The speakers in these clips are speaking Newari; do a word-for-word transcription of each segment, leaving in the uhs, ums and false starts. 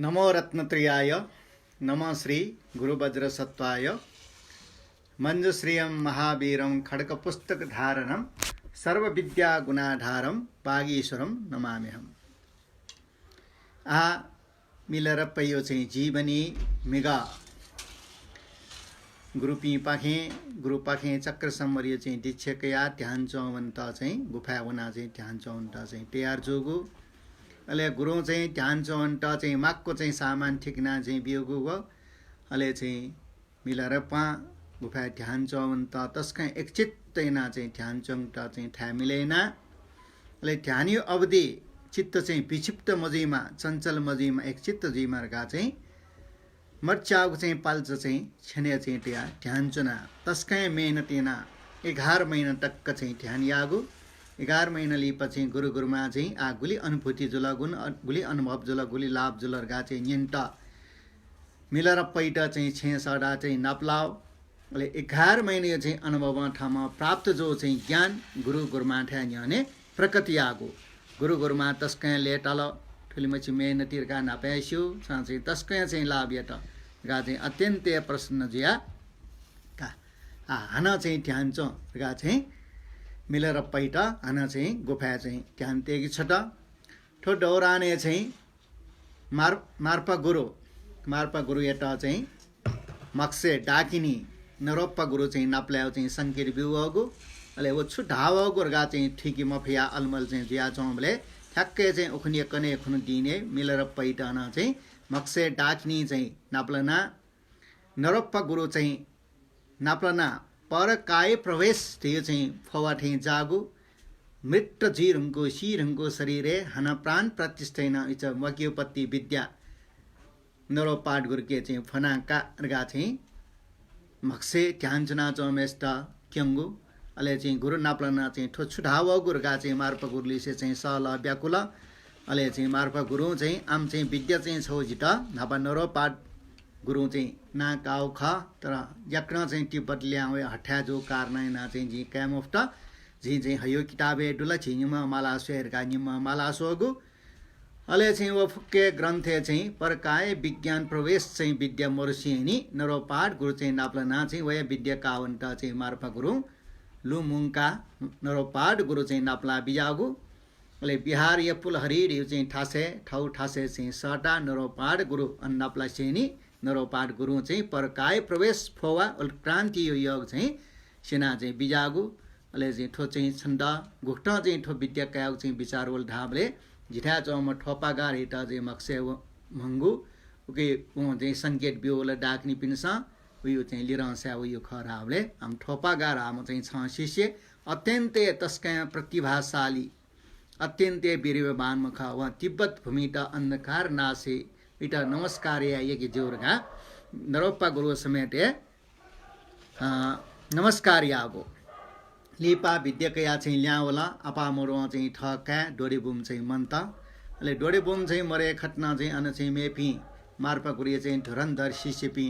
नमो रत्नत्रयाय, नमः श्री गुरुवज्रसत्त्वाय, मञ्जुश्रियं महावीरं खड्गपुस्तकधारणं सर्वविद्यागुणाधारं वागीश्वरं नमाम्यहम्। आ मिलारेपाया चाहिँ जीवनी म्हिगः गुरुपिंपाखें, गुरुपाखें चक्रसंवरया चाहिँ दीक्षा कयाः ध्यान च्वंवनेत चाहिँ गुफाय् वनाः चाहिँ ध्यान च्वंवनेत चाहिँ तयार जूगु। अले गुरुं चाहिँ ध्यान च्वंवनेत चाहिँ माक्व चाहिँ सामान ठीक यानाः चाहिँ ब्यूगु व अले चाहिँ मिलारेपां गुफाय् ध्यान च्वंवनेत तसकं एकचित्त यानाः चाहिँ ध्यान च्वंवनेत चाहिँ थाय् मिले याना। अले ध्यानया अवधि चित्त चाहिँ विक्षिप्त मजुइमा, चञ्चल मजुइमा, एकचित्त जुइमा धकाः चाहिँ मर्च्याःगु चाहिँ पाल्चा चाहिँ छ्यनय् चाहिँ तयाः ध्यान च्वनाः तसकं मेहनत यानाः एघार महिना तक चाहिँ ध्यान याःगु। एघार महिना लिपा चाहिँ गुरु गुरुमां चाहिँ आ गुलि अनुभूति जुल, गुन-, गुलि अनुभव जुल, गुलि लाभ जुल धकाः चाहिँ न्यनेत मिलारेपायात चाहिँ छेँय् सःताः चाहिँ नापलाः। अले एघार महिनाया चाहिँ अनुभवं थःम्हं प्राप्त जूगु चाहिँ ज्ञान गुरु गुरुमांथाय् न्ह्यःने प्रकट याःगु। गुरु गुरुमां तसकं लय्ताल, थुलिमछि मेहनती धकाः न्हापां हे स्यू, छं चाहिँ तसकं चाहिँ लाभ यात धकाः चाहिँ अत्यन्त हे प्रसन्न जुयाः का। आ, हानं चाहिँ ध्यान च्वँ धकाः चाहिँ मिलारेपायात हानं चाहिँ गुफाय् चाहिँ ध्यान तयेके छ्वत। थ्व दौरानय् चाहिँ मार-, मार्पा गुरु, मार्पा गुरुयात चाहिँ म्हगसय् डाकिनी नरोपा गुरु चाहिँ नापलायेगु चाहिँ संकेत ब्यूवःगु। अले व छु धावःगु धकाः चाहिँ थुइके मफयाः अलमल चाहिँ जुयाच्वंबलय् ठ्याक्कै चाहिँ उखुन्हु कन्हय् खुन्हु दिनय् मिलारेपायात नं चाहिँ म्हगसय् डाकिनी चाहिँ नापलानाः नरोपा गुरु चाहिँ नापलानाः परकाय प्रवेश धइगु चाहिँ फ्ववा थें जाःगु, मृत जुइधुंकूगु, सीधुंकूगु शरीरय् हानं प्राण प्रतिष्ठा यानाः इचा वाक्योत्पत्ति विद्या नरोपाद गुरुके चाहिँ फ्वना का धकाः चाहिँ म्हगसय् ध्यान च्वनाच्वंम्हय्सित क्यंगु। अले चाहिँ गुरु नापलानाः चाहिँ थ्व छु धावःगु धकाः चाहिँ मार्पा गुरुलिसे चाहिँ सल्लाह ब्याकुल। अले चाहिँ मार्पा गुरुं चाहिँ आम चाहिँ विद्या चाहिँ छगू जितः न्हापा नरोपाद गुरुं चाहिँ नां काःगु खः, तर याकनं चाहिँ तिब्बत लिहां वये हथाय् जूगु कारणं यानाः चाहिँ जिं काये मफुत। जिं चाहिँ हयो किताबय् दुल, झी निम्हं माला स्वये धकाः निम्हं माला स्वःगु। अले चाहिँ व फुक्क ग्रन्थय् चाहिँ परकाय विज्ञान प्रवेश चाहिँ विद्या मरुसेंनि नरोपाद गुरु चाहिँ नापलानाः चाहिँ वया विद्या काःवनेत चाहिँ मार्पा गुरुं लुँ मुंकाः नरोपाद गुरु चाहिँ नापलाः बिज्याःगु। अले बिहारया पुलहरी धइगु चाहिँ थासय्, थःगु थासय् चाहिँ सःताः नरोपाद गुरु अन नापलासेंनि नरोपाद गुरुं चाहिँ परकाय प्रवेश फ्ववा अले क्रान्तिया योग चाहिँ स्यनाः चाहिँ बिज्याःगु। अले चाहिँ थ्व चाहिँ छन्त गुकथं चाहिँ थ्व विद्या कायेगु चाहिँ बिचार वल धाःबलय् जिथाय् च्वंम्ह थोपागा धइगु चाहिँ म्हगसय् व-, म्हंगु, उके वं चाहिँ संकेत ब्यूवल डाकिनीपिन्सं, वया चाहिँ लिधंसाय् वइगु खः धाःबलय् आम थोपागा धाःम्ह चाहिँ छम्ह शिष्य अत्यन्त हे तसकं प्रतिभाशाली, अत्यन्त हे वीर्यवान खः। वं तिब्बत भूमित अन्धकार नाश याइपिन्त नमस्कार याये यःगु ज्यू धकाः नरोपा गुरु समेत हे, अ, नमस्कार याःगु। लिपा विद्या कयाः चाहिँ लिहां वल। आपाः मरुवं चाहिँ थः काय् डोरेबुम चाहिँ मन्त। अले डोरेबुम चाहिँ मरय् खतनं चाहिँ अन चाहिँ मेपिं मार्पा गुरुया चाहिँ धुरन्धर शिष्यपिं,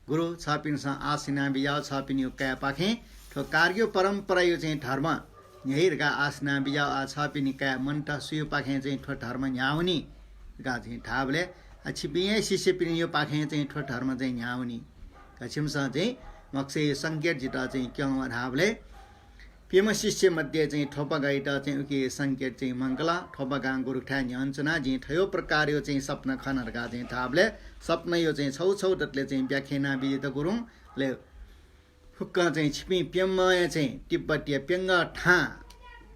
गुरु, छपिन्सं आश यानाबिज्याःगु छपिनिगु काय्‌पाखें थ्व कार्ग्यु परम्पराया चाहिँ धर्म न्ह्याइ धकाः आश यानाबिज्याःगु, आ, छपिनि काय् मन्त, सुयापाखें चाहिँ थ्व धर्म न्ह्यावनी धकाः चाहिँ धाःबलय्, आ, छिपिं हे शिष्यपिनिगु पाखें चाहिँ थ्व धर्म चाहिँ न्ह्यावनी धकाः छिमिसं चाहिँ म्हगसय् संकेत जितः चाहिँ क्यं धाःबलय् प्यम्ह शिष्य मध्ये चाहिँ थोपागायात चाहिँ उके संकेत चाहिँ म्हंकल। थोपागां गुरुथाय् न्ह्यःने च्वनाः जिं थ्व प्रकारया चाहिँ सपना खन धकाः चाहिँ धाःबलय् सपनाया चाहिँ छगू छगू दतले चाहिँ व्याख्या यानाबिज्यात गुरुं। अले फुक्कं चाहिँ छिपिं प्यम्हं हे चाहिँ तिब्बतया प्यंगः थां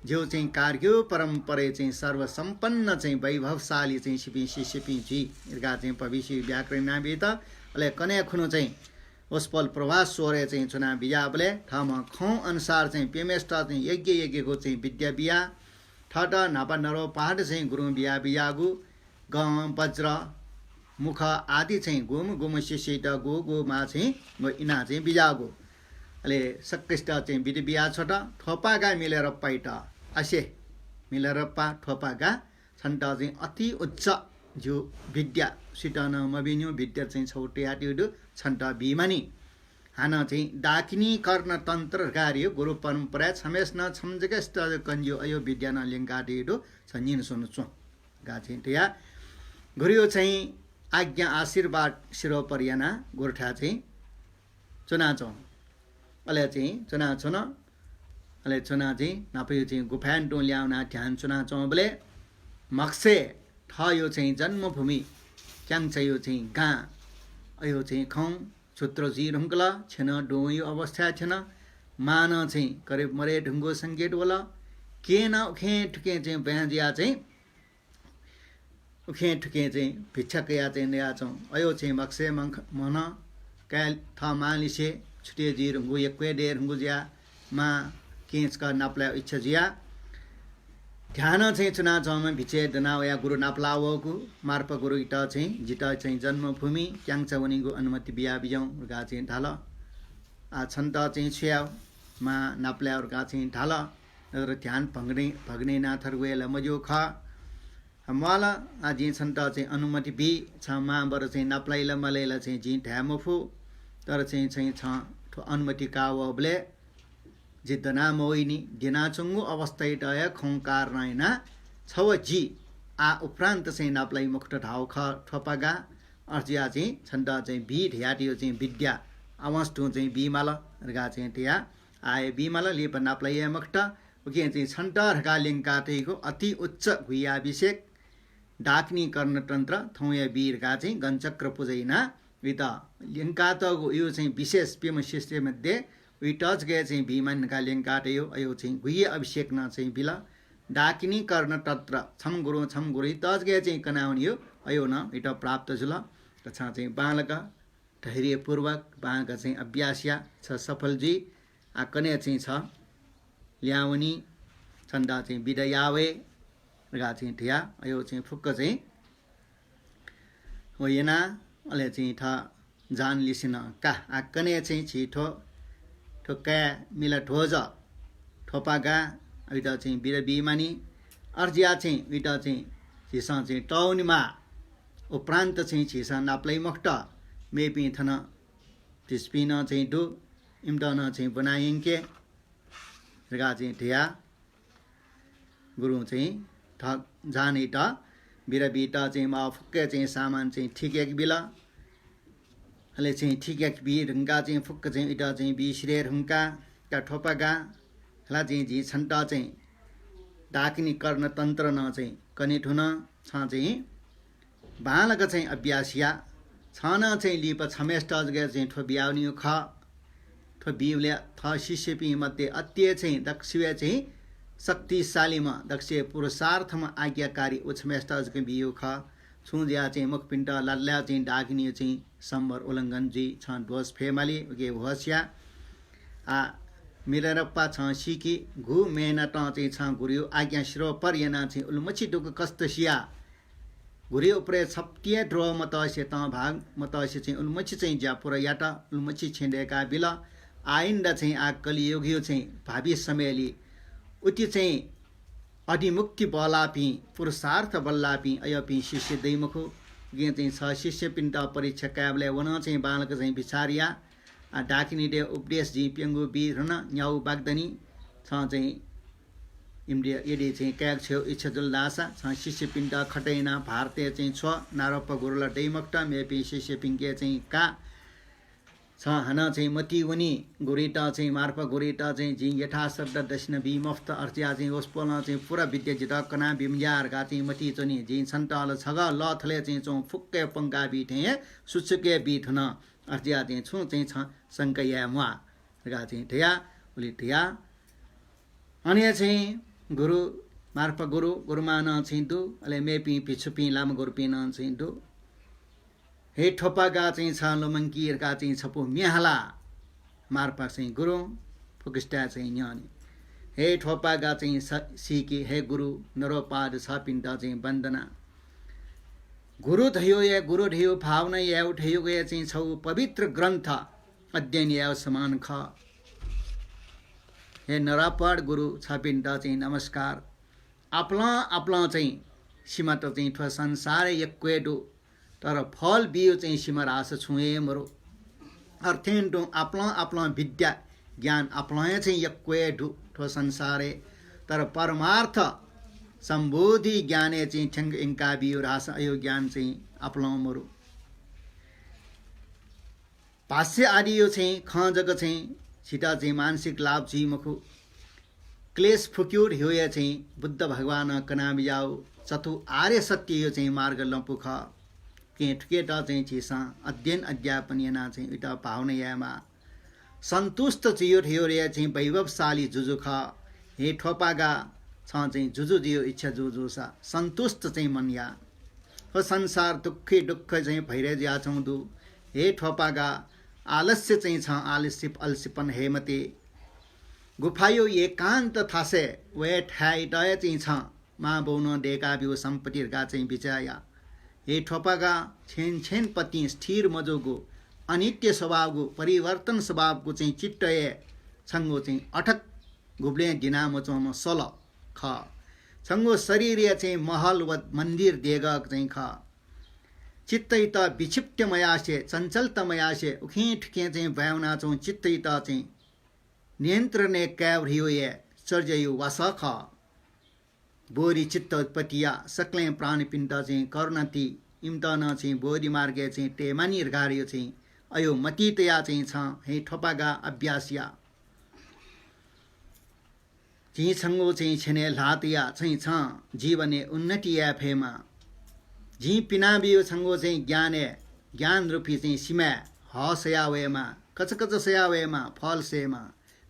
ज्यू चाहिँ कार्ग्यु परम्पराया चाहिँ सर्वसम्पन्न चाहिँ वैभवशाली चाहिँ छिपिं शिष्यपिं जुइ धकाः चाहिँ भविष्य व्याकरण यानाबिज्यात। अले कन्हय् खुन्हु चाहिँ वसपोल प्रभास स्वरय् चाहिँ च्वनाबिज्याःबलय् थःम्हं खंगु अनुसार चाहिँ प्यम्हय्‌सित चाहिँ यग्य यग्यगु चाहिँ विद्या बियाः थःत न्हापा नरोपाद चाहिँ गुरुं बियाबिज्याःगु गं, वज्र, मुख आदि चाहिँ गुम्ह गुम्ह शिष्ययात गुगु माः चाहिँ व इनाः चाहिँ बिज्याःगु। अले सकसित चाहिँ बिदा बियाछ्वत। थोपागा मिलारेपायात, आसे, मिलारेपा, थोपागा, छन्त चाहिँ अति उच्च ज्यू विद्या, सुयातं नं मबीनिगु विद्या चाहिँ छगू तयातयागु दु, छन्त बीमानि। हानं चाहिँ डाकिनी कर्ण तन्त्र धकाः धइगु गुरु परम्पराय् छम्हय्‌सिनं छम्ह जक सित कनेज्यू अज्यू विद्या नं ल्यंकातयागु दु, छ न्यने स्वने च्वँ धकाः चाहिँ धयाः गुरुया चाहिँ आज्ञा आशीर्वाद शिरोपर यानाः गुरुथाय् चाहिँ च्वनाच्वं। अले चाहिँ च्वनाच्वन। अले च्वनाः चाहिँ न्हापाया चाहिँ गुफाय् तुं ल्याहां वनाः ध्यान च्वनाच्वंबलय् म्हगसय् थःयो चाहिँ जन्मभूमि क्यांगचायो चाहिँ गां अयो चाहिँ खँ छुत्र जुइ धुंकल, छ्यनं दुंयो अवस्थाय् थ्यन। मां नं चाहिँ करिब मरे धुंगु संकेत वल। केहेँ नं उखें थुखें चाहिँ ब्वाँय् जुयाः चाहिँ उखें थुखें चाहिँ भिक्षा कयाः चाहिँ नयाच्वं। अयो चाहिँ म्हगसय् मन्ख-, म्हन काय् थः मांलिसे छुटे जुइ धुंगु, यक्व हे दये धुंगु जुयाः मां केहेँ छकः नापलायेगु इच्छा जुयाः ध्यानं चाहिँ च्वनाच्वंम्ह भिक्षु दनाः वयाः गुरु नापलाः वःगु। मार्पा गुरुइत चाहिँ जितः चाहिँ जन्मभूमि क्यांगचा वनेगु अनुमति बियाबिज्याहुँ धकाः चाहिँ धाल। आः छन्त चाहिँ छु याये, मां नापलाये धकाः चाहिँ धाल। तर ध्यान भग्ने, भग्ने यानाः थथे वये ला मज्यू खः। म्वाल, आः जिं छन्त चाहिँ अनुमति बी, छ मां बरु चाहिँ नापलाइ ला मलाइ ला चाहिँ जिं धाये मफु। तर चाहिँ, चाहिँ छं थ्व अनुमति काः वःबलय् जि दना मवइनि, द्यनाच्वंगु अवस्थायात हे खँ कारणं यानाः छ व जि आः उपरान्त चाहिँ नापलाइ मखुत धाःगु खः थ्वपागा। अथे जुयाः चाहिँ छन्त चाहिँ बी धयातयो चाहिँ विद्या आवास तुं चाहिँ बी माल धकाः चाहिँ धया। आः हे बी माल, लिपा नापलाइ हे मखुत। उकिं चाहिँ छन्त धकाः ल्यंका तइगु अति उच्च गुह्याभिषेक डाकिनी कर्णतन्त्र थौंया बी धकाः चाहिँ गणचक्र पुजा यानाः उइत ल्यंकातःगु उयो चाहिँ विशेष प्यम्ह शिष्य मध्ये उइत जक हे चाहिँ बी मानि धकाः ल्यंकातयो। अयो चाहिँ गुह्य अभिषेक नं चाहिँ बिल। डाकिनी कर्णतन्त्र छम्ह गुरुं छम्ह गुरुइत जक हे चाहिँ कनावनीयो अयो नं उइत प्राप्त जुल। कछां चाहिँ बांलाक धैर्यपूर्वक बांलाक चाहिँ अभ्यास या, छ सफल जुइ। आः कन्हय् चाहिँ छ ल्याहां वनी, छन्त चाहिँ बिदा याः वये धकाः चाहिँ धया। अयो चाहिँ फुक्क चाहिँ व याना, अले चाहिँ थः जहानलिसे नं का। आः कन्हय् चाहिँ झी थ्व, थ्व काय् मिला ध्वज थ्वपागा, उइत चाहिँ बिदा बी मानि। अथे जुयाः चाहिँ उइत चाहिँ झीसं चाहिँ तःवनेमाः। उपरान्त चाहिँ झीसं नापलाइ मखुत। मेपिं थन झीसपिं नं चाहिँ दु, इमित नं चाहिँ ब्वना यंके धकाः चाहिँ धया। गुरुं चाहिँ थः जहानइत बिदा बीत चाहिँ माःगु फुक्क चाहिँ सामान चाहिँ ठीक याके बिल। अले चाहिँ ठीक याके बी धुंकाः चाहिँ फुक्क चाहिँ उइत चाहिँ बी सिधये धुंकाः का थ्वपागा। हला चाहिँ जिं छन्त चाहिँ डाकिनी कर्णतन्त्र नं चाहिँ कने धुन। छं चाहिँ बांलाक चाहिँ अभ्यास या। छं नं चाहिँ लिपा छम्हेसित जक चाहिँ थ्व बियावनीगु खः। थ्व बीबलय् थः शिष्यपिं मध्ये अति हे चाहिँ दक्वसिबय् चाहिँ शक्तिशालीम्ह, दक्वसिबय् पुरुषार्थम्ह आज्ञाकारी व छम्हेसित जक बियागु खः। छुं जुयाः चाहिँ मखुपिन्त लात लायेगु चाहिँ डाकिनीया चाहिँ सम्बर उल्लंघन जुइ, छं दोष फयेमाली, उकिं होश या। आः मिलारेपा, छं सीकि, गु म्ये नातं चाहिँ छं गुरुया आज्ञा शिरोपर यानाः चाहिँ उलिमछि दुःख कष्ट सियाः गुरुया उपरय् छप्तिं हे द्रोह मतसे, तंभाग मतसे चाहिँ उलिमछि चाहिँ ज्या पूरा यात, उलिमछि छेँ दय्काबिल। आइन्दा चाहिँ आः कलियुगया चाहिँ भावी समयलय् उति चाहिँ अधिमुक्ति बल्लाःपिं, पुरुषार्थ बल्लाःपिं अय्‌पिं शिष्य दइ मखु। उकिं चाहिँ छ शिष्यपिन्त परीक्षा कायेबलय् व नं चाहिँ बांलाक चाहिँ बिचाः या। आः डाकिनीतय् उपदेश जिं प्यंगू बी धुन, न्यागू बाकि दनि। छं चाहिँ इमित यदि चाहिँ कायेगु छगू इच्छा जुल धाःसा, छं शिष्यपिन्त खटे यानाः भारतय् चाहिँ छ्व, नारोपा गुरु ला दइ मखुत, मेपिं शिष्यपिन्के चाहिँ का। छं हानं चाहिँ मतिइ वनी, गुरुइत चाहिँ, मार्पा गुरुइत चाहिँ जिं यथाशब्द दक्षिणा बी मफुत, अथे जुयाः चाहिँ वसपोलं चाहिँ पूरा विद्या जितः कना बी मज्याः धकाः चाहिँ मतिइ च्वनी। जिं छन्त ला छगः लःथलय् चाहिँ च्वंगु फुक्क हे प्वंका बी थें हे सुचुक हे बी धुन। अथे जुयाः चाहिँ छुं चाहिँ छं शंका याये म्वाः धकाः चाहिँ धया, उलि धया। अन हे चाहिँ गुरु, मार्पा गुरु, गुरुमां नं चाहिँ दु, अले मेपिं भिक्षुपिं, लामा गुरुपिं नं चाहिँ दु। हे थ्वपागा चाहिँ छं लुमंकि धकाः चाहिँ छपु म्ये हाला। मार्पा चाहिँ गुरुं फुक्कसित चाहिँ न्यंनि। हे थ्वपागा चाहिँ स-, सीकि, हे गुरु, नरोपाद छपिन्त चाहिँ वन्दना। गुरु धयो हे, गुरु धयो भावना यायेगु धयोगु हे चाहिँ छगू पवित्र ग्रन्थ अध्ययन यायेगु समान खः। हे नरोपाद गुरु छपिन्त चाहिँ नमस्कार। आपालं आपालं चाहिँ सिमात चाहिँ थ्व संसारय् यक्व हे दु, तर फल बियो चाहिँ सिमा धाःसा छुं हे मरु। अथे तुं आपालं आपालं विद्या ज्ञान आपालं हे चाहिँ यक्व हे दु थ्व संसारय्, तर परमार्थ सम्बोधि ज्ञानय् चाहिँ थ्यंक यंका बियो धाःसा अयो ज्ञान चाहिँ आपालं मरु। भाष्य आदियो चाहिँ खँ जक चाहिँ झीत चाहिँ मानसिक लाभ जुइ मखु। क्लेश फुक्यो धयो या चाहिँ बुद्ध भगवानं कनाबियाउ चतु आर्य सत्ययो चाहिँ मार्ग लँपु खः। कें थुकेत चाहिँ झीसं अध्ययन अध्यापन याना चाहिँ इत भावना यायेमा। सन्तुष्ट जुयो धयो रे चाहिँ वैभवशाली जुजु खः। हे थोपागा, छं चाहिँ जुजु जियो इच्छा जू जूसा सन्तुष्ट चाहिँ मन या। हो संसार दुःखी दुःख चाहिँ भैरे जुयाच्वं दु। हे थोपागा, आलस्य चाहिँ छं आलस्य अल्सिपन हे मते। गुफायो एकान्त थासे वये थाय् तय चाहिँ छं मां बौनं देका बिउ सम्पत्ति धका चाहिँ बिचाया। हे थोपागा, छेन छेन पति स्थिर मजूगु, अनित्य स्वभावगु, परिवर्तन स्वभावगु चाहिँ चित्त हे छंगु चाहिँ अथक गुबलें दिना मच्वंम्ह सल खः। छंगु शरीरया चाहिँ महल व मन्दिर देगः चाहिँ खः। चित्तइत विक्षिप्त मयासे, चञ्चलता मयासे, उखें थुखें चाहिँ ब्वाँय् वनाच्वं चित्तइत चाहिँ नियन्त्रणय् काये ह्रियो हे चर्जयु वासः खः। बोधि चित्त उत्पत्तिया सकलें प्राणीपिन्त चाहिँ करुणा ति, इमित नं चाहिँ बोधि मार्गय् चाहिँ तयेमानि धकाः धयो चाहिँ अयो मतितया चाहिँ छं हे थोपागा अभ्यास या। जिं छंगु चाहिँ छेनय् ल्हातया चाहिँ छं जीवनय् उन्नति याये फयेमा। जिं पिनाबियो छंगु चाहिँ ज्ञानय्, ज्ञान रूपी चाहिँ सिमाय् हः सया वयेमा, कचकच सया वयेमा, फल सयेमा,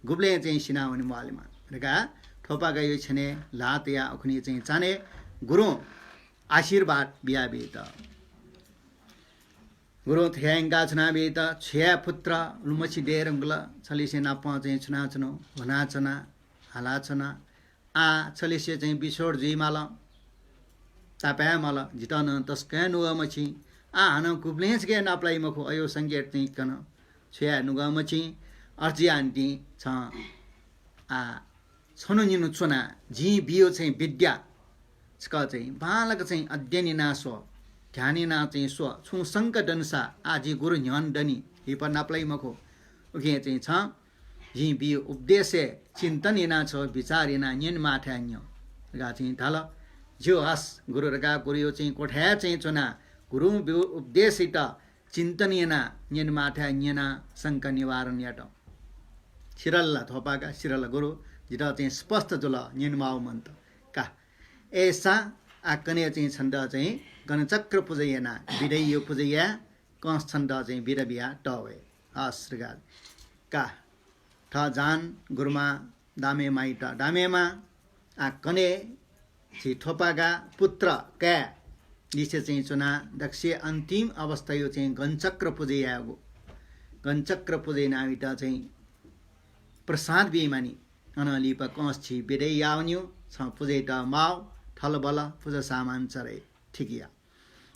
गुबलें चाहिँ सिना वने म्वालेमा धकाः थोपागायो छेनय् ल्हातया उखुनि चाहिँ चान्हय् गुरुं आशीर्वाद बियाबीत। गुरुं थथे यंकाः छुनाबीत, छु याये पुत्र, लुमछि दयेधुंकल, छलिसे नाप चाहिँ छुनाछुनु ह्वनाच्वना, हालाच्वना। आः छलिसे चाहिँ बिछोड जुइमाल, तापायेमाल, जितः नं तसकं नुगः मछि। आः हानं गुबलें छकय् नापलाइ मखु, अयो संकेत चाहिँ कन। छु याये नुगः मछि, अर्जियान्ति छं आः छन्हु निन्हु च्वना, जिं बियो चाहिँ विद्या छकः चाहिँ बांलाक चाहिँ अध्ययन याना स्व, ध्यान याना चाहिँ स्व, छुं शंका दनुसा आः जि गुरु न्ह्यःने दनि, लिपा नापलाइ मखु। उकिं चाहिँ छं जिं बियो उपदेशय् चिन्तन याना छकः विचार याना न्यनेमाःथाय् न्यँ धकाः चाहिँ धाल। ज्यू हस्, गुरु धकाः गुरुयो चाहिँ कोठाय् चाहिँ च्वना गुरुं बियो उपदेशइत चिन्तन याना न्यनेमाःथाय् न्यना शंका निवारण यात। सिधल ला थोपागा, सिधल गुरु, जितः चाहिँ स्पष्ट जुल, न्यनेमाःगु मन्त का। अय्‌सा आः कन्हय् चाहिँ छन्त चाहिँ गणचक्र पुजा याना, विधयो पुजा याये, कंस छन्त चाहिँ बिदा बिया तः वये। हस् धकाः का। थः जान गुरुमां दामेमाइत दामेमा। आः कन्हय् झी थोपागा पुत्र काय् लिसे चाहिँ च्वना दक्वसिया अन्तिम अवस्थायो चाहिँ गणचक्र पुजा यायेगु। गणचक्र पुजा यानाबीत चाहिँ प्रसाद बीमानि। अनं लिपा कंस छि बिदा यावन्यु, छं पुजाइत माव, थलबल पुजा सामान चढे ठीक या।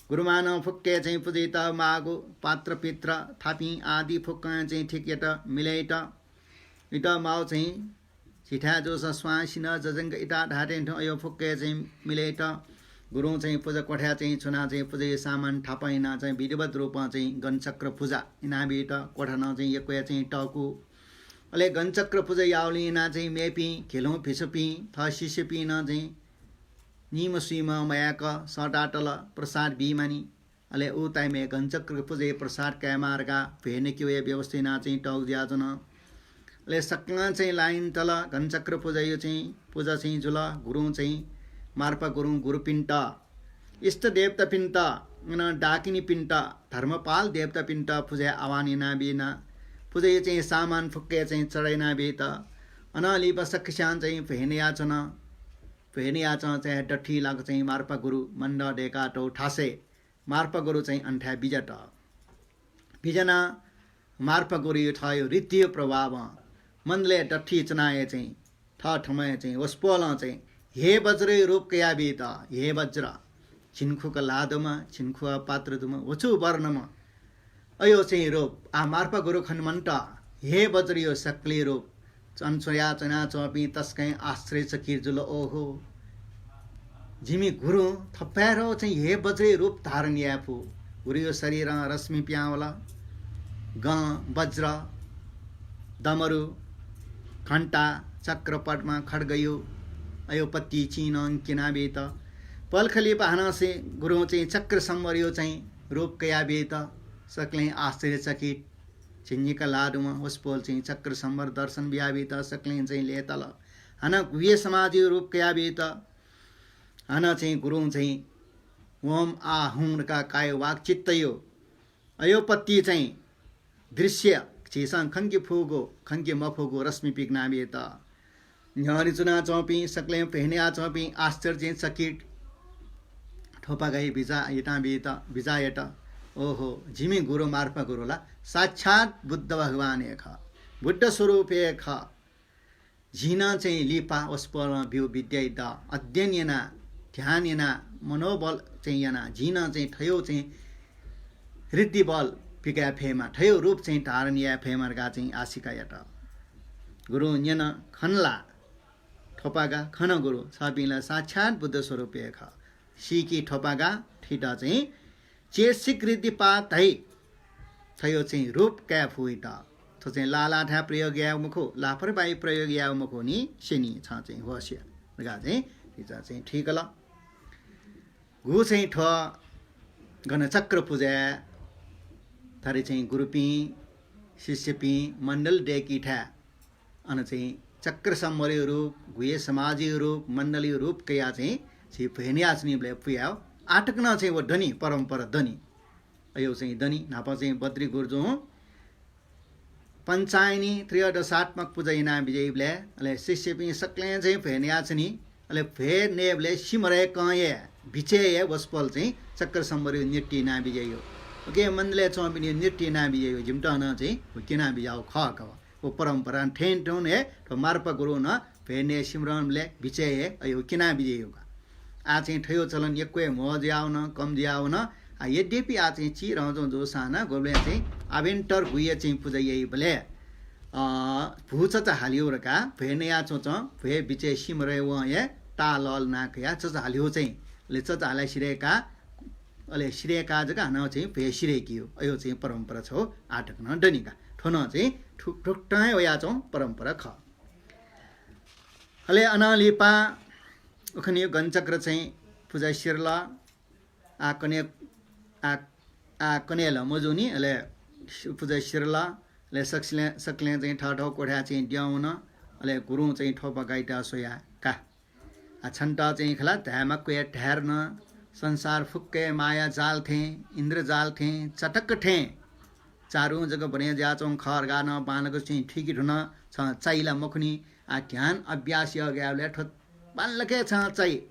गुरुमानं फुक्कय् चाहिँ पुजाइत माःगु पात्र पित्र थापिं आदि फुक्कं चाहिँ ठीक यात मिलेत। इत माव चाहिँ झिथाय् जूसा स्वां सिन्हः जजंक इता धाःथें थें अयो फुक्कय् चाहिँ मिलेत। गुरुं चाहिँ पुजा कोठाय् चाहिँ च्वना चाहिँ पुजाया सामान थापं याना चाहिँ विधिवत रूपं चाहिँ गणचक्र पुजा यानाबीत। कोठा नं चाहिँ यक्वया चाहिँ तःकू। अले गणचक्र पुजा यावलिं याना चाहिँ मेपिं घिलुं भिक्षुपिं थः शिष्यपिं नं चाहिँ निम्ह सुइम्ह मयाक सःतातल प्रसाद बीमानि। अले उ time-य् गणचक्र पुजाया प्रसाद कायेमाः धकाः भेनक्यौया व्यवस्था याना चाहिँ तःगु जुयाच्वन। अले सकलें चाहिँ लाइन तल। गणचक्र पुजायो चाहिँ पुजा चाहिँ जुल। गुरुं चाहिँ मार्पा गुरुं गुरुपिन्त, इष्ट देवतापिन्त, अन डाकिनीपिन्त, धर्मपाल देवतापिन्त पुजाय् आह्वान यानाबीन। पुजाया चाहिँ सामान फुक्कय् चाहिँ चढाय् यानाबीत। अनं लिपा सकस्यां चाहिँ भेन याच्वन। भेन याचं चाहिँ दथुइ लाक चाहिँ मार्पा गुरु मण्डप दय्‌कातःगु थासय् मार्पा गुरु चाहिँ अन्थाय् बिज्यात। बिज्यानाः मार्पा गुरुयो थःयो ऋद्धियो प्रभावं मण्डलय् दथुइ च्वनाः हे चाहिँ थःथम्हं हे चाहिँ वसपोलं चाहिँ हे वज्रयो रूप कयाबीत, हे वज्र, झिंखुक ल्हाः दुम्ह, झिंखुक पात्र दुम्ह, व छु वर्णम्ह, अयो चाहिँ रूप, आः मार्पा गुरु खने मन्त, हे वज्रयो सकलें रूप। अन च्वया च्वनाच्वंपिं तसकं आश्चर्यचकित जुल, ओहो, जिमि गुरुं थपाय्‌धं चाहिँ हे वज्रयो रूप धारण याये फु। गुरुयो शरीरं रश्मि पिहां वल। गं, वज्र, डमरु, घण्टा, चक्र, पद्म, खड्गयो, अयो पत्ति चिं नं क्यनाबीत। पलख लिपा हानं से गुरुं चाहिँ चक्र संवरयो चाहिँ रूप कयाबीत। सकलें आश्चर्यचकित। झिंनिका लादुम्ह वसपोल चाहिँ चक्र संवर दर्शन बियाबीत सकलें चाहिँ लय्ताल। हानं गुह्य समाधिया रूप कयाबीत हानं चाहिँ गुरुं चाहिँ ओम आ हुं धकाः काय वाक् चित्तयो अयोपत्ति चाहिँ दृश्य झीसं खंके फुगु, खंके मफुगु रश्मि पिकनाबीत। न्ह्यःने च्वनाच्वंपिं सकलें भ्वय् नयाच्वंपिं आश्चर्यचकित थोपागाइ बिजा यानाबीत, बिजा यात। ओहो, जिमि गुरु मार्पा गुरु ला साक्षात् बुद्ध भगवान हे खः, बुद्ध स्वरूप हे खः। जिं नं चाहिँ लिपा वसपोलं ब्यू विद्यायात अध्ययन याना, ध्यान याना, मनोबल चाहिँ याना, जिं नं चाहिँ थयो चाहिँ ऋद्धिबल पिकाये फयेमा, थयो रूप चाहिँ धारण याये फयेमा धकाः चाहिँ आशिका यात। गुरुं न्यन, खन ला? थोपागा, खन गुरु, छपिं ला साक्षात् बुद्ध स्वरूप हे खः। सीकि थोपागा, थीत चाहिँ चेतसिक ऋद्धिपात धाइ। थयो चाहिँ रूप काये फुइत। थ्व चाहिँ लालाथाय् प्रयोग याये मखु, लापरवाही प्रयोग याये मखु नि, स्यनी छं चाहिँ होश या धकाः चाहिँ थीत चाहिँ थुइकल। गु चाहिँ थ्व गन चक्र पुजाय् धरि चाहिँ गुरुपिं, शिष्यपिं, मण्डल दय्कीथाय् अन चाहिँ चक्र संवरयो रूप, गुह्य समाजयो रूप, मण्डलयो रूप कयाः चाहिँ झी भ्वय् नयाच्वनीबलय् पुयाः आःतक नं चाहिँ व दनि, परम्परा दनि। अयो चाहिँ दनि। न्हापा चाहिँ बद्री गुरुजुं पञ्चायनी त्रयोदशात्मक पुजा याना बिज्याइबलय्, अले शिष्यपिं सकलें चाहिँ भ्वय् नयाच्वनी। अले भ्वय् नयेबलय् सिमरय् कं हे बिचय् हे वसपोल चाहिँ चक्र संवरयो नृत्य याना बिज्याइयो। उके मण्डलय् च्वंपिनि नृत्य याना बिज्याइयो। जिमित नं चाहिँ व क्यना बिज्याउ खः का। व परम्परा थें तुं हे थ्व मार्पा गुरुं नं भ्वय् नये सिमरंबलय् बिचय् हे अयो क्यना बिज्याइयो का। आः चाहिँ थयो चलन यक्व हे म्हो जुयावन, कम जुयावन। आ, यद्यपि आः चाहिँ चिधंजं जूसां नं गुबलें चाहिँ आभ्यन्तर गुह्य चाहिँ पुजा याइबलय्, अ, भू चचा हालिउ धकाः भ्वय् नयाच्वंच्वं भ्वय् बिचय् सिमरय् वं हे तालल नां कयाः चचा हालिउ चाहिँ, अले चचा हालाः सिधय्काः, अले सिधय्काः जक हानं चाहिँ भ्वय् सिधय्किउ। अयो चाहिँ परम्परा छौ आःतक नं दनि का। थ्व नं चाहिँ थु-, थुकथं हे वयाच्वं परम्परा खः। अले अनं लिपा उखुन्हु गणचक्र चाहिँ पुजा सिधल। आः कन्हय्, आः, आः कन्हय् ला मजूनि, अले पुजा सिधल। अले सकसिलें, सकलें चाहिँ थःथः कोठाय् चाहिँ द्यं वन। अले गुरुं चाहिँ थोपागाइत स्वयाः का। आः छन्त चाहिँ खला धाये माक्व हे धाये धुन, संसार फुक्क हे माया जाल थें, इन्द्रजाल थें, चटक थें जादुं जक बने जुयाच्वंगु खः धकाः नं बांलाक चाहिँ थुइके धुन, छं चाइ ला मखुनि। आः ध्यान अभ्यास योग यायेबलय् थ्व बांलाक हे छं चाइ।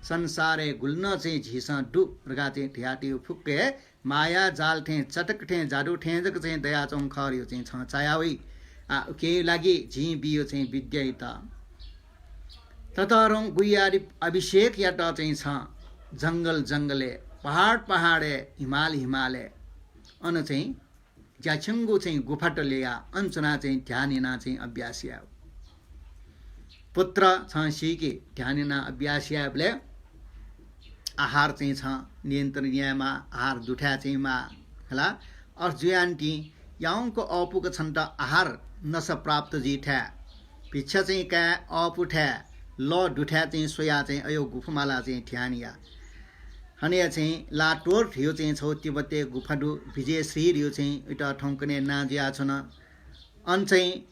संसारय् गुलि नं चाहिँ झीसं दु धकाः चाहिँ धयातःगु फुक्क हे माया जाल थें, चटक थें, जादु थें जक चाहिँ दयाच्वंगु खः धइगु चाहिँ छं चाया वइ। आः उकिया लागि जिं बियो चाहिँ विद्यायात। ततःधंगु गुह्यादि अभिषेक यात चाहिँ छं जंगल जंगलय्, पहाड पहाडय्, हिमाल हिमालय्, अन चाहिँ ज्याछिंगु चाहिँ गुफात ल्ययाः अन च्वनाः चाहिँ ध्यान यानाः चाहिँ अभ्यास यायेगु। पुत्र, छं सीकि, ध्यान यानाः अभ्यास यायेबलय् आहार चाहिँ छं नियन्त्रण यायेमाः, आहार दुथाय् चाहिँ माः खला। अथे जुयानिंतिं याउँक अःपुक छन्त आहार नसा प्राप्त जुइथाय्, भिक्षा चाहिँ काये अःपुथाय्, लः दुथाय् चाहिँ स्वयाः चाहिँ अयो गुफा मालाः चाहिँ ध्यान या। हने चाहिँ लातोर धइगु चाहिँ छौ तिब्बतय् गुफा दु, विजयश्री धइगु चाहिँ इत थौंकन्हय् नां जुयाच्वन। अन चाहिँ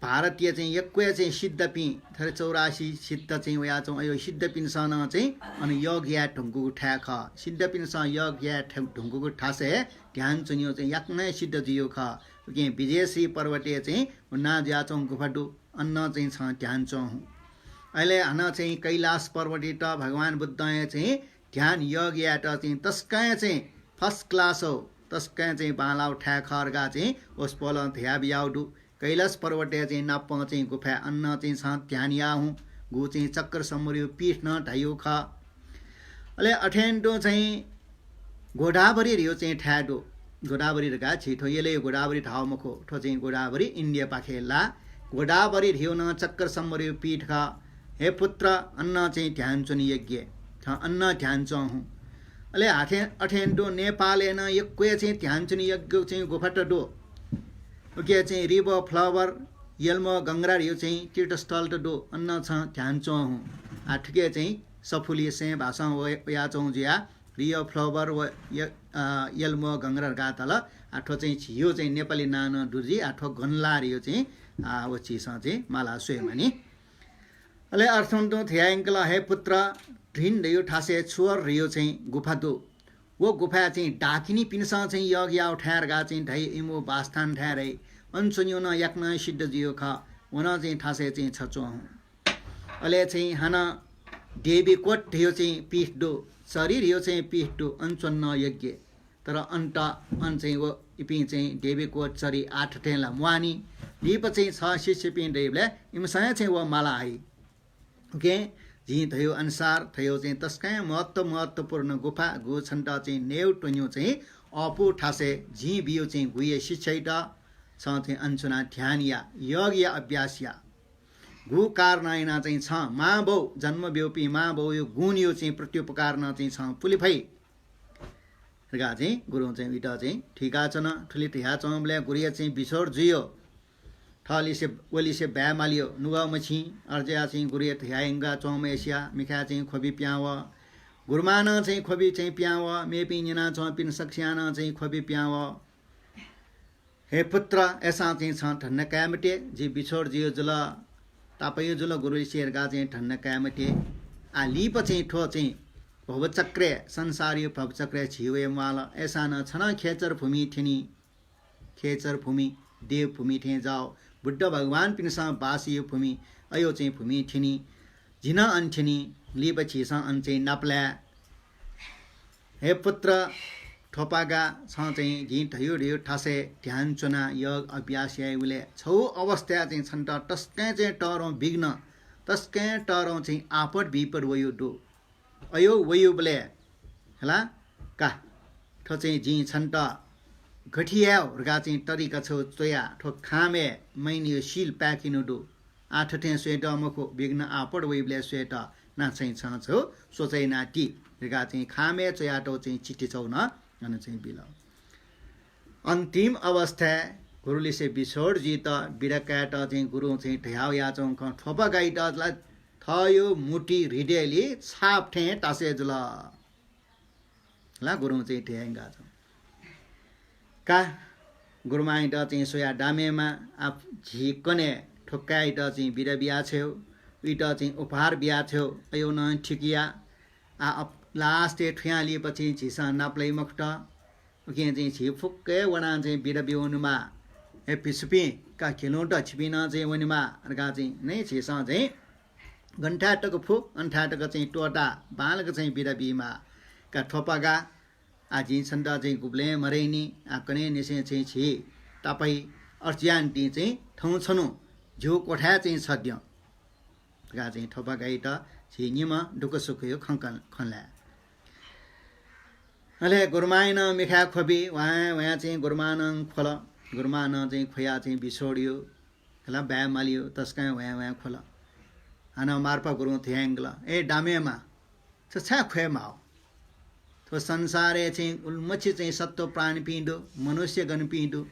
भारतया चाहिँ यक्व हे चाहिँ सिद्धपिं, थथे चौरासी सिद्ध चाहिँ वयाच्वंगु, अयो सिद्धपिन्सं नं चाहिँ अन योग याये धुंकूगु थाय् खः। सिद्धपिन्सं योग याये थ-, धुंकूगु थासय् ध्यान च्वनीगु चाहिँ याकनं हे सिद्ध जुइगु खः। उकिं विजयश्री पर्वतय् चाहिँ व नां जुयाच्वंगु गुफा दु, अन नं चाहिँ छं ध्यान च्वं हुँ। अले हानं चाहिँ कैलाश पर्वतयात भगवान बुद्धं हे चाहिँ ध्यान योग यायेत चाहिँ तसकं हे चाहिँ first class हो, तसकं हे चाहिँ बांलाःगु थाय् खः धकाः चाहिँ वसपोलं धया बियाउ दु। कैलाश पर्वतय् चाहिँ नापं चाहिँ गुफाय् अन नं चाहिँ छं ध्यान या हुँ। गु चाहिँ चक्र संवरयो पीठ नं धाइगु खः। अले अथें तुं चाहिँ गोदावरी धइगु चाहिँ थाय् दु। गोदावरी धकाः झी थ्व यलय् गोदावरी धाउ मखु। थ्व चाहिँ गोदावरी इन्डियापाखे ला। गोदावरी धइगु नं चक्र संवरयो पीठ खः। हे पुत्र, अन नं चाहिँ ध्यान च्वने योग्य। छं अन नं ध्यान च्वं हुँ। अले हाथें, अथें तुं नेपालय् नं यक्व हे चाहिँ ध्यान च्वने योग्य चाहिँ गुफात दु। उके चाहिँ river flower, यल्मो गंगरा धइगु चाहिँ तीर्थस्थलत दु। अन नं छं ध्यान च्वं हुँ। आः थुके चाहिँ सफुली सें भासं वय-, वयाच्वं जुया। रियो फ्लोबर व य-, अ, यल्मो गंग्रा धकाः धाल। आ, थ्व चाहिँ झीयो चाहिँ नेपाली नां नं दु जुइ, आ, थ्व गन ला धयो चाहिँ, आ, व झीसं चाहिँ माला स्वये मानि। अले अर्थमन्त थ्यंकल, हे पुत्र, ध्रिन धयो थासय् छुवर धयो चाहिँ गुफा दु। व गुफाय् चाहिँ डाकिनीपिन्सं चाहिँ योग याउ थाय् धकाः चाहिँ धाइ, इमु बासस्थान थाय् धाइ। अन च्वन्यु नं याकनं सिद्ध जुयो खः। व नं चाहिँ थासय् चाहिँ छ च्वं हुँ। अले चाहिँ हानं देवीकोट धयो चाहिँ पीठ दु, चरी धयो चाहिँ पीठ दु, अन च्वन्न यज्ञ। तर अन्त अन चाहिँ व इपिं चाहिँ देवीकोट चरी आः थथें ला म्वानि। लिपा चाहिँ छ शिष्यपिं दइबलय् इमिसं हे चाहिँ व माला हइ। उकिं जिं धयो अनुसार थयो चाहिँ तसकं महत्व, महत्वपूर्ण गुफा गु छन्त चाहिँ नेउ त्वन्यु चाहिँ अपु थासय् जिं बियु चाहिँ गुया शिष्यइत छं चाहिँ अन च्वनाः ध्यान या, योगया अभ्यास या। गु कारणं यानाः चाहिँ छं मांबौ, जन्म ब्यूपिं मांबौयो गुणयो चाहिँ प्रत्युपकार नं चाहिँ छं पुले फइ धकाः चाहिँ गुरुं चाहिँ उइत चाहिँ थुइकाच्वन। थुलि धयाच्वंबलय् गुरुया चाहिँ बिछोड जुयो। थःलिसे वलिसे बाय् मालियो, नुगः मछिं, अय्‌जुयाः चाहिँ गुरुया धयायंका च्वंम्हय्‌सिया मिखाय् चाहिँ ख्वबि पिहां वः। गुरुमां नं चाहिँ ख्वबि चाहिँ पिहां वः, मेपिं न्यनाच्वंपिं सकसियां नं चाहिँ ख्वबि पिहां वः। हे पुत्र, अय्‌सां चाहिँ छं धन्दा काये मते, जि बिछोड जुयो जुल, तापायो जुल गुरुलिसे धकाः चाहिँ धन्दा काये मते। आ लिपा चाहिँ थ्व चाहिँ भवचक्रय्, संसारयो भवचक्रय् झी वये म्वाल। अय्‌सां नं छ नं खेचर भूमि थ्यनी। खेचर भूमि, देव भूमि थें जाओ। बुद्ध भगवानपिन्सं बासयो भूमि, अयो चाहिँ भूमि थ्यनी। जि नं अन थ्यनी, लिपा झीसं अन चाहिँ नापलाये। हे पुत्र, थ्वपागा, छं चाहिँ जिं धयो धयो थासय् ध्यान च्वनाः योग अभ्यास याइबलय् छौ अवस्थाय् चाहिँ छन्त तसकं चाहिँ तःधं विघ्न, तसकं तःधं चाहिँ आपद विपद वयो दु। अयो वयोबलय् हला का, थ्व चाहिँ जिं छन्त गथे याये धकाः चाहिँ तरिका छौ च्वया, थ्व खामय् मैनयो शील पाय्‌केनु दु। आः थथें स्वयेत मखु, विघ्न आपद वइबलय् स्वयेत ना चाहिँ छं छौ सोचय् यानाति धकाः चाहिँ खामय् च्वयातौ चाहिँ चिठी छौ नं अन चाहिँ बिल। अन्तिम अवस्थाय् गुरुलिसे बिछोड जुइत बिदा कायेत चाहिँ गुरुं चाहिँ धयाउ याच्वंक थ्वपागाइत ला थःयो मुटु हृदयलि छाप थें तासे जुल। ला गुरुं चाहिँ धयायंका छौं। का गुरुमांइत चाहिँ स्वया दामेमा, आ झी कन्हय् थ्व काय्‌इत चाहिँ बिदा बिया छ्वयु, उइत चाहिँ उपहार बिया छ्वयु, अयो नं ठीक या। आ अप-, last-य् थुयां लिपा चाहिँ झीसं नापलाइ मखुत। उकिं चाहिँ झी फुक्क हे वनां चाहिँ बिदा बिवनेमा। हे भिक्षुपिं, का घिलुंत छिपिं नं चाहिँ वनेमा धकाः चाहिँ नै झीसं चाहिँ गन थाय् तक फु, अन थाय् तक चाहिँ त्वःता बांलाक चाहिँ बिदा बीमा। का थ्वपागा, आ जिं छन्त चाहिँ गुबलें मरय्‌नि, आ कन्हय्‌निसें चाहिँ झी तापाइ अर्ज्यान्तिं चाहिँ थौं छन्हु झ्यू क्वथाय् चाहिँ छद्यं धकाः चाहिँ थ्वपागाइत झी निम्ह दुःखसुखयो खँ कन-, खँ ल्हाये। अले गुरुमांया नं मिखाय् ख्वबि, वयां वयां चाहिँ गुरुमां नं ख्वल। गुरुमां नं चाहिँ ख्वया चाहिँ बिछोडयो, हला बाय् मालियो, तसकं वयां वयां ख्वल। हानं मार्पा गुरुं धयायंकल, ए दामेमा, छ छाय् ख्वये माः? थ्व संसारय् चाहिँ उलिमछि चाहिँ सत्त्व प्राणीपिं दु, मनुष्य गणपिं दु।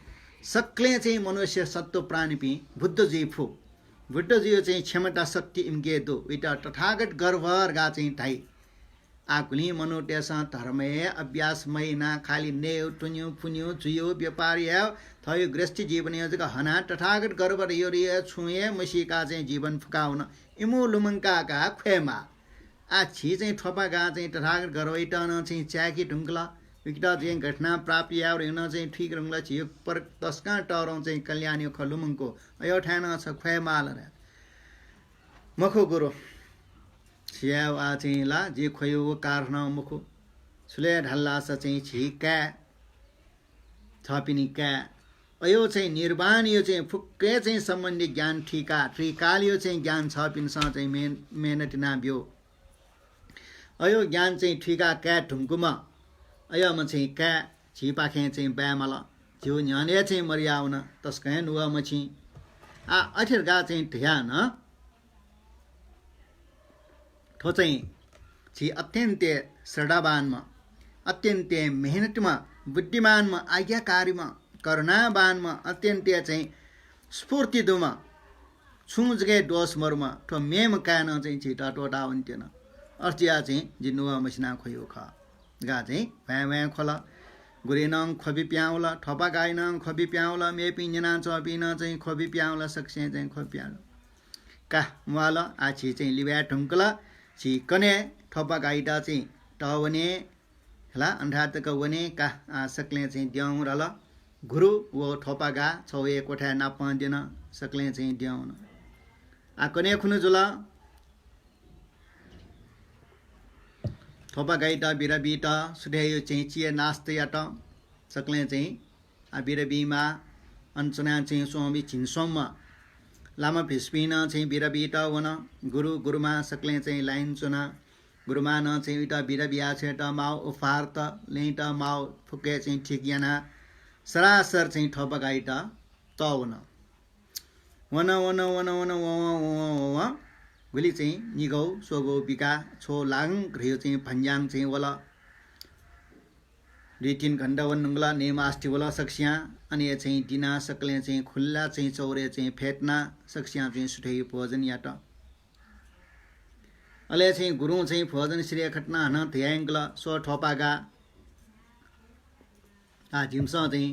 सकलें चाहिँ मनुष्य सत्त्व प्राणीपिं बुद्ध जुइ फु। बुद्ध जुयो चाहिँ क्षमता शक्ति इमिके दु। उइत तथागत गर्भ धकाः चाहिँ धाइ। आ गुलिं मनूतय्‌सं धर्मय् अभ्यास मयानाः खालि नयेउ, त्वन्यु, पुन्यु, जुयु, व्यापार यायेउ, थःयो गृहस्थी जीवनय् जक हनाः तथागत गर्भ धयो धयो छुं हे मसीकाः चाहिँ जीवन फुकावन। इमु लुमंकाः का ख्वये माः। आ झी चाहिँ थ्वपागां चाहिँ तथागत गर्भइत नं चाहिँ चाय्‌के धुंकल। उकित चाहिँ घटना प्राप्त यायेउ धयो नं चाहिँ थुइके धुंकल। झीयो पर तसकं तःधं चाहिँ कल्याणयो खँ लुमंकू। अयो थाय् नं छ ख्वये माल रे। मखु गुरु, झीया वा चाहिँ ला जि ख्वयो व कारणं मखु। छुले धाल्लासा चाहिँ झी काय्, छपिनि काय्, अयो चाहिँ निर्वाणयो चाहिँ फुक्के चाहिँ सम्बन्धी ज्ञान थुइका, त्रिकालयो चाहिँ ज्ञान छपिन्सं चाहिँ मेहन-, मेहनत याना ब्यो। अयो ज्ञान चाहिँ थुइका काय् धुंकुम्ह, अयोम्ह चाहिँ काय् झीपाखें चाहिँ बाय् माल। झीउ न्ह्यःने चाहिँ मरुयावन, तसकं हे नुगः मछिं। आ अथे धकाः चाहिँ धयान थ्व चाहिँ झी अत्यन्ते श्रद्धावान्म्ह, अत्यन्ते मेहनतिम्ह, बुद्धिमान्म्ह, आज्ञाकारीम्ह, करुणावान्म्ह, अत्यन्ते चाहिँ स्फूर्ति दुम्ह, छुं जक हे दोष मरुम्ह थ्व मेम्ह काय्‌नं चाहिँ झीत त्वःतावनेत्यन। अथे जुयाः चाहिँ जि नुगः मछिनाः ख्वयो खः। धकाः चाहिँ भ्वाँय् भ्वाँय् ख्वल। गुरुइ नं ख्वबि पिहां वल, थोपागाइ नं ख्वबि पिहां वल, मेपिं न्यनाच्वंपिं नं चाहिँ ख्वबि पिहां वल, सकसियां चाहिँ ख्वबि पिहां वल। का म्वाल, आः झी चाहिँ लिबाय् धुंकल, झी कन्हय् थोपागाइत चाहिँ तःवने हला, अन्थाय् तक वने का, आः सकलें चाहिँ द्यं धाल। गुरु व थोपागा छगू हे क्वथाय् नापं द्यन, सकलें चाहिँ द्यं वन। आः कन्हय् खुन्हु जुल। थोपागाइत बिदा बीत सुथय् चाहिँ चिया नास्ता यात। सकलें चाहिँ आः बिदा बीमाः, अन च्वनाः चाहिँ स्वंबी झिंस्वम्ह लामा भिस्पिं नं चाहिँ बिदा बीत वन। गुरु गुरुमां सकलें चाहिँ लाइन च्वन। गुरुमां नं चाहिँ उइत बिदा बियाछ्वयेत माःगु उपहारत, लँय्‌त माःगु फुक्क हे चाहिँ ठीक यानाः सरासर चाहिँ थोपागाइत तःवन। वन, वन, वन, वन, वं, वं, वं, वं, गुलि चाहिँ निगौ स्वगौ बिकाः छगू लांघ्रियो चाहिँ भन्ज्यां चाहिँ वल। दुई तीन घण्टा वन धुंकल, नयेमास्ति वल सकसियां। अन हे चाहिँ दिनाः सकलें चाहिँ खुल्ला चाहिँ चौरय् चाहिँ फ्यतुनाः सकसियां चाहिँ सुथय् भोजन यात। अले चाहिँ गुरुं चाहिँ भोजन सिधये खतनाः हानं धयायंकल, स्व थोपागा, आः जिमिसं चाहिँ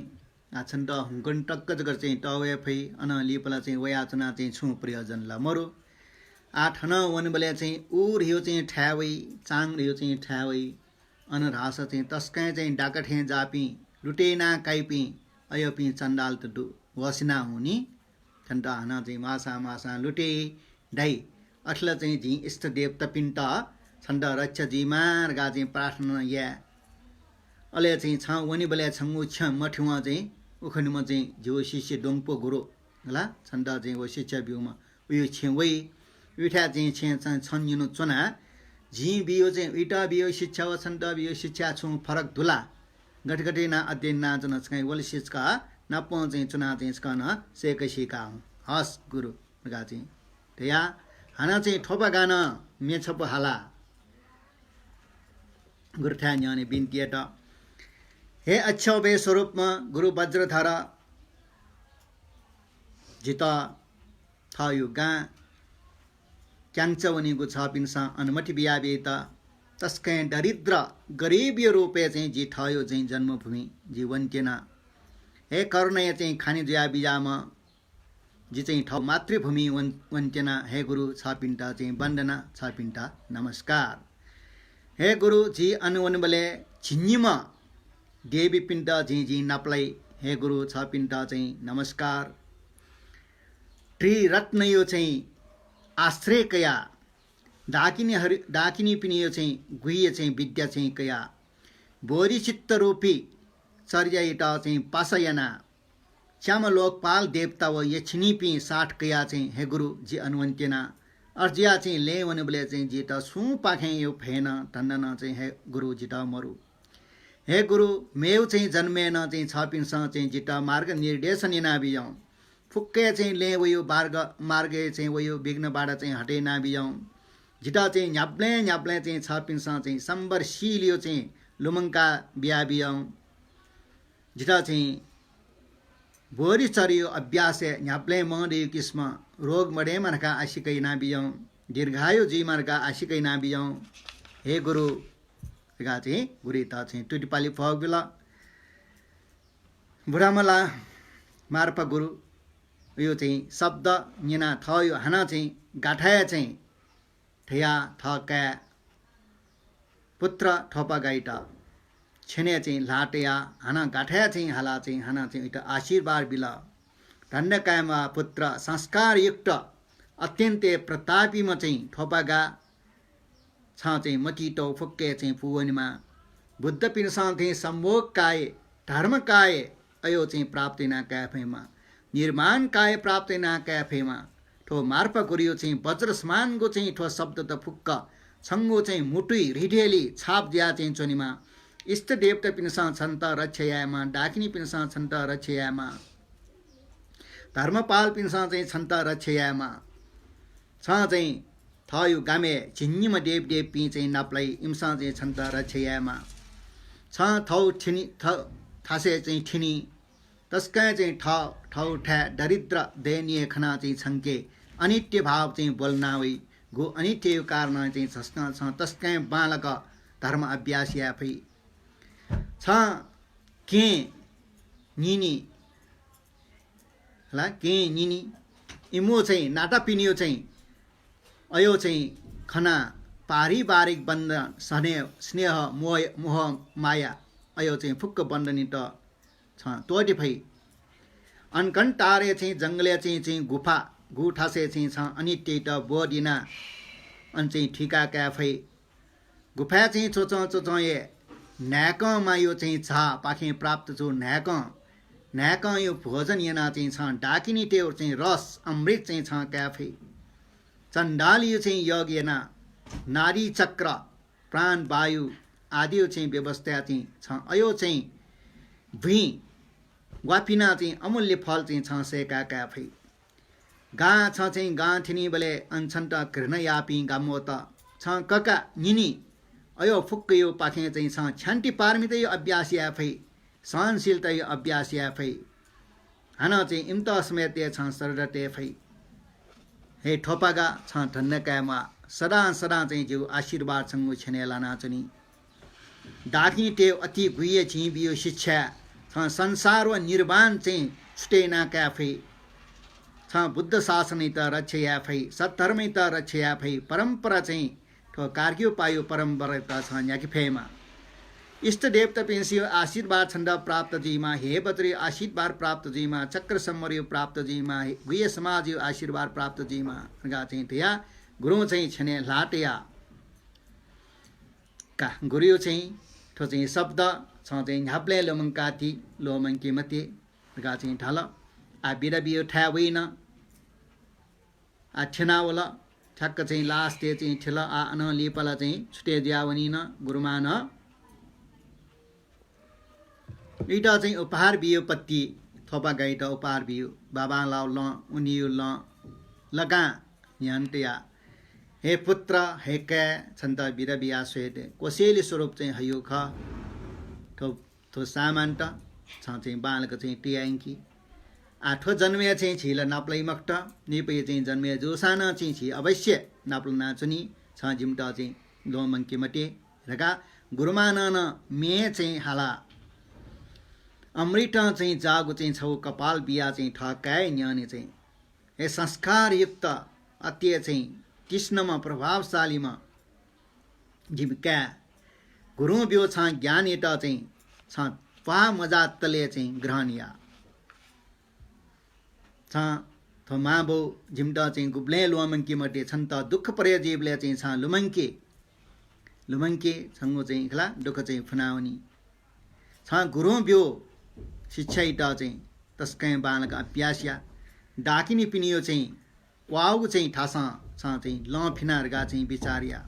आः छन्त हुंकन तक जक चाहिँ तःवये फइ, अनं लिपा ला चाहिँ वयाच्वनाः चाहिँ छुं प्रयोजन ला मरु। आः थनं वनेबलय् चाहिँ उ धयो चाहिँ थाय् वइ, चां धयो चाहिँ थाय् वइ। अन धाःसा चाहिँ तसकं चाहिँ डाका थें जाःपिं, लुटे याना काइपिं अय्‌पिं चण्डालत दु, वसिना हुँ नि। छन्त हानं चाहिँ माःसां माःसां लुटे दाइ। अथे ला चाहिँ जिं इष्ट देवतापिन्त छन्त रक्षा जुइमा धकाः चाहिँ प्रार्थना याये। अले चाहिँ छं वनेबलय् छंगु छ्यं मथ्यवं चाहिँ उखुन्हुम्ह चाहिँ जिगु शिष्य द्वंपु गुरु हला, छन्त चाहिँ व शिक्षा ब्यूम्ह उयो छेँ वइ। उइथाय् चाहिँ छेँ चाहिँ छन्त निन्हु च्वनाः जिं बियो चाहिँ उइत बियो शिक्षा व छन्त बियो शिक्षा छुं फरक दु ला? गथे गथे यानाः अध्ययन यानाच्वन छकः वल सिचका नापं चाहिँ च्वनाः चाहिँ छकः नं सय्‌क सीका हुँ। हस् गुरु धकाः चाहिँ धयाः हानं चाहिँ थोपागां नं म्ये छपु हालाः गुरुथाय् न्ह्यःने बिन्ति यात। हे अक्षोभ्य स्वरूपम्ह गुरु वज्रधर, जितः थःयो गां क्यांचा वनेगु छःपिन्सं अनुमति बियाबीत। तसकं दरिद्र गरिबयो रूपय् चाहिँ जि थःयो चाहिँ जन्मभूमि जि वनेत्यना। हे करुणाया चाहिँ खानि जुया बिज्याःम्ह जि चाहिँ थः मातृभूमि वन-, वनेत्यना। हे गुरु, छःपिन्त चाहिँ वन्दना, छःपिन्त नमस्कार। हे गुरु, जि अन वनेबलय् झिंनिम्ह देवीपिन्त जिं, जिं नापलाइ। हे गुरु, छःपिन्त चाहिँ नमस्कार। त्रिरत्नयो चाहिँ आश्रय कयाः, डाकिनीहरू, डाकिनीपिनियो चाहिँ गुह्य चाहिँ विद्या चाहिँ कयाः, बोधिचित्त रूपी चर्यायात चाहिँ पासा यानाः, च्याम्ह लोकपाल देवता व यक्षिणीपिं साथ कयाः चाहिँ, हे गुरु, जि अन वनेत्यना। अथे जुयाः चाहिँ लँय् वनेबलय् चाहिँ जितः सुंपाखें यो भय नं धन्दा नं चाहिँ, हे गुरु, जितः मरु। हे गुरु, मेगु चाहिँ जन्मय् नं चाहिँ छःपिन्सं चाहिँ जितः मार्गनिर्देशन यानाबिज्याहुँ। फुक्कं चाहिँ लँय् वयो मार्ग, मार्गय् चाहिँ वयो विघ्न बाधा चाहिँ हटे यानाबिज्याहुँ। जितः चाहिँ न्ह्याबलें न्ह्याबलें चाहिँ छःपिन्सं चाहिँ संवरशीलयो चाहिँ लुमंका बियाबिज्याहुँ। जितः चाहिँ बोधिचर्यायो अभ्यासय् न्ह्याबलें मदय्‌कि किसिमं रोग मदयेमा धकाः आशिका यानाबिज्याहुँ, दीर्घायु जुइमा धकाः आशिका यानाबिज्याहुँ। हे गुरु धकाः चाहिँ गुरुइत चाहिँ तुतिपालि फःबिल। बुढामला मार्पा गुरुयो चाहिँ शब्द न्यनाः थःयो हानं चाहिँ गाथाय् चाहिँ थ्ययाः थः काय् पुत्र थोपागाइत छ्यनय् चाहिँ ल्हाः तयाः हानं गाथाय् चाहिँ हालाः चाहिँ हानं चाहिँ उइत आशीर्वाद बिल। धन्य काय्म्ह पुत्र, संस्कारयुक्त, अत्यन्तय् प्रतापीम्ह चाहिँ थोपागा, छं चाहिँ मतिइ तःगु फुक्क हे चाहिँ पूवनेमा। बुद्धपिन्सं थें सम्भोग काये, धर्म काये अयो चाहिँ प्राप्त याना काये फयेमा, निर्माण काये प्राप्त याना काये फयेमा। थ्व मार्पा गुरुयो चाहिँ वज्र समानको चाहिँ थ्व शब्दत फुक्क छंगु चाहिँ मुटुइ हृदयलि छाप जुया चाहिँ च्वनेमा। इष्ट देवतापिन्सं छन्त रक्षा यायेमा, डाकिनीपिन्सं छन्त रक्षा यायेमा, धर्मपालपिन्सं चाहिँ छन्त रक्षा यायेमा। छं चाहिँ थःयो गामय् झिंनिम्ह देवदेवपिं चाहिँ नापलाइ, इमिसं चाहिँ छन्त रक्षा यायेमा। छं थौ थिनि, थ-, थासय् चाहिँ थिनि, तसकं चाहिँ थ-, थौथाय् दरिद्र दयनीय खनाः चाहिँ छंके अनित्य भाव चाहिँ ब्वलना वइ। गु अनित्ययो कारणं चाहिँ झसकं छं तसकं बांलाक धर्म अभ्यास याये फइ। छं केहेँ न्यनी, हला, केहेँ न्यनी। इमियो चाहिँ नातापिनियो चाहिँ अयो चाहिँ खना पारिवारिक बन्धन, स्नेह, स्नेह, मोह, मोह, माया, अयो चाहिँ फुक्क बन्धनयात छं त्वःते फइ। अन कन्टारय् चाहिँ जंगलय् चाहिँ, चाहिँ गुफा, गुथासय् चाहिँ छं अनित्ययात बोध याना अन चाहिँ थुइका काये फइ। गुफाय् चाहिँ च्वचं च्वचं हे न्हाय्कं मायो चाहिँ झापाखें प्राप्त जू न्हाय्कं, न्हाय्कंयो भोजन याना चाहिँ छं डाकिनीतय् चाहिँ रस, अमृत चाहिँ छं काये फइ। चण्डालयो चाहिँ योग याना नाडी चक्र, प्राण वायु आदियो चाहिँ व्यवस्था चाहिँ छं अयो चाहिँ भुइँ वापिना चाहिँ अमूल्य फल चाहिँ छं सय्का काये फइ। गां छं चाहिँ गां थ्यनीबलय् अन छन्त घृणा याःपिं गामवत छं कका न्यनी। अयो फुक्कयो पाखें चाहिँ छं क्षान्ति पारमितायो अभ्यास याये फइ, सहनशीलतायो अभ्यास याये फइ। हानं चाहिँ इमित समेत हे छं श्रद्धा तये फइ। हे थ्वपागा, छं धन्दा काये म्वाः। सदां सदां चाहिँ जिगु आशीर्वाद छंगु छ्यनय् लानाच्वनी। डाकिनीतय् अति गुह्य जिं बियो शिक्षा, छं संसार व निर्वाण चाहिँ छुटे याना काये फइ। छं बुद्ध शासनयात रक्षा याये फइ, सद्धर्मयात रक्षा याये फइ, परम्परा चाहिँ थ्व कार्ग्यो पायो परम्परायात छं न्ह्याके फयेमा। इष्टदेवतापिन्सयो आशीर्वाद छन्त प्राप्त जुइमा, हे बज्रयो आशीर्वाद प्राप्त जुइमा, चक्र सम्वरयो प्राप्त जुइमा, हे गुह्य समाजयो आशीर्वाद प्राप्त जुइमा धकाः चाहिँ धया गुरुं चाहिँ छ्यनय् ल्हाः तया का। गुरुयो चाहिँ थ्व चाहिँ शब्द छं चाहिँ न्ह्याबलें ल्वमंकाति, ल्वमंके मते धकाः चाहिँ धाल। आ बिदा बियो थाय् वइन। आ थ्यनावल, ठ्याक्क चाहिँ last-य् चाहिँ थिल। आ अनं लिपाला चाहिँ छुटे जुया वनिन। गुरुमां नं इमित चाहिँ उपहार बियो पति, थ्वपागायात उपहार बियो। बाबां लाउ लं, उनियो लं लकां न्ह्यःने तया, हे पुत्र, हे काय्, छन्त बिदा बिया स्वये दे। कोसेली स्वरूप चाहिँ हयो खः। थ्व, थ्व सामानत छं चाहिँ बांलाक चाहिँ तया यंकि। आ थ्व जन्मय् चाहिँ झी ला नापलाइ मखुत, निपय् चाहिँ जन्मय् जूसां नं चाहिँ झी अवश्य नापलानाच्वनी। छं जिमित चाहिँ ल्वमंके मते धकाः गुरुमां नं म्ये चाहिँ हाला। अमृतं चाहिँ जाःगु चाहिँ छगू कपाल बिया चाहिँ थः काय् न्ह्यःने चाहिँ, हे संस्कारयुक्त, अति चाहिँ तीक्ष्णम्ह, प्रभावशालीम्ह जिमि काय्, गुरुं ब्यू छं ज्ञानयात चाहिँ छं प्वाः मजातले चाहिँ ग्रहण या। छं थ्व मांबौ जिमित चाहिँ गुबलें ल्वमंके मते, छन्त दुःख परे जुइबलय् चाहिँ छं लुमंके, लुमंके, छंगु चाहिँ खला दुःख चाहिँ फुनावनी। छं गुरुं ब्यू शिक्षायात चाहिँ तसकं बांलाक अभ्यास या। डाकिनीपिनियो चाहिँ क्वाःगु चाहिँ थासं छं चाहिँ लं फिना धकाः चाहिँ बिचार या।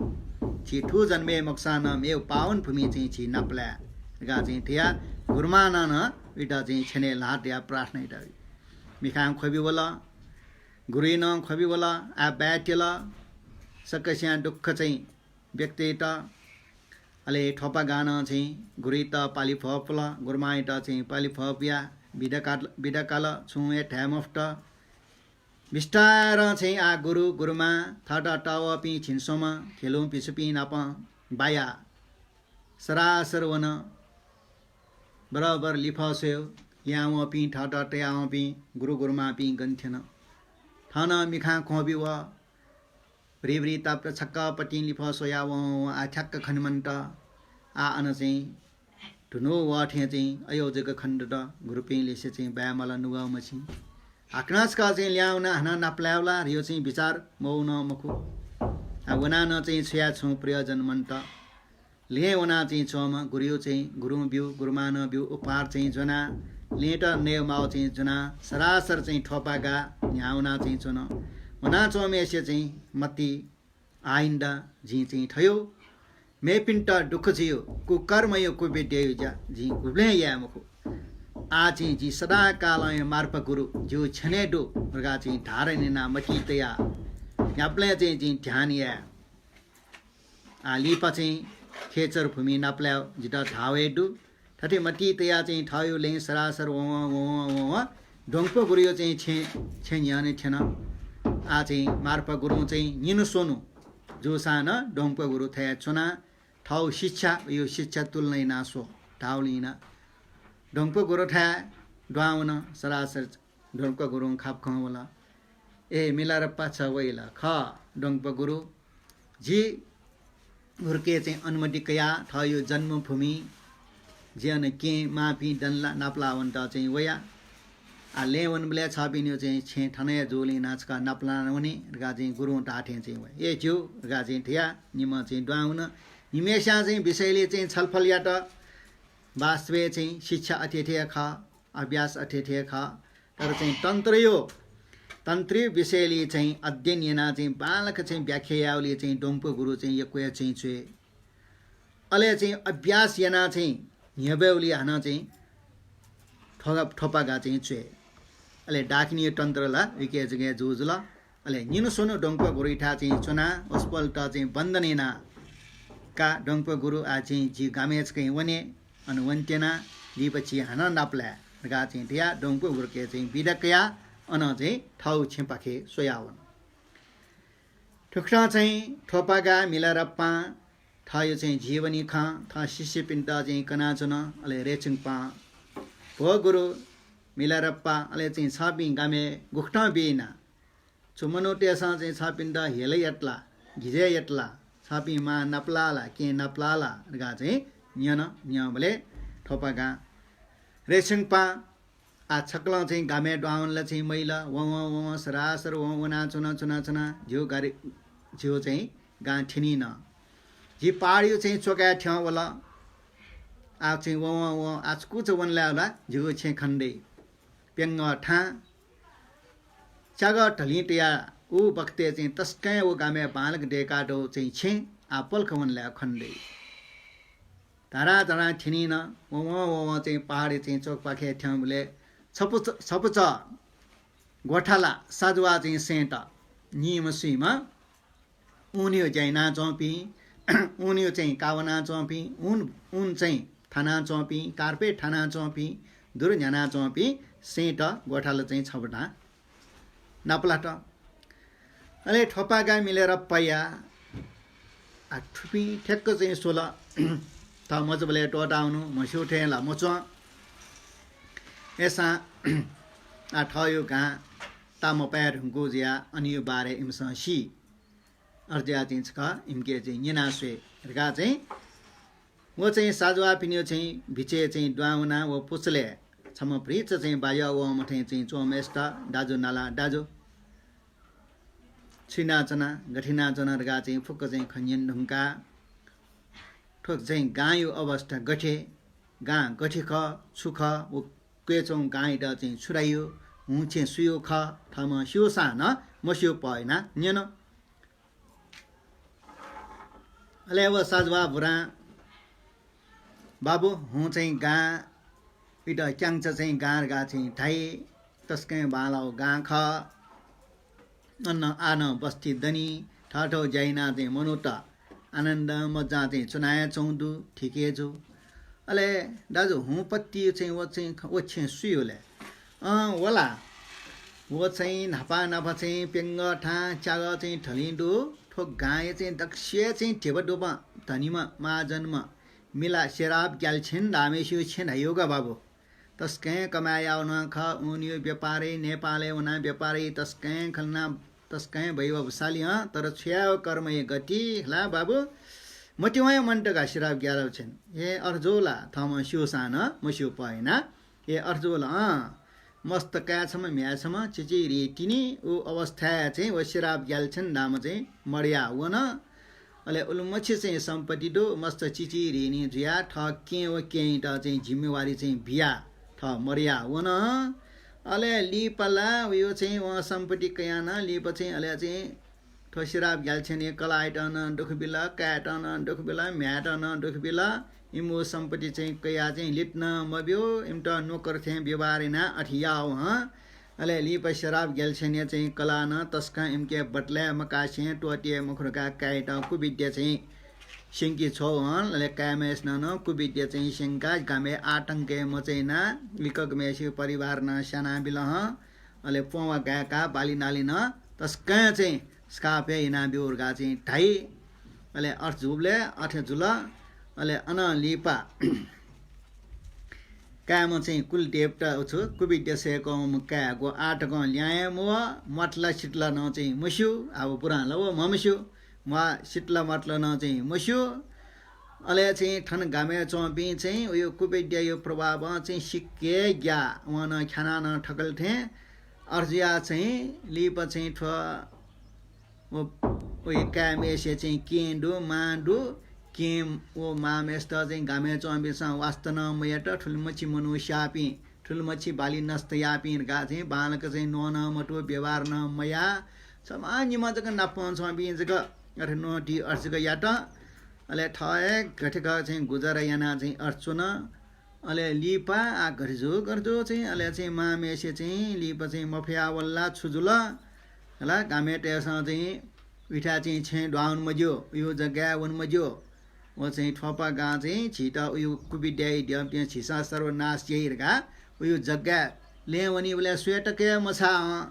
झी थ्व जन्मय् मखुसां नं मेगु पावन भूमि चाहिँ झी नापलाये धकाः चाहिँ धया गुरुमां नं इमित चाहिँ छ्यनय् ल्हाः तया प्रार्थना यात। मिखां ख्वबि वल, गुरुइ नं ख्वबि वल, आः बाय् त्यल। सकसियां दुःख चाहिँ व्यक्त यात। अले थ्वपागां नं चाहिँ गुरुइत पालि फपुल, गुरुमांयात चाहिँ पालि फपुया बिदा काल, बिदा काल, छुं हे धाये मफुत। बिस्तारं चाहिँ आः गुरु, गुरुमां थःत तःवःपिं झिंस्वम्ह थेलुं भिक्षुपिं नाप बाया सरासर वन। बराबर लिफः स्वयेगु, लिहां वंपिं, थःत तयावंपिं गुरु गुरुमांपिं गन थ्यन। थनं मिखां ख्वबि वः। भ्रिभ्रि ताप्त छक्क पतिं लिफः स्वया वं वं आः ठ्याक्क खने मन्त। आः अन चाहिँ धुनु वः थें चाहिँ अयो जक खने दत। गुरुपिं लिसे चाहिँ बाय् माल नुगः मछिं। हाकनं छकः चाहिँ लिहां वनाः हानं नापलाये वला धयो चाहिँ बिचार मवं नं मखु। आः वनाः नं चाहिँ छुया छुं प्रयोजन मन्त। लँय् वनाः चाहिँ च्वंम्ह गुरुयो चाहिँ गुरुं ब्यू, गुरुमां नं ब्यू उपहार चाहिँ ज्वनाः, लँय्‌त नयेमाः चाहिँ ज्वनाः सरासर चाहिँ थ्वपागा न्ह्याः वनाः चाहिँ च्वन। वनाच्वंम्हय्‌सिया चाहिँ मति आइन्दा जिं चाहिँ थयो, मेपिन्त दुःख जुयो, कुकर्मयो, कुविद्यायो ज्या जिं गुबलें याये मखु। आः चाहिँ जि सदाकालंयो मार्पा गुरु ज्यू छ्यनय् दु धकाः चाहिँ धारण यानाः मति तयाः न्ह्याबलें चाहिँ जिं ध्यान याये। आः लिपा चाहिँ खेचर भूमि नापलाये जितः धाःवये दु। थथे मति तयाः चाहिँ थःयो लँय् सरासर वं वं वं वं द्वंगपा गुरुयो चाहिँ छेँ, छेँ न्ह्यःने थ्यन। आः चाहिँ मार्पा गुरुं चाहिँ निन्हु स्वन्हु जूसां नं द्वंगपा गुरु थथे च्वनाः थःगु शिक्षा, यो शिक्षा तुलना यानाः स्व। धाःगुलिं यानाः द्वंक गुरुथाय् दुहां वन। सरासर द्वंक गुरुं खापा खं वल। ए मिलारेपा, छ वइ ला? खः द्वंक गुरु, जि गुरुके चाहिँ अनुमति कयाः थःगु जन्मभूमि, जि अन केहेँ मांपिं दनि ला नापलाः वनेत चाहिँ वया। आः लँय् वनेबलय् छःपिनिगु चाहिँ छेँ थन हे जूगुलिं यानाः छकः नापलाः वने धकाः चाहिँ गुरुं धाःथें चाहिँ वया। ए ज्यू धकाः चाहिँ धयाः निम्ह चाहिँ दुहां वन। निम्हय्‌सिनं चाहिँ विषयलय् चाहिँ छलफल यात। वास्तवय् चाहिँ शिक्षा अथे थें खः, अभ्यास अथे थें खः, तर चाहिँ तन्त्रयो, तन्त्रयो विषयलय् चाहिँ अध्ययन यानाः चाहिँ बांलाक चाहिँ व्याख्या याःगुलिं चाहिँ द्वंक गुरु चाहिँ यक्व हे चाहिँ च्वय्। अले चाहिँ अभ्यास यानाः चाहिँ न्ह्यब्वयेगुलिं हानं चाहिँ थ्व-, थ्वपागा चाहिँ च्वय्। अले डाकिनीयो तन्त्र ला उइके जक हे जूगु जुल। अले निन्हु स्वन्हु द्वंक गुरुयाथाय् चाहिँ च्वनाः वसपोलत चाहिँ वन्दना यानाः, का द्वंक गुरु, आः चाहिँ जि गामय् छकः वने, अन वनेत्यनाः लिपा जि हानं नापलाये धकाः चाहिँ धयाः द्वंक गुरुके चाहिँ बिदा कयाः अनं चाहिँ थःगु छेँपाखे स्वयाः वन। थुकथं चाहिँ थ्वपागा मिलारेपां थःगु चाहिँ जीवनी खँ थः शिष्यपिन्त चाहिँ कनाच्वन। अले रेछुङपां, भो गुरु मिलारेपा, अले चाहिँ छःपिं गामय् गुकथं बियाना? छु मनूतय्‌सं चाहिँ छःपिन्त हेला यात ला, गिजय् यात ला, छःपिं मां नापलाः ला, केहेँ नापलाः ला धकाः चाहिँ न्यन। न्यंबलय् थ्वपागां, रेछुङपां, आः छकलं चाहिँ गामय् दुहां वने ला चाहिँ मजिल। वं वं वं वं सरासर वं वनाच्वन, च्वनाच्वनाः झीगु गां, झीगु चाहिँ गां थ्यनीन। झी पहाडयो चाहिँ च्वकाय् थ्यं वल। आः चाहिँ वं वं वं आः छकूचा वने लायेगु ला झीगु छेँ खने दइ। प्यंगः थां च्यागः ढलिं तयाः उ बखतय् चाहिँ तसकं व गामय् बांलाक दय्‌कातःगु चाहिँ छेँ आः पलख वने लायेगु खने दइ। धाधां धाधां थ्यनीन। वं वं वं वं चाहिँ पहाडयो चाहिँ च्वकपाखे थ्यंबलय् छपु-, छपुचः ग्वथाला साजवाः चाहिँ सय्‌त, नीम्ह स्वीम्ह, ऊनयो ज्या यानाच्वंपिं, ऊनयो चाहिँ का वनाच्वंपिं, ऊन, ऊन चाहिँ थानाच्वंपिं, कार्पेट थानाच्वंपिं, दुरु न्ह्यानाच्वंपिं सय्‌त ग्वथाला चाहिँ छपु थां नापलात। अले थ्वपागा मिलारेपाया, आः थुपिं ठ्याक्क चाहिँ स्वल। थः मचाबलय् त्वःताः वन, म्हस्यू थें ला मच्वं। अय्‌सां आः थःयो गां ताःमपाये धुंकूगु जुयाः अनयो बारे इमिसं सी। अथे जुयाः चाहिँ छकः इमिके चाहिँ न्यना स्वये धकाः चाहिँ व चाहिँ साजवाःपिनिगु चाहिँ बिचय् चाहिँ दुहां वनाः व पुचलय् छम्ह भतिचा चाहिँ बाज्या वंम्ह थें चाहिँ च्वंम्हय्‌सित, दाजु नाला, दाजु, छु यानाच्वना, गथे यानाच्वना धकाः चाहिँ फुक्क चाहिँ खँ न्यने धुंकाः, थ्व चाहिँ गांयो अवस्था गथे, गां गथे खः, छु खः, व क्वय् च्वंगु गांयात चाहिँ छु धाइयो, हुँ छेँ सुयो खः, थःम्हं स्यूसां नं मस्यूपः यानाः न्यन। अले व साजवाः बुरां, बाबु, हुँ चाहिँ गां, इमित क्यांचा चाहिँ गां धकाः चाहिँ धाइ, तसकं बांलाःगु गां खः। अन आः नं बस्ती दनि, थःथःगु ज्या यानाः चाहिँ मनूत आनन्द मज्जां चाहिँ च्वना हे च्वंगु दु, ठीक हे जू। अले दाजु, हुँ पत्ति चाहिँ व चाहिँ, व छेँ सुयो ले? अँ, व ला। व चाहिँ न्हापा न्हापा चाहिँ प्यंगः थां च्यागः चाहिँ ढलिं दु। थ्व गांया चाहिँ दक्वसिया चाहिँ धिबा दुबा धनीम्ह महाजनम्ह मिला सिराप ग्यालछेन धाःम्हय्‌सियो छेँ धाइयो का बाबु। तसकं कमाय् याःगु नं खः, ऊनयो व्यापारय् नेपालय् वनाः व्यापारय् तसकं खँ ल्हानाः तसकं वैभवशाली हं, तर छु यायेगु कर्मया गति ला बाबु, मतिवं हे मन्त का सिराप ग्यालछेन। ए अथे जू ला, थःम्हं स्यूसां नं मस्यूपः यानाः। ए अथे जू ला, अँ। मस्त काय् छम्ह, म्ह्याय् छम्ह, चिचिरी तिनि, उ अवस्थाय् चाहिँ व सिराप ग्यालछेन धाःम्ह चाहिँ मदया वन। अले उलिमछि चाहिँ सम्पत्ति दु, मस्त चिचिरी नि जुयाः थः केहेँ व केहेँयात चाहिँ जिम्मेवारी चाहिँ बियाः थः मदया वन। अले लिपा ला वयो चाहिँ वं सम्पत्ति कयाः नं लिपा चाहिँ अले चाहिँ थ्व सिराप ग्यालछेनया कलाःयात नं दुःख बिल, काय्‌यात नं दुःख बिल, म्ह्याय्‌यात नं दुःख बिल। इमिगु सम्पत्ति चाहिँ कयाः चाहिँ लित नं मब्यू, इमित नोकर थें व्यवहार यानाः अथे याः हं। अले लिपा सिराप ग्यालछेनया चाहिँ कलाः नं तसकं इमिके बदलाये मकासें त्वःते मखु धकाः काय्‌यात कुविद्या चाहिँ स्यंके छ्वः हं। अले काय्‌म्हय्‌सिनं नं कुविद्या चाहिँ स्यंकाः गामय् आतंक हे मचायानाः लिक्क ग्वम्हय्‌सिगु परिवार नं स्यानाबिल हं। अले प्वंवा गाय्‌काः बाली नाली नं तसकं चाहिँ स्काप हे यानाब्यू धकाः चाहिँ धाइ। अले अथे जूबलय् अथे जुल। अले अनं लिपा काय्म्ह चाहिँ कुलदेवता छु कुविद्या सय्कःम्ह काय् व आः तकं ल्याहां हे मवः, म्वातला सितला नं चाहिँ मस्यू, आः व बुरां ला व म्हमस्यू, म्वाः सितला म्वातला नं चाहिँ मस्यू। अले चाहिँ थन गामय् च्वंपिं चाहिँ उयो कुविद्यायो प्रभावं चाहिँ सिक्क हे ग्याः, वं नं ख्यानाः नं थकल थें। अथे जुयाः चाहिँ लिपा चाहिँ थ्व व, व काय्म्हेसिया चाहिँ केहेँ दु, मां दु। केहेँ व मांम्हेसित चाहिँ गामय् च्वंपिन्सं वास्ता नं मयात, थुलिमछि मनू स्याःपिं, थुलिमछि बाली नष्ट याःपिं धकाः चाहिँ बांलाक चाहिँ न्वं नं मतू, व्यवहार नं मयाः। छम्ह निम्ह जक नापं च्वंपिं जक अथे न्वंति अथे जक यात। अले थः हे गथेक चाहिँ गुजारा यानाः चाहिँ अथे च्वन। अले लिपा आः गथे जू, गथे जू चाहिँ, अले चाहिँ मांम्हेसिया चाहिँ लिपा चाहिँ मफया वल ला छु जुल? हला, गामय्‌तय्सं चाहिँ उइथाय् चाहिँ छेँ द्वाः वने मज्यू, उयो जग्गाय् वने मज्यू। व चाहिँ थ्वपागां चाहिँ झीत उयो कुविद्याइ द्यःपिं झीसं सर्वनाश याइ धकाः उयो जग्गाय् लँय् वनीबलय् स्वये तक हे मछाः हं,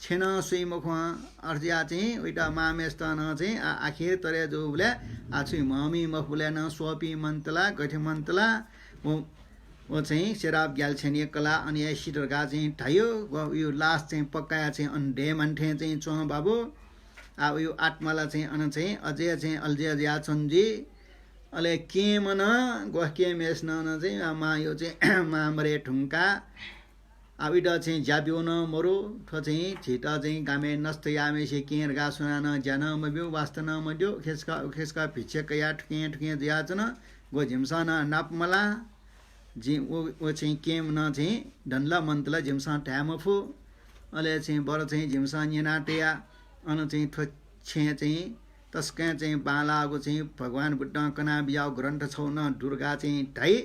छेँ नं स्वइ मखु हं। अथे जुयाः चाहिँ उइत मांम्हेसित नं चाहिँ आ-, आखिर तरे जूबलय् आः छुइ म्हमि मफुबलय् नं स्वःपिं मन्त ला, गथे मन्त ला, व व चाहिँ सेराप ग्याल्छेनया कलाः अन हे सित धकाः चाहिँ धायो। व उयो लास चाहिँ पक्काया चाहिँ अन दयेमान्थें चाहिँ च्वं बाबु। आः उयो आत्मा ला चाहिँ अन चाहिँ अझै चाहिँ अल्झे जुयाच्वन जुइ। अले केहेँम्ह नं, ग्वः केहेँम्हेसिनं नं चाहिँ आ, मांयो चाहिँ मां मरे धुंकाः आः उइत चाहिँ ज्या ब्यू नं मरु। थ्व चाहिँ झीत चाहिँ गामय् नष्ट याःम्हेसिया केहेँ धकाः सुनानं ज्या नं मब्यू, वास्ता नं मद्यू। उखेसक, उखेसक भिक्षा कयाः थुखें थुखें जुयाच्वन। ग्वः जिमिसं नं नाप मलाः। जि व, व चाहिँ केहेँम्ह नं चाहिँ दन ला मन्त ला जिमिसं धाये मफु। अले चाहिँ बरु चाहिँ जिमिसं न्यना तया, अन चाहिँ थ्व छेँ चाहिँ तसकं चाहिँ बांलाःगु चाहिँ भगवान बुद्धं कना बियाव ग्रन्थ छौ नं दु धकाः चाहिँ धाइ।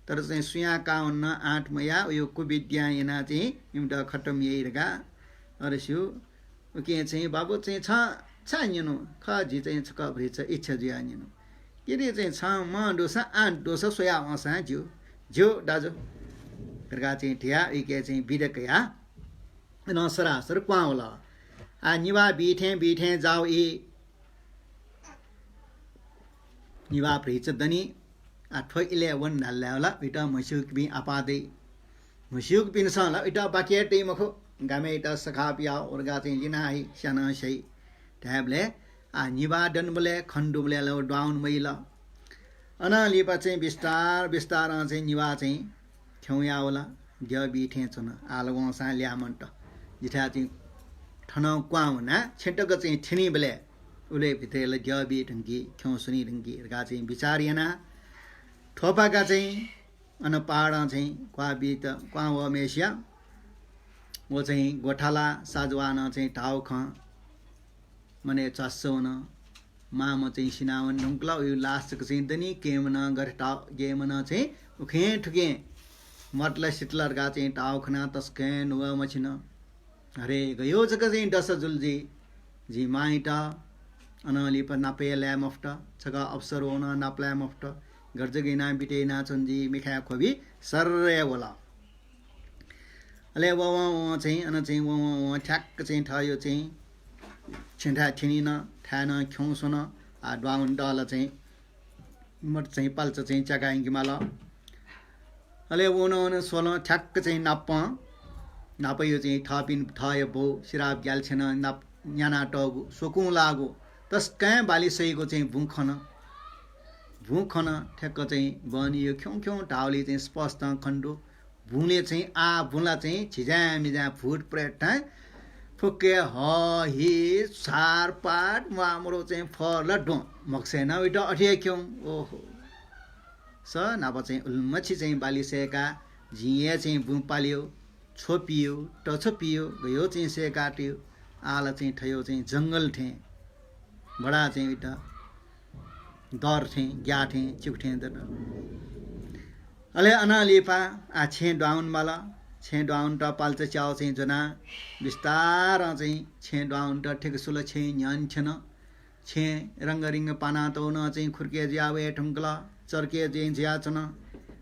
तर चाहिँ सुयां काः वने नं आँट मयाः, उयो कुविद्यां यानाः चाहिँ इमित खतम याइ धकाः अरस्यु। उकिं चाहिँ बाबु चाहिँ छ छाय् न्यनु? खः, जि चाहिँ छकः भतिचा इच्छा जुयाः न्यनु। यदि चाहिँ छं मं दुसा, आँट दुसा स्वया वंसां ज्यू, ज्यू दाजु धकाः चाहिँ धया उइके चाहिँ बिदा कयाः अनं सरासर क्वहां वल। आः निभाः बी थें बी थें जाउ ई। निभाः भतिचा दनि। आः थ्व इलय् वन धाल धायेवला, उइत म्हस्यूकपिं आपाः दइ। म्हस्यूकपिन्सं ला उइत बाकि हे तइ मखु। गामय् उइत सखाप याव, व धकाः चाहिँ लिना हइ, स्यानं स्याइ। धायेबलय् आः निभाः दनिबलय्, खने दुबलय् ला व द्वाः वने मइल। अनं लिपा चाहिँ बिस्तार बिस्तारं चाहिँ निभाः चाहिँ थ्यंवया वल, द्यः बी थें च्वन। आः ला वंसां ल्याः मन्त। जिथाय् चाहिँ थनं क्वहां वनाः छेँ तक चाहिँ थ्यनीबलय् उलय् भित्रय् ला द्यः बी धुंकी, थ्यंस्वनी धुंकी धकाः चाहिँ बिचार यानाः थ्वपागा चाहिँ अन पहाडं चाहिँ क्वहां बीत, क्वहां वःम्हेसिया व चाहिँ ग्वथाला साजवानं चाहिँ धाउ खँ मनय् च्वास्स वन। मांम्ह चाहिँ सिनावन धुंकल, उयो लास जक चाहिँ दनि। केहेँम्ह नं गथे धाउ, केहेँम्ह नं चाहिँ उखें थुखें मतला सितला धकाः चाहिँ धाउ खनाः तसकं नुगः मछिन। अरे, गयो जक चाहिँ दशा जुल जि, जि मांइत अनं लिपा नाप हे लाये मफुत, छकः अवसर वन नाप लाये मफुत, गथे जक यानाः बिते यानाच्वन जि, मिखाय् ख्वबि सर्र हे वल। अले ववं ववं चाहिँ अन चाहिँ ववं ववं ठ्याक्क चाहिँ थःयो चाहिँ छेँथाय् थ्यनिन, थाय् नं खिउँस्वन। आः द्वाः वनेत ला चाहिँ मत चाहिँ पाल्चा चाहिँ च्याकाः यंके माल। अले वन वन स्वलं ठ्याक्क चाहिँ नापं, नापयो चाहिँ थःपिं थःयो बौ सिराप ग्याल्छेनं नाप न्यानातःगु स्वकुं लाःगु तसकं बाली सइगु चाहिँ बुँ खन। बुँ खन, ठ्याक्क चाहिँ बहनीयो खिउँ खिउँ धाउली चाहिँ स्पष्टं खने दु। बुँले चाहिँ आः बुँ ला चाहिँ झिजाय् मिजाय् भूत प्रेत थें फुक्क हे ह, हि, छार, पात, म्वाःमरो चाहिँ फल द्वँ। मखुसें नं उइत अथे हे खिउँ। ओहो। स न्हापा चाहिँ उलिमछि चाहिँ बाली सय्काः जिं हे चाहिँ बुँ पाल्यो, छ्वपियो, तछ्वपियो, गयो चाहिँ सय्कातयो। आः ला चाहिँ थयो चाहिँ जंगल थें बडा चाहिँ उइत डर थें, ग्याः थें, चिकु थें दत। अले अनं लिपा आः छेँ द्वाः वने माल। छेँ द्वाः वनेत पाल्चा च्याव चाहिँ ज्वनाः बिस्तारं चाहिँ छेँ द्वाः वनेत थेके सुल। छेँ न्ह्यःने थ्यन। छेँ रंगरिंग पानातौ नं चाहिँ खुर्के जुया वये धुंकल, चर्के जुइ जुयाच्वन।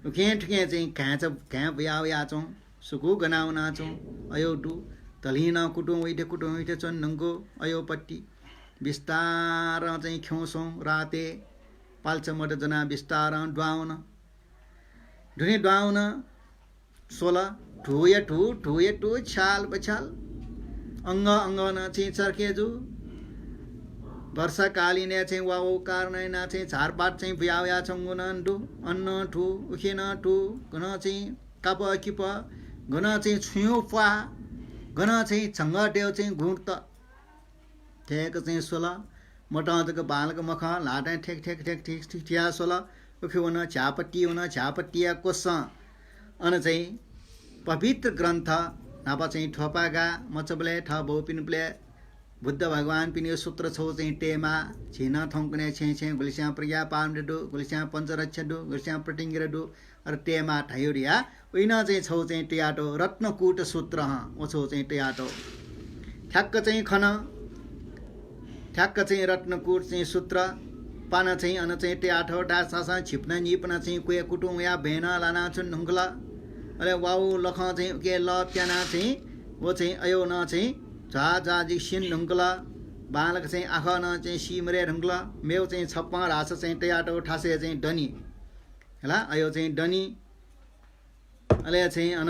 उखें थुखें चाहिँ घाँय् च-, घाँय् बुया वयाच्वं। सुकु गना वनाच्वं, अय् दु। धलिं नं कुतुं वइथे, कुतुं वइथे च्वने धुंकू, अय् पट्टि। बिस्तारं चाहिँ खिउँस्वं रातय् पाल्चा मत ज्वनाः बिस्तारं द्वाः वन। दुने द्वाः वन। स्वल। धूया धू, धूया धू, छ्याल बछ्याल। अंग अंगं नं चाहिँ चर्के जू। वर्षाकालीनय् चाहिँ वा वा कारणं यानाः चाहिँ झारपात चाहिँ बुया वयाच्वंगु नं दु। अन नं धू, उखे नं धू, गनं चाहिँ कापः किपः, गनं चाहिँ छुँयु प्वाः, गनं चाहिँ झंगः दय् चाहिँ गुँड त। थ्यंक चाहिँ स्वल। मतं जक बांलाक मखं, ल्हातं थ्यक थ्यक थ्यक थ्यक थ्यक थिया स्वल। उखे वन, झ्याःपट्टि वन, झ्याःपट्टिया क्वसं अन चाहिँ पवित्र ग्रन्थ न्हापा चाहिँ थ्वपागा मचाबलय् थः बौपिनिबलय् बुद्ध भगवानपिनिगु सूत्र छौ चाहिँ तयेमाः। झी नं थौंकन्हय् छेँय् छेँय् गुलिस्यां प्रज्ञापारमिता दु, गुलिस्यां पञ्चरक्षा दु, गुलिस्यां प्रतिज्ञा दु, अले तयेमाः धाइगु या। उइनं चाहिँ छौ चाहिँ तयातौ रत्नकूट सूत्र हं, व छौ चाहिँ तयातौ। ठ्याक्क चाहिँ खन, ठ्याक्क चाहिँ रत्नकूट चाहिँ सूत्र पान चाहिँ अन चाहिँ तयातौ। धाःसां झिपना निपना चाहिँ क्वय् कुतुं वयाः बँय् नं लानाच्वने धुंकल। अले वाउ लखं चाहिँ उके लः प्यानाः चाहिँ व चाहिँ अयौ नं चाहिँ झ्वाः झ्वाः जुइक सिने धुंकल। बांलाक चाहिँ आखः नं चाहिँ सी मदये धुंकल। मेव चाहिँ छप्पँ ह्रास चाहिँ तयातौ थासय् चाहिँ दनि। हला, अयौ चाहिँ दनि। अले चाहिँ अन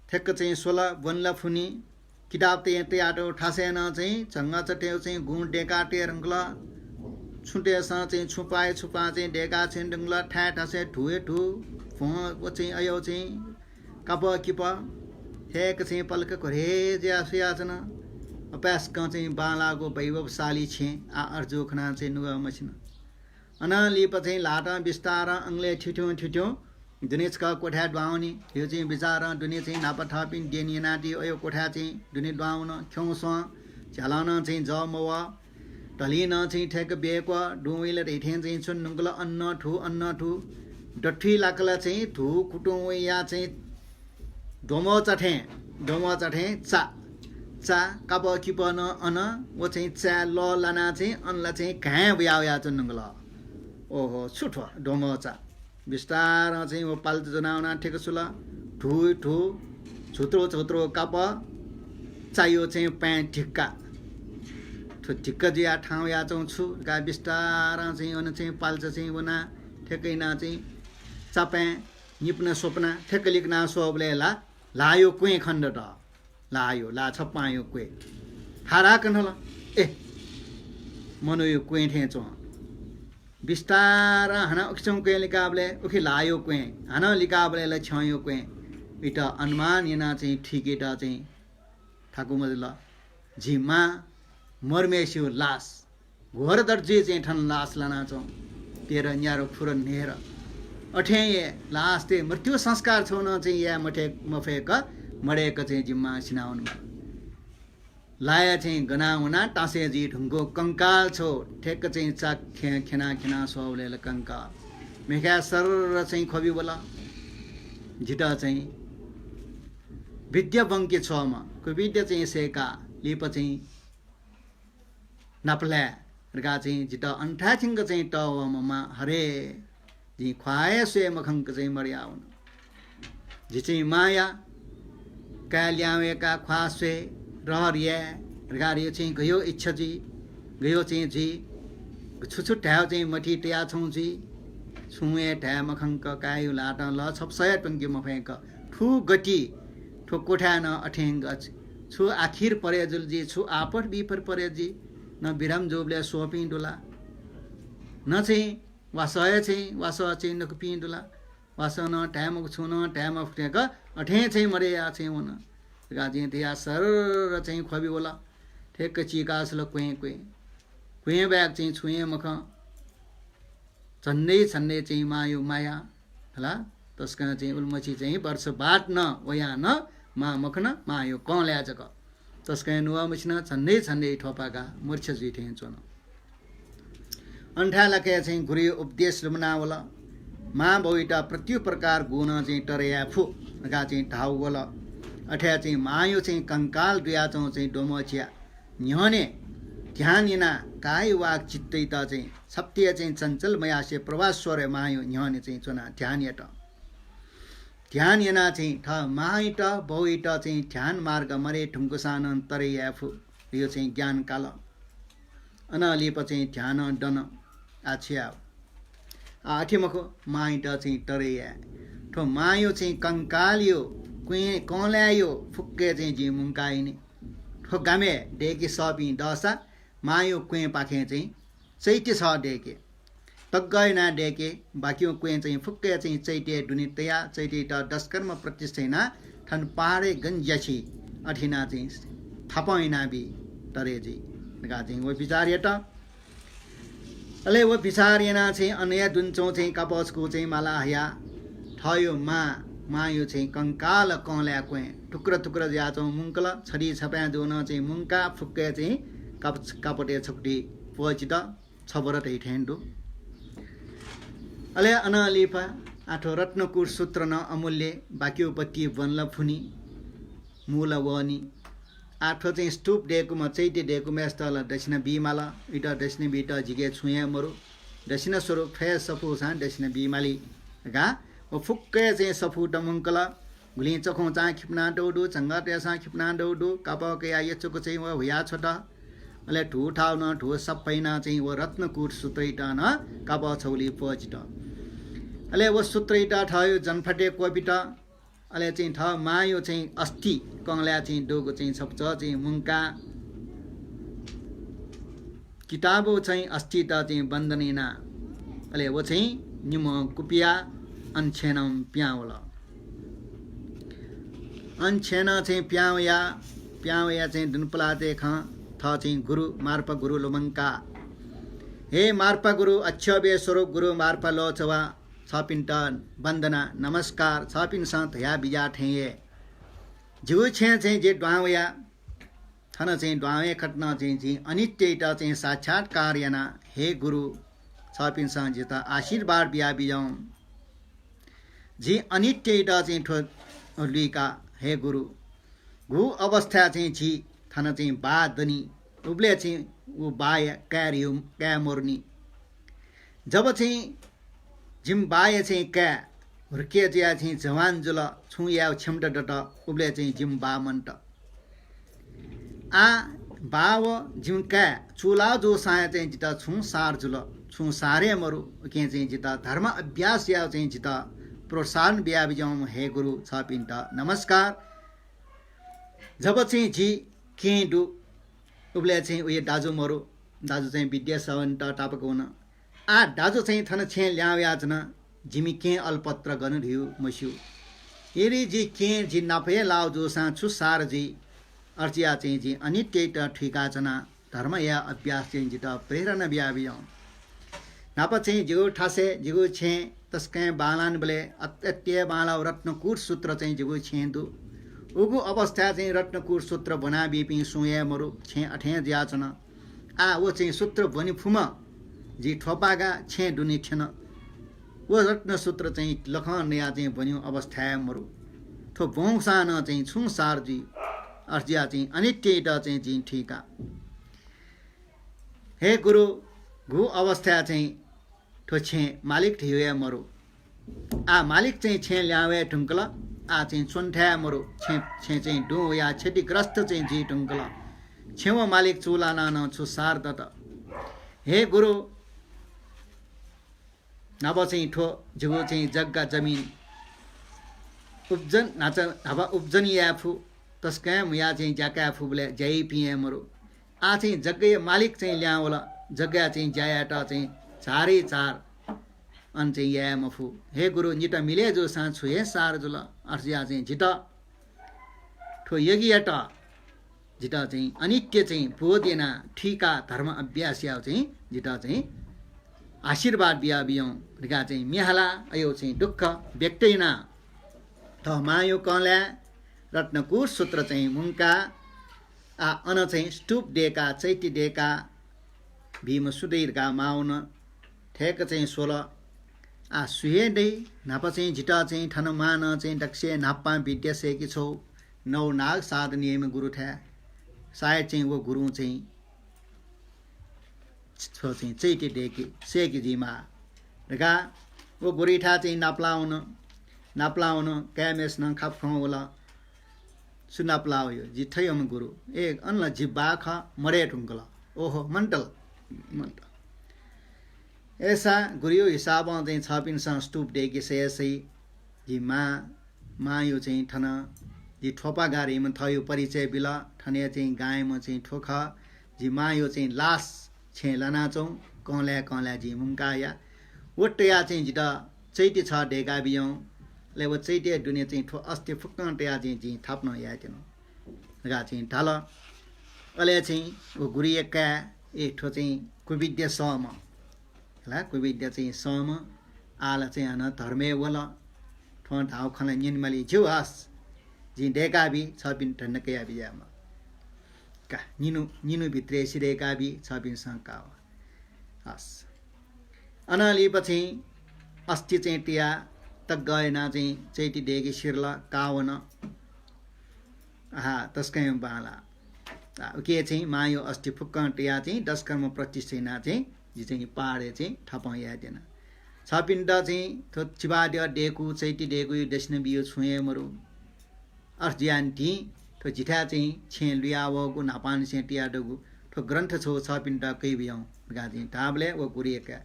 थ्यक्क चाहिँ स्वल, ब्वने ला फुनि। किताब तया, तयातौ थासय् नं चाहिँ झंगः चटेउ चाहिँ गुँड दय्काः तये धुंकल। छुँतय्सं चाहिँ छुँपाय् छुँपां चाहिँ दय्काः छ्वने धुंकल। थाय् थासय् धूया धू, भ्वं व चाहिँ अयौ चाहिँ कापः किपः, थ्यक्क चाहिँ पलख घ्वरे जुयाः स्वयाच्वन। अपाय्सकं चाहिँ बांलाःगु वैभवशाली छेँ आः अथे जू खनाः चाहिँ नुगः मछिन। अनं लिपा चाहिँ ल्हातं बिस्तारं अंगलय् थ्युथ्युं थ्युथ्युं दुने छकः क्वथाय् दुहां वनी। थ्यौ चाहिँ बिचारं दुने चाहिँ न्हापा थःपिं द्यने यानादी अयौ क्वथाय् चाहिँ दुने दुहां वन। खिउँसं झ्यालं नं चाहिँ जः मवः। धलिं नं चाहिँ थ्यक्क बेक्वः। दुं वइल धइथें चाहिँ च्वने धुंकल। अन नं थू, अन नं थू। दथुइ लाकल चाहिँ धू कुतुं वयाः चाहिँ द्वमचा थें, द्वमचा थें चा, चा कापः किपः नं अन, व चाहिँ चाय् लः लानाः चाहिँ अन ला चाहिँ घाँय् बुया वयाच्वने धुंकल। ओहो, छु थ्व द्वमचा? बिस्तारं चाहिँ व पाल्चा ज्वनाः वनाः थ्यक्क स्वल। धू, धू, झुत्रो, झुत्रो कापः, चाय् चाहिँ पाँय् धिक्का। थ्व धिक्का जुयाः थाहां वयाच्वंगु छु धकाः बिस्तारं चाहिँ अन चाहिँ पाल्चा चाहिँ वनाः थ्यक्क यानाः चाहिँ चा पाँय् निपना स्वपना थ्यक्क लिकनाः स्वःबलय् ला ल्हाःयु क्वँय् खनेदत। ल्हाःयु, ल्हाः छप्पँयु क्वँय्। हाराः कन हल। ए, मनूयु क्वँय् थें च्वं। बिस्तारं हानं उखे च्वंगु क्वँय् लिकाःबलय् उखे ल्हाःयु क्वँय्, हानं लिकाःबलय् ला छ्यंयु क्वँय्। इत अनुमान यानाः चाहिँ थुइकेत चाहिँ थाकु मजुल। जि मां मरुम्हय्सिगु लास। घोर दर्जी चाहिँ थन लास लानाच्वं। तेह्र न्यारो खुर न्हेर। अथें हे लासतय् मृत्यु संस्कार छौ नं चाहिँ याये मथे, मफय्क, मदय्क चाहिँ जिम्मा सिनावनेमाः। लाया चाहिँ गना वनाः तासय् जुइ धुंकू कंकाल छौ थ्यक्क चाहिँ चा खे-, खेना खेना स्वःबलय् ला कंकाल। मेखाय् सर्र चाहिँ ख्वबि वल। जितः चाहिँ विद्या बंके छ्वःम्ह, कुविद्या चाहिँ सय्काः लिपा चाहिँ नापलाये धकाः चाहिँ जितः अन्थाय् थ्यंक चाहिँ तःवःम्ह मां हरे, जिं ख्वाः हे स्वये मखंक चाहिँ मदया वन। जि चाहिँ मांया, काय् ल्याहां वय्काः ख्वाः स्वये, रहर याये धकाः यो चाहिँ गयो इच्छा जुइ, गयो चाहिँ जुइ, छु छु धायेगु चाहिँ मतिइ तयाच्वंगु जुइ, छुं हे धाये मखंक काय्‌यु ल्हातं लः छपसः हे त्वंके मफय्क थ्व गति, थ्व क्वथाय् नं अथें गछ। छु आखिर परे जुल जि, छु आपत विपत परे जि, न बिराम जूबलय् स्वःपिं दु ला? न चाहिँ वासः हे चाहिँ, वासः चाहिँ नकपिं दु ला? वासः नं धाये मखु, छुं नं धाये मखु थेंक अथें चाहिँ मदया चाहिँ वन। धकाः जिं धया सर्र चाहिँ ख्वबि वल। थेक्क चीकाः सल क्वँय् क्वँय्। क्वँय् बाहेक चाहिँ छुं हे मखं। झन्डै झन्डै चाहिँ मांयु माया हला। तसकं चाहिँ उलिमछि चाहिँ वर्षवात नं वयाः नं मां मखन, मांयु कंलाय् जक। तसकं नुगः मछिन, झन्डै झन्डै थ्वपाकाः मूर्छा जुइ थें च्वन। अन थाय् लाकाय् चाहिँ गुरुया उपदेश लुमना वल। मां बौयात प्रत्येक प्रकार गुणं चाहिँ तरे याये फु धकाः चाहिँ धाःगु वल। अथे चाहिँ मांयु चाहिँ कंकाल जुयाच्वंगु चाहिँ द्वम्हच्याया न्ह्यःने ध्यान यानाः काय वाक् चित्तयात चाहिँ छप्तिया चाहिँ चञ्चल मयासें प्रभास्वरय् मांयु न्ह्यःने चाहिँ च्वनाः ध्यान यात। ध्यान यानाः चाहिँ थः मांयात बौयात चाहिँ ध्यान मार्ग मदये धुंकूसां नं तरे याये फु धइगु चाहिँ ज्ञान काल। अनं लिपा चाहिँ ध्यानं दन। आः छु याये? आ, अथे मखु, मांयात चाहिँ तरे याये। थ्व मांयो चाहिँ कंकालयो, क्वँय् कंलाय्‌यो फुक्कय् चाहिँ जिं मुंकाः यने। थ्व गामय् दय्‌के सःपिं दःसा मांयो क्वँय्‌पाखें चाहिँ चैत्य छः दय्‌के। तग्ग यानाः दय्‌के, बाकियो क्वँय् चाहिँ फुक्कय् चाहिँ चैत्यया दुने तयाः चैत्ययात दशकर्म प्रतिष्ठा यानाः थन पहाडय् गन ज्याछि अथे यानाः चाहिँ थापं यानाबी तरे जुइ धकाः चाहिँ व बिचार यात। अले व बिचार यानाः चाहिँ अनया दुने च्वंगु चाहिँ कापः छकू चाहिँ माला हयाः थःयो मां, मांयो चाहिँ कंकाल कंलाय् क्वँय् टुक्र टुक्र जुयाच्वंगु मुंकल। छधी छपाँय् जूगु नं चाहिँ मुंकाः फुक्कय् चाहिँ काप-, कापतय् छकुथी प्वःचित। छबर धइथें दु। अले अनं लिपा आः थ्व रत्नकूट सूत्र नं अमूल्य, बाकियो बत्ती ब्वंल फुनि, मू ला वःनि। आः थ्व चाहिँ स्तूप दय्‌कूम्ह, चैत्य दय्‌कूम्हय्‌सित ला दक्षिणा बीमाल, उइत दक्षिणा बीत जिके छुं हे मरु। दक्षिणा स्वरूप फय् सफूसां दक्षिणा बीमाली धकाः व फुक्कय् चाहिँ सफूत मुंकल। गुलिं चखुंचां खिपनातःगु दु, झंगःतय्‌सं खिपनातःगु दु, कापः कयाः यचुक चाहिँ व हुयाछ्वत। अले धू थाःगु नं धू सफा यानाः चाहिँ व रत्नकूट सूत्रयात नं कापः छगुली प्वःचित। अले व सूत्रयात थःयो जनफातय् क्वबित। अले चाहिँ थः मांयो चाहिँ अस्थि कंलाय् चाहिँ दुगु चाहिँ छपचः चाहिँ मुंकाः किताबय् चाहिँ अस्थित चाहिँ बन्दन यानाः अले व चाहिँ निम्हं कुपियाः अन छेँनं पिहां वल। अन छेँनं चाहिँ पिहां वयाः, पिहां वयाः चाहिँ दुनुपलाः तय्‌खं थः चाहिँ गुरु, मार्पा गुरु लुमंकाः, हे मार्पा गुरु, अक्षोभ्य स्वरूप गुरु मार्पा ल्वःचवा, छःपिन्त वन्दना, नमस्कार, छःपिन्सं धया बिज्याः थें हे जिगु छेँय् चाहिँ जि दुहां वया। थन चाहिँ दुहां वये खतनं चाहिँ जिं अनित्ययात चाहिँ साक्षात्कार याना। हे गुरु, छःपिन्सं जितः आशीर्वाद बिया बिज्याहुँ। जिं अनित्ययात चाहिँ थ्व लुइका। हे गुरु, गु अवस्थाय् चाहिँ जि थन चाहिँ बाः दनि, उबलय् चाहिँ व बाःया काय् रि-, काय् मरुनि। जब चाहिँ जिमि बाःया चाहिँ काय् हुर्के जुयाः चाहिँ जवान जुल, छुं यायेगु क्षमता दत, उबलय् चाहिँ जिमि बाः मन्त। आः बाः व जिमि काय् चूलाः जूसां हे चाहिँ जितः छुं सार जुल, छुं सार हे मरु। उकिं चाहिँ जितः धर्म अभ्यास यायेगु चाहिँ जितः प्रोत्साहन बिया बिज्याहुँ। हे गुरु, छःपिन्त नमस्कार। जब चाहिँ जि केहेँ दु, उबलय् चाहिँ उया दाजु मरु, दाजु चाहिँ विद्यासेवनयात तापाक वन। आः दाजु चाहिँ थन छेँय् लिहां वयाच्वन, जिमि केहेँ अलपत्र गन धइगु मस्यू। यदि जि केहेँ जि नाप हे लाःगु जूसां छु सार जुइ? अथे जुयाः चाहिँ जिं अनित्ययात थुइकाच्वना। धर्मया अभ्यास चाहिँ जितः प्रेरणा बिया बिज्याहुँ। न्हापा चाहिँ जिगु थासय्, जिगु छेँय् तसकं बांलाःनिबलय् अत्यत्य बांलाःगु रत्नकूट सूत्र चाहिँ जिगु छेँय् दु। उगु अवस्थाय् चाहिँ रत्नकूट सूत्र ब्वनाबीपिं सुं हे मरु, छेँ अथें जुयाच्वन। आः व चाहिँ सूत्र ब्वने फुम्ह जि थ्वपागा छेँ दुने थ्यन। व रत्नसूत्र चाहिँ लखं नयाः चाहिँ ब्वनीगु अवस्थाय् मरु। थ्व ब्वंसां नं चाहिँ छुं सार जुइ? अथे जुयाः चाहिँ अनित्ययात चाहिँ जिं थुइका। हे गुरु, गु अवस्थाय् चाहिँ थ्व छेँ मालिक धइगु हे मरु। आः मालिक चाहिँ छेँ लिहां वये धुंकल, आः चाहिँ च्वन्थाय् मरु, छेँ, छेँ चाहिँ दुं वयाः क्षतिग्रस्त चाहिँ जुइ धुंकल। छेँ व मालिक चूलानाः नं छु सार दत? हे गुरु, न्हापा चाहिँ थ्व जिगु चाहिँ जग्गा जमिन उब्जन, न्हाचा न्हापा उब्जन याये फु, तसकं म्हुयाः चाहिँ ज्या काये फुबलय् ज्या याइपिं हे मरु। आः चाहिँ जग्गाया मालिक चाहिँ लिहां वल, जग्गाय् चाहिँ ज्या यायेत चाहिँ झारै झार अन चाहिँ याये मफु। हे गुरु, निता मिले जूसां छु हे सार जुल? अथे जुयाः चाहिँ जितः थ्व यज्ञयात जितः चाहिँ अनित्य चाहिँ बोध यानाः थुइकाः धर्म अभ्यास यायेगु चाहिँ जितः चाहिँ आशीर्वाद बिया बिज्याहुँ धकाः चाहिँ म्ये हालाः अय् चाहिँ दुःख व्यक्त यानाः थः मांयो कंलाय् रत्नकूट सूत्र चाहिँ मुंकाः आः अन चाहिँ स्तूप दय्काः चैत्य दय्काः बीम्ह सु दइ धकाः माः वन। थय्क चाहिँ स्वल। आः सु हे दइ? न्हापा चाहिँ जितः चाहिँ थन मां नं चाहिँ दक्वसिबय् न्हापां विद्या सय्के छ्वः नव नाग साधन याइम्ह गुरुथाय्। सायद चाहिँ व गुरुं चाहिँ थ्व चाहिँ चैत्य दय्के सय्के जुइमाः धकाः व गुरुयाथाय् चाहिँ नापलाः वन। नापलाः वन, काय्म्हेसिनं खापा खं वल। सु नापलाः वयो? जि थय्म्ह गुरु। ए, अन ला जि बाः खः, मदये धुंकल। ओहो, मन्त ला? मन्त। अय्‌सा गुरुयो हिसाबं चाहिँ छपिन्सं स्तूप दय्‌के सय्‌या सइ। जि मां, मांयो चाहिँ थन जि थ्वपागा धइम्ह थःयो परिचय बिल। थनया चाहिँ गाय्‌म्ह चाहिँ थ्व खः। जि मांयो चाहिँ लास छेँय् लानाच्वं, कंलाय् कंलाय् जिं मुंकाया। व तयाः चाहिँ जितः चैत्य छः दय्‌का बियं। अले व चैत्यया दुने चाहिँ थ्व अस्थि फुक्कं तयाः चाहिँ जिं थापना यायेत्यन धकाः चाहिँ धाल। अले चाहिँ व गुरुया काय्, ए, थ्व चाहिँ कुविद्या सःम्ह, हला, कुविद्या चाहिँ सःम्ह, आः ला चाहिँ हानं धर्मय् वल। थ्वं धाःगु खँ ला न्यनेमाली, ज्यू हस्, जिं दय्‌का बी, छपिन्त धन्दा कयाबिज्यायेमा। का, निन्हु, निन्हु भित्रय् सिधय्‌का बी, छपिन्सं काः वा। हस्। अनं लिपा चाहिँ अस्थि चाहिँ तयाः तग्ग यानाः चाहिँ चैत्य दय्‌के सिधल, काः वन। आहा, तसकं बांला। आ, उके चाहिँ मांयो अस्थि फुक्कं तयाः चाहिँ दशकर्म प्रतिष्ठा यानाः चाहिँ जि चाहिँ पहाडय् चाहिँ थापं यायेत्यना। छपिन्त चाहिँ थ्व चिबाद्यः दय्‌कू, चैत्य दय्‌कूयो दक्षिणा बियो छुं हे मरु। अथे जुयानिंतिं थ्व जिथाय् चाहिँ छेँय् लुया वःगु न्हापांनिसें तयादीगु थ्व ग्रन्थ छगू छपिन्त कयाबियं धकाः चाहिँ धाःबलय् व गुरुया काय्,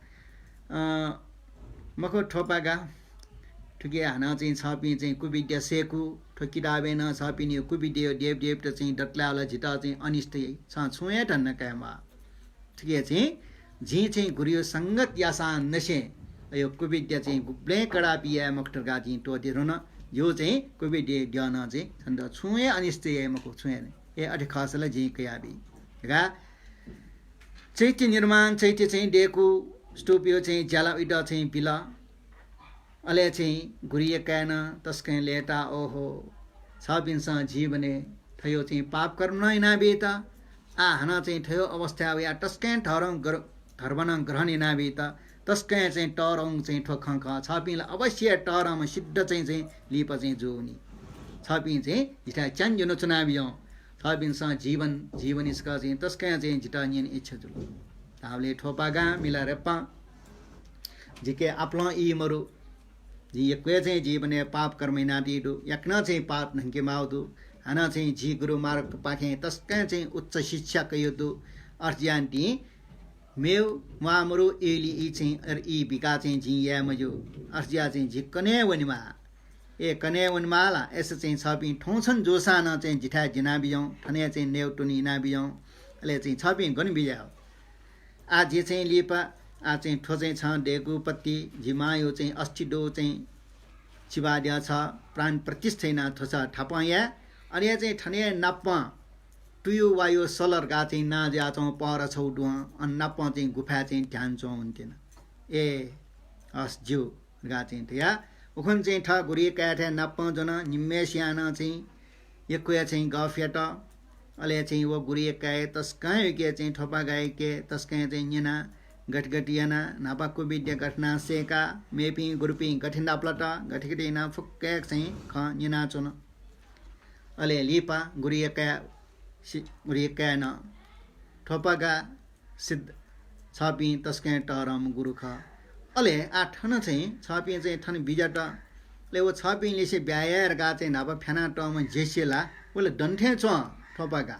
अँ, मखु थ्वपागा, थुके हानं चाहिँ छपिं चाहिँ कुविद्या सय्‌कू, थ्व किताबय् नं छपिनियो कुविद्यायो देव देवता चाहिँ दतलाय् वल, जितः चाहिँ अनिष्ट याइ, छं छुं हे धन्दा कायेमाः। थुके चाहिँ जिं चाहिँ गुरुयो संगत याःसां नसें अयो कुविद्या चाहिँ गुबलें कडापि याये मखुत धकाः जिं त्वःते धुन। यो चाहिँ कुविद्यायो द्यः नं चाहिँ छन्त छुं हे अनिष्ट याये मखु, छुं हे। ए, अथे खःसा ला जिं कयाबी धकाः चैत्य निर्माण, चैत्य चाहिँ दय्‌कू स्तूपयो चाहिँ ज्याला उइत चाहिँ बिल। अले चाहिँ गुरुया काय् नं तसकं लय्‌ताः, ओहो, छपिन्सं जीवनय् थयो चाहिँ पाप कर्म नं यानाबीत, आः हानं चाहिँ थयो अवस्थाय् वयाः तसकं धर्म ग्र-, धर्म नं ग्रहण यानाबीत, तसकं चाहिँ तःधंगु चाहिँ थ्व खँ खः। छपिं ला अवश्य तःधंम्ह सिद्ध चाहिँ, चाहिँ लिपा चाहिँ जूनि। छपिं चाहिँ जिथाय् च्यानज्यानाः च्वनाबियं। छपिन्सं जीवन, जीवनी सकः चाहिँ तसकं चाहिँ जितः न्यने इच्छा जुल। धाःबलय् थ्वपागां मिलारेपां जिके आपालं ई मरु। जिं यक्व हे चाहिँ जीवनय् पाप कर्म यानादी दु, याकनं चाहिँ पाप न्हंके माःगु दु। हानं चाहिँ जि गुरु मार्गपाखें तसकं चाहिँ उच्च शिक्षा कयागु दु। अथे जुयानिंतिं मेव म्वाः मरु, इलि ई चाहिँ, अर ई बिकाः चाहिँ जिं याये मज्यू। अथे जुयाः चाहिँ जि कन्हय् वनेमाः। ए, कन्हय् वनेमाः ला? अय्‌सा चाहिँ छपिं थौंछन जूसां नं चाहिँ जिथाय् ज्यानाबियं, थन हे चाहिँ नयेगु तुनि यानाबियं। अले चाहिँ छपिं गन बिज्यायेगु? आः जि चाहिँ लिपा, आः चाहिँ थ्व चाहिँ छं दय्‌कूपति, जि मांयो चाहिँ अस्थि दु चाहिँ चिबाद्यः छः प्राण प्रतिष्ठा यानाः थ्व छः थापं याये। अले चाहिँ थन हे नापं तुयु वायु सलर धकाः चाहिँ नां जुयाच्वंगु पहरा छगू दुहं, अन नापं चाहिँ गुफाय् चाहिँ ध्यान च्वं वनेत्यना। ए, हस् ज्यू धकाः चाहिँ धयाः उखुन्हु चाहिँ थः गुरुया काय्‌थाय् नापं ज्वन। निम्हय्‌सियां नं चाहिँ यक्व हे चाहिँ गफ यात। अले चाहिँ व गुरुया काय् तसकं उके चाहिँ थ्वपागायाके तसकं चाहिँ न्यना, गथे गथे याना, न्हापा कुविद्या गथे याना सय्‌का, मेपिं गुरुपिं गथे नापलात, गथे गथे याना फुक्क हे चाहिँ खँ न्यनाच्वन। अले लिपा गुरुया काय् सि-, गुरुया काय् नं थ्वपागा सिद्ध, छपिं तसकं तःधंम्ह गुरु खः। अले आः थन चाहिँ छपिं चाहिँ थन बिज्यात। अले व छपिं लिसे ब्याहा याये धकाः चाहिँ न्हापा फ्यानातःम्ह जेसे ला व ला दन थें च्वं थ्वपागा।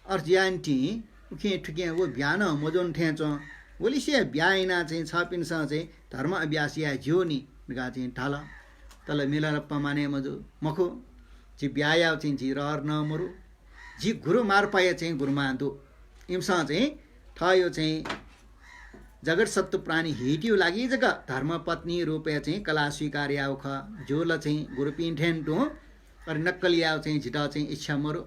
अथे जुयानिंतिं उखें थुखें व ब्याहा नं मज्वन थें च्वं। व लिसे ब्याहा यानाः चाहिँ छपिन्सं चाहिँ धर्म अभ्यास याये ज्यू नि धकाः चाहिँ धाल। तर मिलारेपां माने मजू, मखु, जि ब्याहा यायेगु चाहिँ जि रहर नं मरु। जि गुरु मार्पाया चाहिँ गुरुमां दु। इमिसं चाहिँ थःयो चाहिँ जगत सत्त्व प्राणी हितयो लागि जक धर्मपत्नी रूपय् चाहिँ कलाः स्वीकार याःगु खः। ज्यू ला चाहिँ गुरुपिं थें तुं, अले नक्कल यायेगु चाहिँ जितः चाहिँ इच्छा मरु।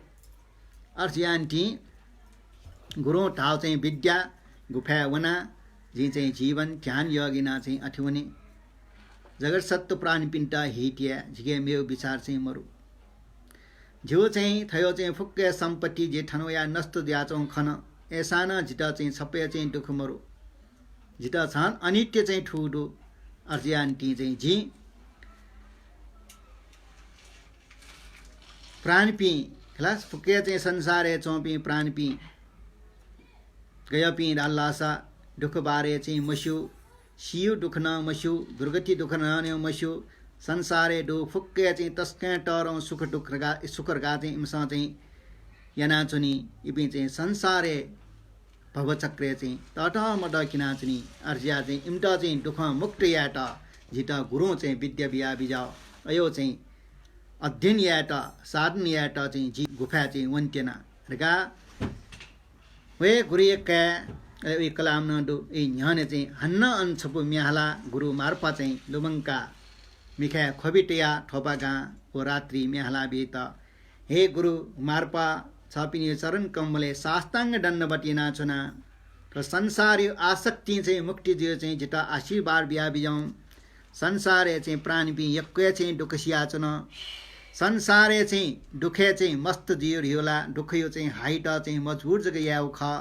अथे जुयानिंतिं गुरुं धाःगु चाहिँ विद्या गुफाय् वनाः जिं चाहिँ जीवन ध्यान योग यानाः चाहिँ अथे वने। जगत सत्त्व प्राणीपिन्त हित याये, जिके मेगु विचार चाहिँ मरु। जिगु चाहिँ थयो चाहिँ फुक्क हे सम्पत्ति जि थन वयाः नष्ट जुयाच्वंगु खन। अय्‌सां नं जितः चाहिँ छप्पँ हे चाहिँ दुःख मरु। जितः झन अनित्य चाहिँ थुगु दु। अथे जुयानिंतिं चाहिँ जिं प्राणीपिं, खलास, फुक्क हे चाहिँ संसारय् च्वंपिं प्राणीपिं गय्‌पिं धाल धाःसा दुःख बारे चाहिँ मस्यू, सीयु दुःख नं मस्यू, दुर्गति दुःख नं मस्यू, संसारय् दु फुक्क हे चाहिँ तसकं तःधंगु सुख दुःख धकाः, सुख धकाः चाहिँ इमिसं चाहिँ यानाच्वनी। इपिं चाहिँ संसारय् भवचक्रय् चाहिँ ततःमतः किनाच्वनी। अथे जुयाः चाहिँ इमित चाहिँ दुःखं मुक्त यायेत जितः गुरुं चाहिँ विद्या बियाबिज्याः। अयो चाहिँ अध्ययन यायेत, साधन यायेत चाहिँ जि गुफाय् चाहिँ वनेत्यना धकाः वय् गुरुया काय्, अले वय् कलाःम्ह नं दु। वय् न्ह्यःने चाहिँ हानं अन छपु म्ये हालाः गुरु मार्पा चाहिँ लुमंकाः मिखाय् ख्वबि तयाः थोपागां व रात्रि म्ये हालाः बियात। हे गुरु मार्पा, छपिनिगु चरण कमलय् साष्टाङ्ग दण्डवत यानाच्वना। थ्व संसारया आसक्तिं चाहिँ मुक्ति जुयाः चाहिँ जितः आशीर्वाद बियाबिज्याहुँ। संसारय् चाहिँ प्राणीपिं यक्व हे चाहिँ दुःख सियाच्वन। संसारय् चाहिँ दुःखय् चाहिँ मस्त जुइ धइगु ला दुःखया चाहिँ हाइत चाहिँ मजबुर जक यायेगु खः।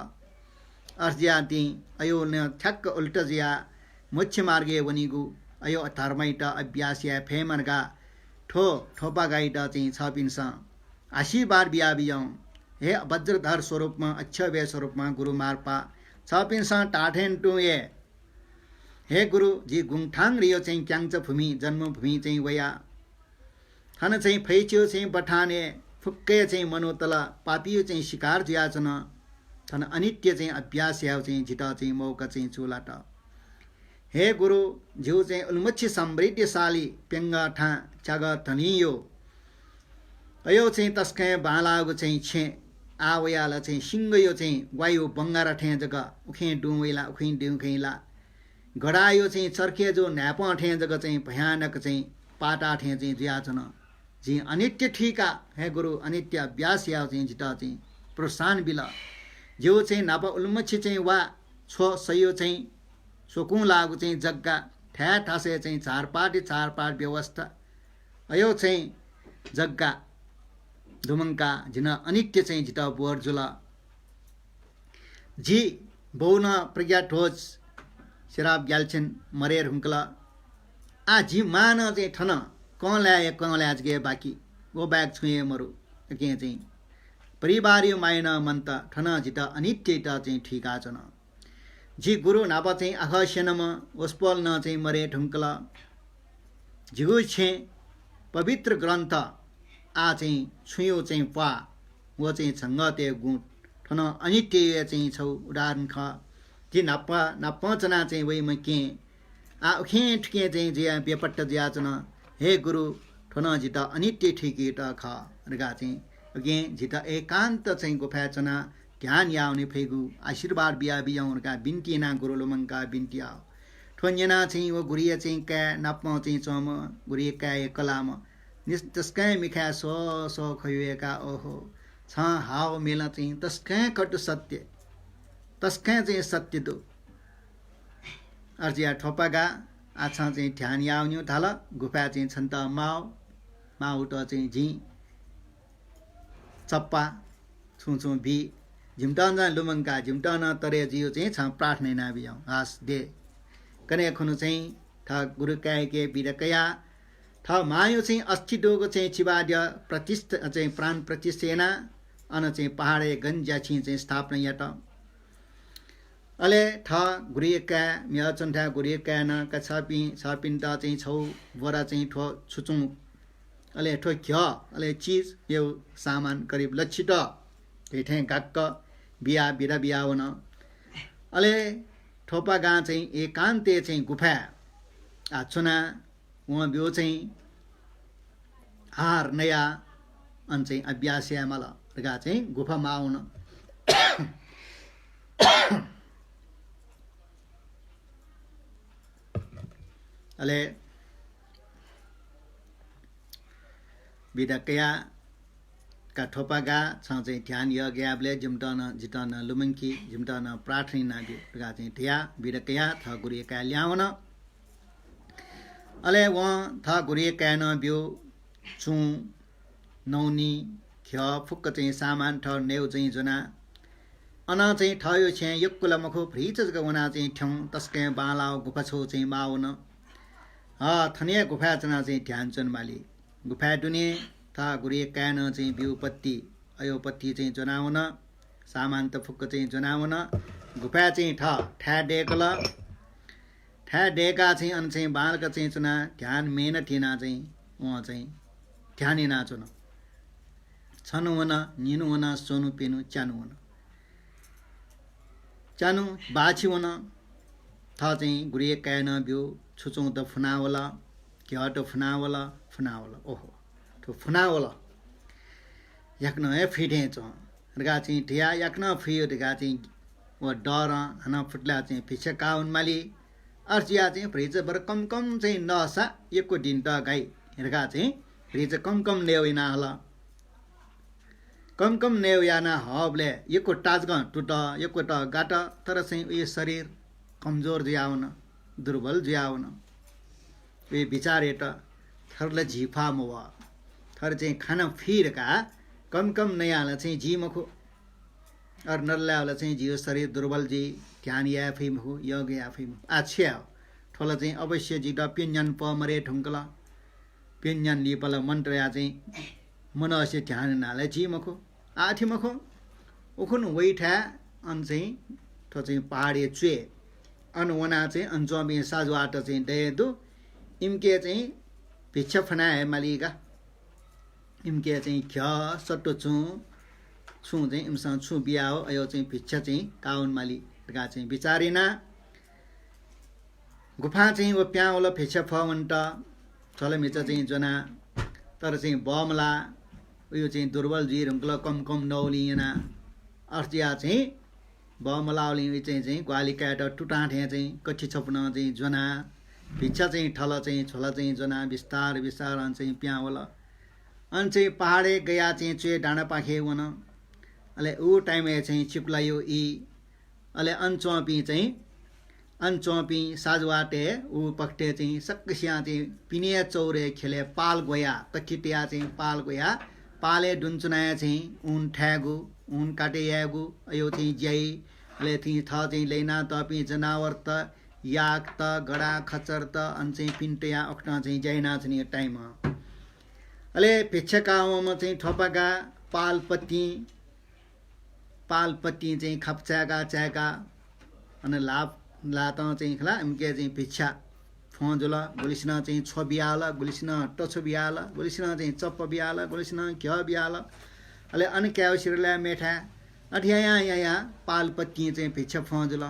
अथे जुयाः तिं अयो नं ठ्याक्क उल्टा जुयाः मोक्ष मार्गय् वनीगु अयो धर्मयात अभ्यास याये फयेमा धकाः थ्व थोपागायात चाहिँ छपिन्सं आशीर्वाद बियाबिज्याहुँ। हे वज्रधर स्वरूपम्ह, अक्षोभ्य स्वरूपम्ह गुरु मार्पा, छपिन्सं धाःथें तुं हे हे गुरु, जि गुंथांग धइगु चाहिँ क्यांचा भूमि, जन्मभूमि चाहिँ वया। थन चाहिँ फैच्यू चाहिँ बथानय् फुक्क हे चाहिँ मनूत ला पापीया चाहिँ शिकार जुयाच्वन। थन अनित्य चाहिँ अभ्यास यायेगु चाहिँ जितः चाहिँ मौका चाहिँ चूलात। हे गुरु, जिगु चाहिँ उलिमछि समृद्धिशाली प्यंगः थां च्यागः धनीयो। अयो चाहिँ तसकं बांलाःगु चाहिँ छेँ आः वयाः ला चाहिँ सिंहयो चाहिँ ग्वाइयो बंगारा थें जक उखें दुं वइ ला, उखें दुं खइ ला। गधायो चाहिँ चर्के जू न्हाय्पं थें जक चाहिँ भयानक चाहिँ पाता थें चाहिँ जुयाच्वन। जिं अनित्य थुइका, हे गुरु, अनित्य अभ्यास यायेगु चाहिँ जितः चाहिँ प्रोत्साहन बिल। जिगु चाहिँ न्हापा उलिमछि चाहिँ वा छ्व सयो चाहिँ स्वकुं लाःगु चाहिँ जग्गा, थाय् थासय् चाहिँ झारपात झारपात व्यवस्था, अयो चाहिँ जग्गा दुमंकाः जिं अनित्य चाहिँ जितः बोध जुल। जि बौनं प्रज्ञाध्वज सिराप ग्याल्छेन मरे धुंकल। आः जि मां नं चाहिँ थन कंलाय् हे कंलाय् जक हे बाकी, व बाहेक छुं हे मरु। उकिं चाहिँ परिवारया माया नं मन्त, थन जितः अनित्ययात चाहिँ थुइकाच्वन। जि गुरु न्हापा चाहिँ आखः स्यनाम्ह वसपोल नं चाहिँ मरे धुंकल। जिगु छेँ पवित्र ग्रन्थ आः चाहिँ छुंयो चाहिँ प्वाः, व चाहिँ झंगःतय् गुँ थन अनित्यया चाहिँ छगू उदाहरण खः। जि न्हापा न्हापं च्वनाः चाहिँ वइम्ह केहेँ आः उखें थुखें चाहिँ जुयाः बेपत्ता जुयाच्वन। हे गुरु, थ्व नं जितः अनित्य थुइकेत खः धकाः चाहिँ उकिं जितः एकान्त चाहिँ गुफाय् च्वनाः ध्यान याः वने फइगु आशीर्वाद बियाबिज्याहुँ धकाः बिन्ति यानाः गुरु लुमंकाः बिन्ति याः। थ्व न्यनाः चाहिँ व गुरुया चाहिँ काय् नापं चाहिँ च्वंम्ह गुरुया काय् हे कलाःम्ह निस-, तसकं मिखाय् स्व स्व ख्वयु वय्काः, ओहो, छं हाव मेलं चाहिँ तसकं कटु सत्य, तसकं चाहिँ सत्य दु। अथे जुयाः थोपागा, आः छं चाहिँ ध्यान याः वनेगु धाल, गुफाय् चाहिँ छन्त माव, मावयात चाहिँ जिं चप्पा छुं छुं बी, जिमित नं लुमंका, जिमित नं तरे जुइगु चाहिँ छं प्रार्थना यानाबिज्याहुँ। हस् दे। कन्हय् खुन्हु चाहिँ थः गुरु काय्‌के बिदा कयाः थः मांया चाहिँ अस्थि दुगु चाहिँ चिबाद्यः प्रतिष्ठा, चाहिँ प्राण प्रतिष्ठा यानाः अन चाहिँ पहाडय् गन ज्याछिं चाहिँ स्थापना यात। अले थः गुरुया काय्, म्हिगः च्वंथाय् गुरुया काय्‌नं का छपिं, छपिन्त चाहिँ छगू बोरा चाहिँ थ्व छुचुं, अले थ्व घ्यः, अले चिज, मेगु सामान करिब लच्छित धइथें गाक्क बियाः बिदा बियाः वन। अले थोपागां चाहिँ एकान्तय् चाहिँ गुफाय् आः च्वनाः वं ब्यू चाहिँ हार नयाः अन चाहिँ अभ्यास यायेमाल धकाः चाहिँ गुफा माः वन। अले बिदा कयाः का थोपागा, छं चाहिँ ध्यान योग याःबलय् जिमित नं, जितः नं लुमंकि, जिमित नं प्रार्थना यानाब्यु धकाः चाहिँ धयाः बिदा कयाः थः गुरुया काय् लिहां वन। अले वं थः गुरुया काय्‌नं ब्यू चुं, नौनी, घ्यः फुक्क चाहिँ सामान थः नयेगु चाहिँ ज्वनाः अनं चाहिँ थःगु छेँय् यक्व ला मखु, भ्रिचा जक वनाः चाहिँ थ्यं तसकं बांलाःगु गुफा छगू चाहिँ माः वन। अ, थन हे गुफाय् च्वनाः चाहिँ ध्यान च्वनेमाली। गुफाय् दुने थः गुरुया काय्‌नं चाहिँ ब्यू पत्ति, अयो पत्ति चाहिँ ज्वनाः वन। सामानत फुक्क चाहिँ ज्वनाः वन। गुफाय् चाहिँ थः थाय् दय्‌कल। थाय् दय्‌काः चाहिँ अन चाहिँ बांलाक चाहिँ च्वनाः ध्यान मेहनत यानाः चाहिँ वं चाहिँ ध्यान यानाच्वन। छन्हु वन, निन्हु वन, स्वन्हु, प्यन्हु, च्यान्हु वन। च्यान्हु बाःछि वन। थः चाहिँ गुरुया काय् नं ब्यू, छुचुं त फुनावल, घ्यः त फुनावल, फुनावल। ओहो, थ्व फुनावल। याकनं हे फुइ थें च्वं धकाः चाहिँ धया, याकनं फुइ धकाः चाहिँ व डरं हानं फुतला चाहिँ भिक्षा काः वनेमाली। अथे जुयाः चाहिँ भ्रैचा बरु कम कम चाहिँ नःसा यक्व दिनत गाइ धकाः चाहिँ भ्रैचा कम कम नयेगु याना हल। कम कम नयेगु याना हःबलय् यक्व ताजकं तुत, यक्वत गात, तर चाहिँ उया शरीर कमजोर जुयावन, दुर्बल जुयावन। उया बिचाः यात, थ्व ला झी ख्वाः मवः। थ्व चाहिँ खाना फुइ धकाः कम कम नयाः ला चाहिँ जुइ मखु। अथे नलायेबलय् चाहिँ जिगु शरीर दुर्बल जुइ, ध्यान याये फइ मखु, योग याये फइ मखु। आः छु याये? थ्व ला चाहिँ अवश्य जित प्यन्हु न्यान्हु पः मदये धुंकल। प्यन्हु न्यान्हु लिपा ला मन्त्रया चाहिँ मनसे ध्यान याना ला जुइ मखु। आः अथे मखु, उखुन्हु वइथाय् अन चाहिँ थ्व चाहिँ पहाडया च्वय्। अन वनाः चाहिँ अन च्वंपिं साजुवात चाहिँ दये दु। इमिके चाहिँ भिक्षा फ्वना हयेमाली का। इमिके चाहिँ घ्यः, सत्त्वचुं, छुं चाहिँ इमिसं छुं बियाव अयो चाहिँ भिक्षा चाहिँ काः वनेमाली धकाः चाहिँ बिचाः याना। गुफां चाहिँ व पिहां वल भिक्षा फ्वः वनेत। झ्वलमिचा चाहिँ ज्वना, तर चाहिँ बमलाः, उयो चाहिँ दुर्बल जुइ धुंकल, कम कम नवलिं याना। अथे जुयाः चाहिँ बमलावलिं उयो चाहिँ, चाहिँ ग्वाहालि कायेत तुतां थें चाहिँ कथि छपु नं चाहिँ ज्वना। भिक्षा चाहिँ थल चाहिँ झ्वल चाहिँ ज्वना, बिस्तार बिस्तार अन चाहिँ पिहां वल। अन चाहिँ पहाडय् गया चाहिँ च्वय् डाँडापाखे वन। अले उ time-य् चाहिँ चिकुलायो ई। अले अन च्वंपिं चाहिँ, अन च्वंपिं साजुवातय् उ पखतय् चाहिँ सकसियां चाहिँ पिनेया चौरय् ख्यलय् पाल ग्वया, कथि तया चाहिँ पाल ग्वया, पालय् दुने च्वनाया चाहिँ ऊन थायेगु, ऊन काटे यायेगु, अयो चाहिँ ज्याइ, अले थि थः चाहिँ लय् यानातःपिं जनावरत, याकत, गडा, खच्चरत, अन चाहिँ पिने तया उकथं चाहिँ ज्या यानाच्वनीगु time। अले भिक्षा काः वंम्ह चाहिँ थ्वपागा पालपतिं, पालपतिं चाहिँ खापा चाय्‌का चाय्‌का अन ल्हाः, ल्हातं चाहिँ खला इमिके चाहिँ भिक्षा फ्वं जुल। गुलिसिनं चाहिँ छ्व बियाल, गुलिसिनं तछ्व बियाल, गुलिसिनं चाहिँ चप्प बियाल, गुलिसिनं घ्यः बियाल। अले अन कायेवं सिरलाय् मेथाय् अथे यायां यायां पालपतिं चाहिँ भिक्षा फ्वं जुल।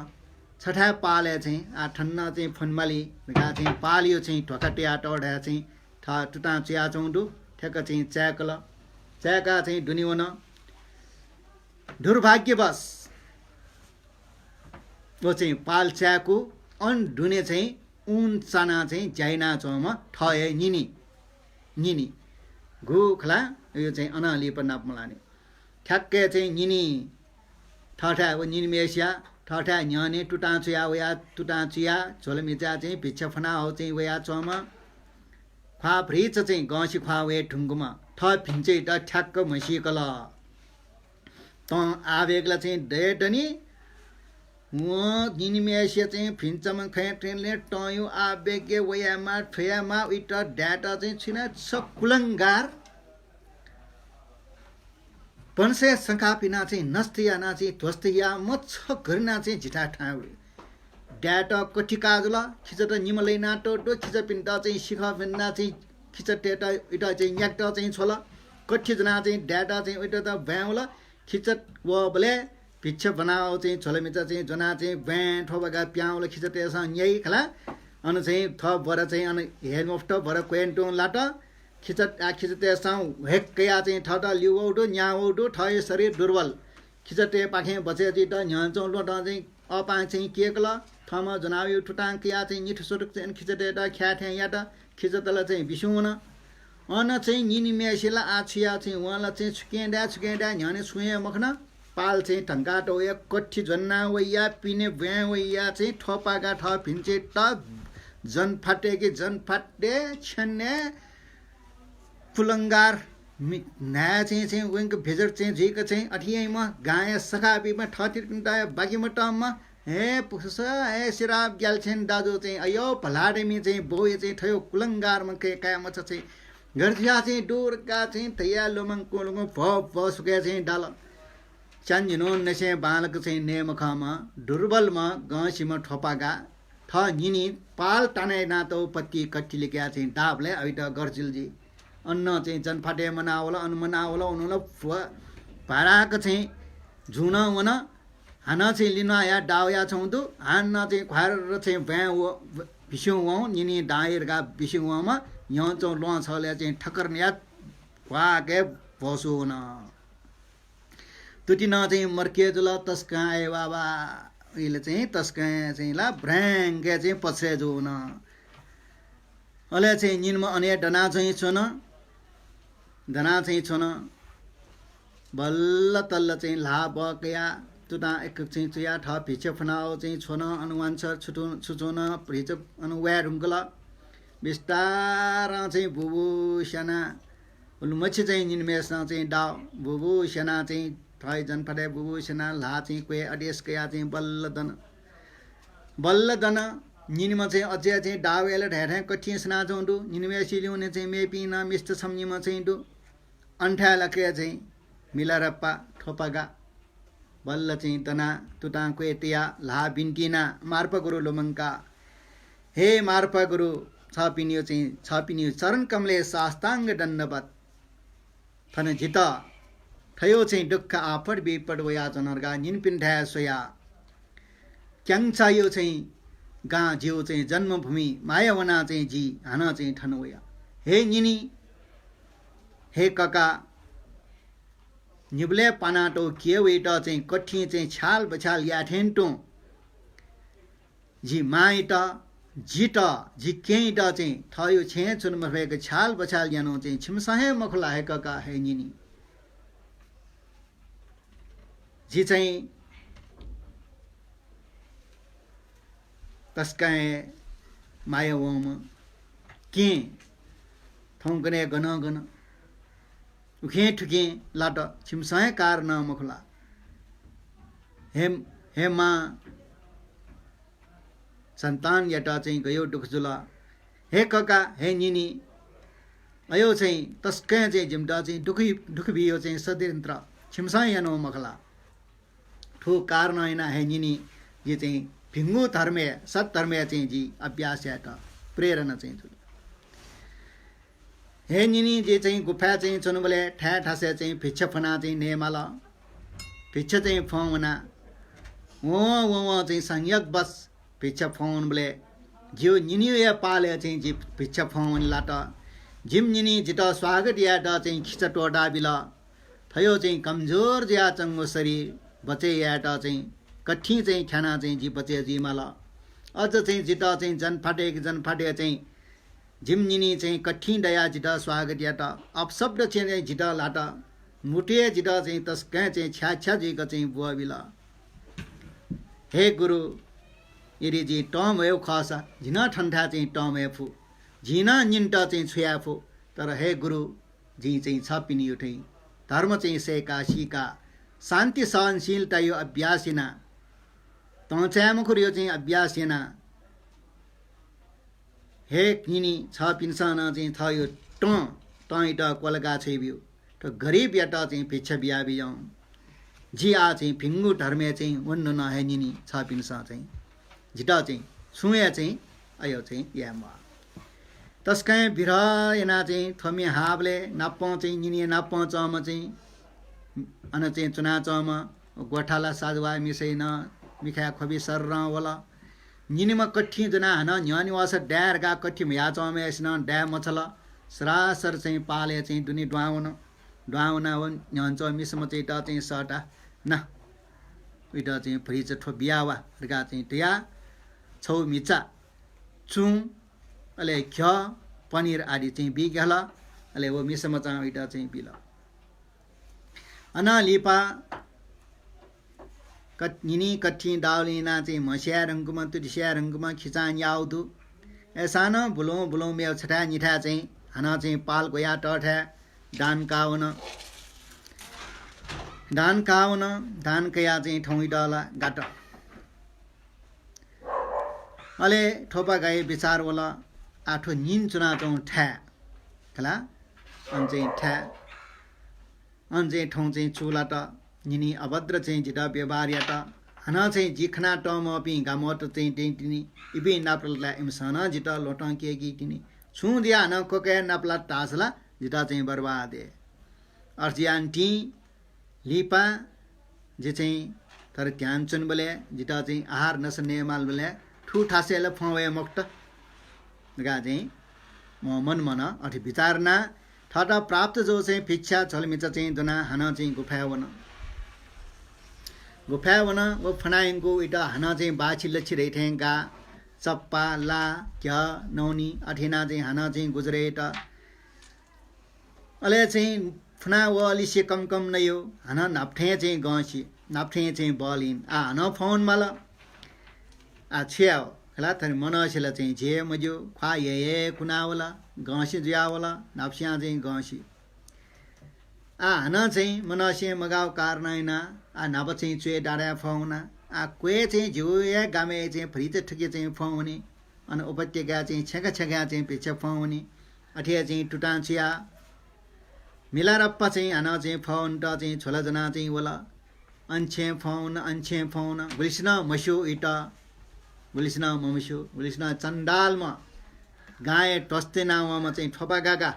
छथाय् पालय् चाहिँ आः थन नं चाहिँ फ्वनेमाली धकाः चाहिँ पालयो चाहिँ ध्वाखा तया तःधय् चाहिँ थः तुतां चुयाच्वंगु दु, थ्याक्क चाहिँ चाय्‌कल। चाय्‌काः चाहिँ दुने वन। दुर्भाग्यवश व चाहिँ पाल चाय्‌कू अन दुने चाहिँ ऊन चानाः चाहिँ ज्या यानाच्वंम्ह थः हे निनि, निनि गु खला, यो चाहिँ अनं लिपा नाप मलाःनि। ठ्याक्कै चाहिँ निनि थःथाय् व निनिम्हेसिया थःथाय् न्ह्यःने तुतां चुया वया, तुतां चुया झ्वलमिचा चाहिँ भिक्षा फ्वना हौ चाहिँ वयाच्वंम्ह ख्वाः भ्रिच चाहिँ गंसि ख्वाः वये धुंकूम्ह थः भिन्चय्‌त ठ्याक्क म्हसीकल। तं आवेगला चाहिँ दये दनि। वं निनिम्हेसिया चाहिँ भिन्चाम्ह खँय् त्यंले तंयो आवेगय् वयामा, थ्वयामा, उइत दायेत चाहिँ छिना छ कुलंगार। वंशय् संकाप याना चाहिँ नष्ट याना चाहिँ ध्वस्त या मछ घरिना चाहिँ झिथाय् थाय् वइ। दायेत कथि काः जुल, खिचात निम्ह लय् यानातःगु दु, खिचापिन्त चाहिँ सिखः फ्यना चाहिँ खिचातय्‌त उइत चाहिँ न्याकेत चाहिँ छ्वल। कथि ज्वनाः चाहिँ दायेत चाहिँ उइत ब्वाँय् वल। खिचात वःबलय् भिक्षा ब्वनाः चाहिँ झ्वलमिचा चाहिँ ज्वनाः चाहिँ ब्वाँय् थ्वपागा पिहां वल। खिचातय्‌सं न्याइ खला। अन चाहिँ थः बरु चाहिँ अन हेरे मफुत, बरु क्वय् तुं लात। खिचात, आ, खिचातय्‌सं ह्वेक कयाः चाहिँ थःत ल्यू वःगु दु, न्याः वःगु दु, थःयो शरीर दुर्बल। खिचातय्‌पाखें बचय् जुइत न्ह्यःने च्वंगु ल्वहँतं चाहिँ अःपां चाहिँ क्यय्‌कल। थःम्हं ज्वनावःगु तुतां कयाः चाहिँ निथु सुतुक चाहिँ खिचातय्‌त ख्याये थें यात। खिचात ला चाहिँ बिस्युं वन। अन चाहिँ निनिम्हेसिया ला आः छु याये चाहिँ, वं ला चाहिँ छुकिं दाये, छुकिं दाये, न्ह्यःने छुं हे मखन। पाल चाहिँ धंकाः तवया, कथि ज्वनाः वया, पिने ब्वाँय् वया चाहिँ थ्वपागा थः भिन्चय्‌त जनफातय्‌के जनफातय् छ्यने कुलंगार मि-, न्हाय् चाहिँ, चाहिँ वंक भेजर चाहिँ जुइक चाहिँ अथे याइम्ह गांया सखापिम्ह थःथितिपिन्त बाकि मतंम्ह, हे पुसा, हे सिराप ग्याल्छेन दाजु चाहिँ अयो भलादमि चाहिँ बौया चाहिँ थयो कुलंगार मंकय् काय् मछ चाहिँ गर्थ्या चाहिँ दुरका चाहिँ थया लोमंकुलुङ भ भ सुकय् चाहिँ दाल। च्यान्हिनों नसें बांलाक चाहिँ नये मखंम्ह दुर्बलम्ह गंसिम्ह थ्वपागा थः निनि पाल ताना यानातःगु पति कथि लिकया चाहिँ दाबलय् अवित गर्जिल जुइ। अन चाहिँ जनफातय् मनावल, अन मनावल, अन व भाराक चाहिँ जुनं वन। हानं चाहिँ लिन्वाया दावया छौं दु, हानं चाहिँ घ्वार चाहिँ ब्वाँय् व, भिस्युं वं, निनि दाइ धकाः भिस्युं वंम्ह, न्ह्यःने च्वं ल्वहं छलय् चाहिँ ठक्कर न्यात भ्वाके भ्वसु वन। तुति नं चाहिँ मर्के जुल, तसकं आयो बाबा। इले चाहिँ तसकं चाहिँ ला भ्र्याङ्के चाहिँ पछ्रे जुन। अले चाहिँ निनिम्ह अने दना चाहिँ च्वन, दना चाहिँ च्वन। बल्ल तल्ल चाहिँ ल्हाः बकया, तुतां एक चाहिँ चुया थः भिक्षा फुनाव चाहिँ च्वन, अन वांछ्वः छुचु-, छुचुन भिक्षा अन वाये धुंकल। बिस्तारं चाहिँ बुबु स्याना, उलिमछि चाहिँ निनिम्हय्‌सिनं चाहिँ दाव, बुबु स्याना चाहिँ थः जनफातय् बुबु स्याना ल्हाः चाहिँ क्वय् अदेस कया चाहिँ बल्ल दन। बल्ल दन, निनिम्ह चाहिँ अझै चाहिँ दाव याल धाये थें कथिं सना च्वं दु। निनिम्हय्‌सिलिउने चाहिँ मेपिं नं मिस्त छम्ह निम्ह चाहिँ दु। अन थाय् लाके चाहिँ मिलारेपा थोपागा। बल्ल चाहिँ दना, तुतां क्वय् तया, ल्हाः बिन्ति याना, मार्पा गुरु लुमंका। हे मार्पा गुरु, छपिनियो चाहिँ, छपिनियो चरण कमलय् साष्टाङ्ग दण्डवत। थन जितः थयो चाहिँ दुःख आपद विपद वयाच्वन धकाः निनिपिन्थाय् स्वया। क्यांचायो चाहिँ गां जियो चाहिँ जन्मभूमि माया वना चाहिँ जि हानं चाहिँ थन वया। हे निनि, हे कका, निबलय् पानातौ केवइत चाहिँ कथिं चाहिँ छ्याल बछ्याल याये थें तुं जि मांइत, जित, जि केहेँइत चाहिँ थयो छेँय् च्वने मफय्‌क छ्याल बछ्याल यानाव चाहिँ छिमिसं हे मखु ला हे कका, हे निनि? जि चाहिँ तसकं हे माया वंम्ह केहेँ थौंकन्हय् गनं गन उखें थुखें लात, छिमिसं हे कारणं मखु ला? हे, हे मां, सन्तानयात चाहिँ गयो दुःख जुल। हे कका, हे निनि, अयो चाहिँ तसकं चाहिँ जिमित चाहिँ दुःख, दुःख बियो चाहिँ षड्यन्त्र छिमिसं यानाव मखु ला? थ्व कारणं यानाः हे निनि जि चाहिँ भिंगु धर्मय्, सद्धर्मय् चाहिँ जि अभ्यास यायेत प्रेरणा चाहिँ जुल। हे निनि जि चाहिँ गुफाय् चाहिँ च्वनुबलय् थाय् थासय् चाहिँ भिक्षा फ्वना चाहिँ नयेमाल। भिक्षा चाहिँ फ्वं वना। वं वं वं चाहिँ संयोगवश भिक्षा फ्वं वनुबलय् जियो निनियो हे पालय् चाहिँ जि भिक्षा फ्वं वने लात। जिमि निनि जितः स्वागत यायेत चाहिँ खिचा त्वःता बिल। थयो चाहिँ कमजोर जुयाच्वंगु शरीर बचय् यायेत चाहिँ कथिं चाहिँ ख्यानाः चाहिँ जि बचय् जुइमाल। अझ चाहिँ जितः चाहिँ जनफातय् जनफातय् चाहिँ जिमि निनि चाहिँ कथिं दयाः जितः स्वागत यात। अपशब्द चाहिँ जितः ल्हात। मुटुय् जितः चाहिँ तसकं चाहिँ छ्या छ्या जुइक चाहिँ ब्वःबिल। हे गुरु, यदि जिं तंम्हय्‌गु खःसा, जिं नं थनथाय् चाहिँ तंम्हये फु। जिं नं निनित चाहिँ छु याये फु। तर हे गुरु, जिं चाहिँ छपिनियो थें धर्म चाहिँ सय्‌का सीका, शान्ति सहनशीलतायो अभ्यास याना, तं चाये मखुरियो चाहिँ अभ्यास याना, हे निनि, छपिन्सं नं चाहिँ थःयो तं, तंयात क्वलाका छ्वइब्यु। थ्व गरिबयात चाहिँ भिक्षा बियाबिज्याहुँ। जि आः चाहिँ भिंगु धर्मय् चाहिँ वने धुन हे निनि, छपिन्सं चाहिँ जितः चाहिँ छुं हे चाहिँ अयो चाहिँ याये म्वाः। तसकं बिरह यानाः चाहिँ थ्व म्ये हाःबलय् नापं चाहिँ निनि नापं च्वंम्ह चाहिँ अन चाहिँ च्वनाच्वंम्ह ग्वथाला साजवाः मिसाया नं मिखाय् ख्वबि सर्रं वल। निनिम्ह कथिं ज्वनाः हानं न्ह्यःने वःसा दाये धकाः कथि म्हयाच्वंम्हय्‌सिनं दाये मछाल। सरासर चाहिँ पालय् चाहिँ दुने दुहां वन। दुहां वनाः व न्ह्यःने च्वंम्ह मिसामचायात चाहिँ सःता ना। उइत चाहिँ भतिचा थ्व बिया वा धकाः चाहिँ धयाः छौ म्हिचा चुं, अले घ्यः, पनिर आदि चाहिँ बीके हल। अले व मिसामचां उइत चाहिँ बिल। अनं लिपा कत-, निनि कथिं दावलिं यानाः चाहिँ म्हस्याये धुंकूम्ह, तुति स्याये धुंकूम्ह खिचां न्याउ दु। अय्‌सां नं बुलुं बुलुं मेव छथाय् निथाय् चाहिँ हानं चाहिँ पाल ग्वयाः तःथाय् दान काः वन। दान काः वन, दान कयाः चाहिँ थौं उइत ला गात। अले थोपागाया बिचार वल, आः थ्व निनि च्वनाच्वंगु थाय् खला, अन चाहिँ थाय्, अन चाहिँ थौं चाहिँ चूलात, निनि अभद्र चाहिँ जितः व्यवहार यात। हानं चाहिँ जि खनातःम्हपिं गामत चाहिँ दइतिनि, इपिं नापलात ला इमिसं नं जितः ल्वहंतं कय्‌कीतिनि। छुं जुयाः हानं ककाया नापलात धाःसा ला जितः चाहिँ बर्बाद हे। अथे जुयाः निंतिं लिपा जि चाहिँ तर ध्यान च्वनेबलय्, जितः चाहिँ आहार नसा नयेमालबलय् थुथासय् ला फ्वं वये मखुत धकाः चाहिँ म मन मन अथे बिचाः याना थःत प्राप्त जूगु चाहिँ भिक्षा झोलमिचा चाहिँ ज्वनाः हानं चाहिँ गुफाय् वन। गुफाय् वन व फ्वनायंगु इतः हानं चाहिँ बाछि लछि धइथें गाः, चप्पा, ला, घ्यः, नौनी अथे यानाः चाहिँ हानं चाहिँ गुजरय् यात। अले चाहिँ फ्वना वःलिसे कम कम नयो, हानं न्हापा थें चाहिँ गंसि, न्हापा थें चाहिँ बलहीन। आः हानं फ्वं वनेमाल। आः छु याये हो? खला थन मनसिला चाहिँ झी हे मज्यू, ख्वाः हे हे कुनावल, गंसि जुयावल, न्हापासियां चाहिँ गंसि। आः हानं चाहिँ मनसिं मगाःगु कारणं यानाः आः न्हापा चाहिँ च्वय् डाँडाय् फ्वं वना। आः क्वय् चाहिँ झीगु हे गामय् चाहिँ भतिचा थुकी चाहिँ फ्वं वनी। अन उपत्यकाय् चाहिँ छेँखा छेँखाय् चाहिँ भिक्षा फ्वं वनी। अथे हे चाहिँ तुतां चुयाः मिलारेपा चाहिँ हानं चाहिँ फ्वं वनेत चाहिँ झोला ज्वनाः चाहिँ वल। अन छेँ फ्वं वन, अन छेँ फ्वं वन, गुलिसिनं मस्यू इतः, गुलिसिनं मम्स्यू, गुलिसिनं चण्डालम्ह, गांया ध्वस्त याना वंम्ह चाहिँ थ्वपागा का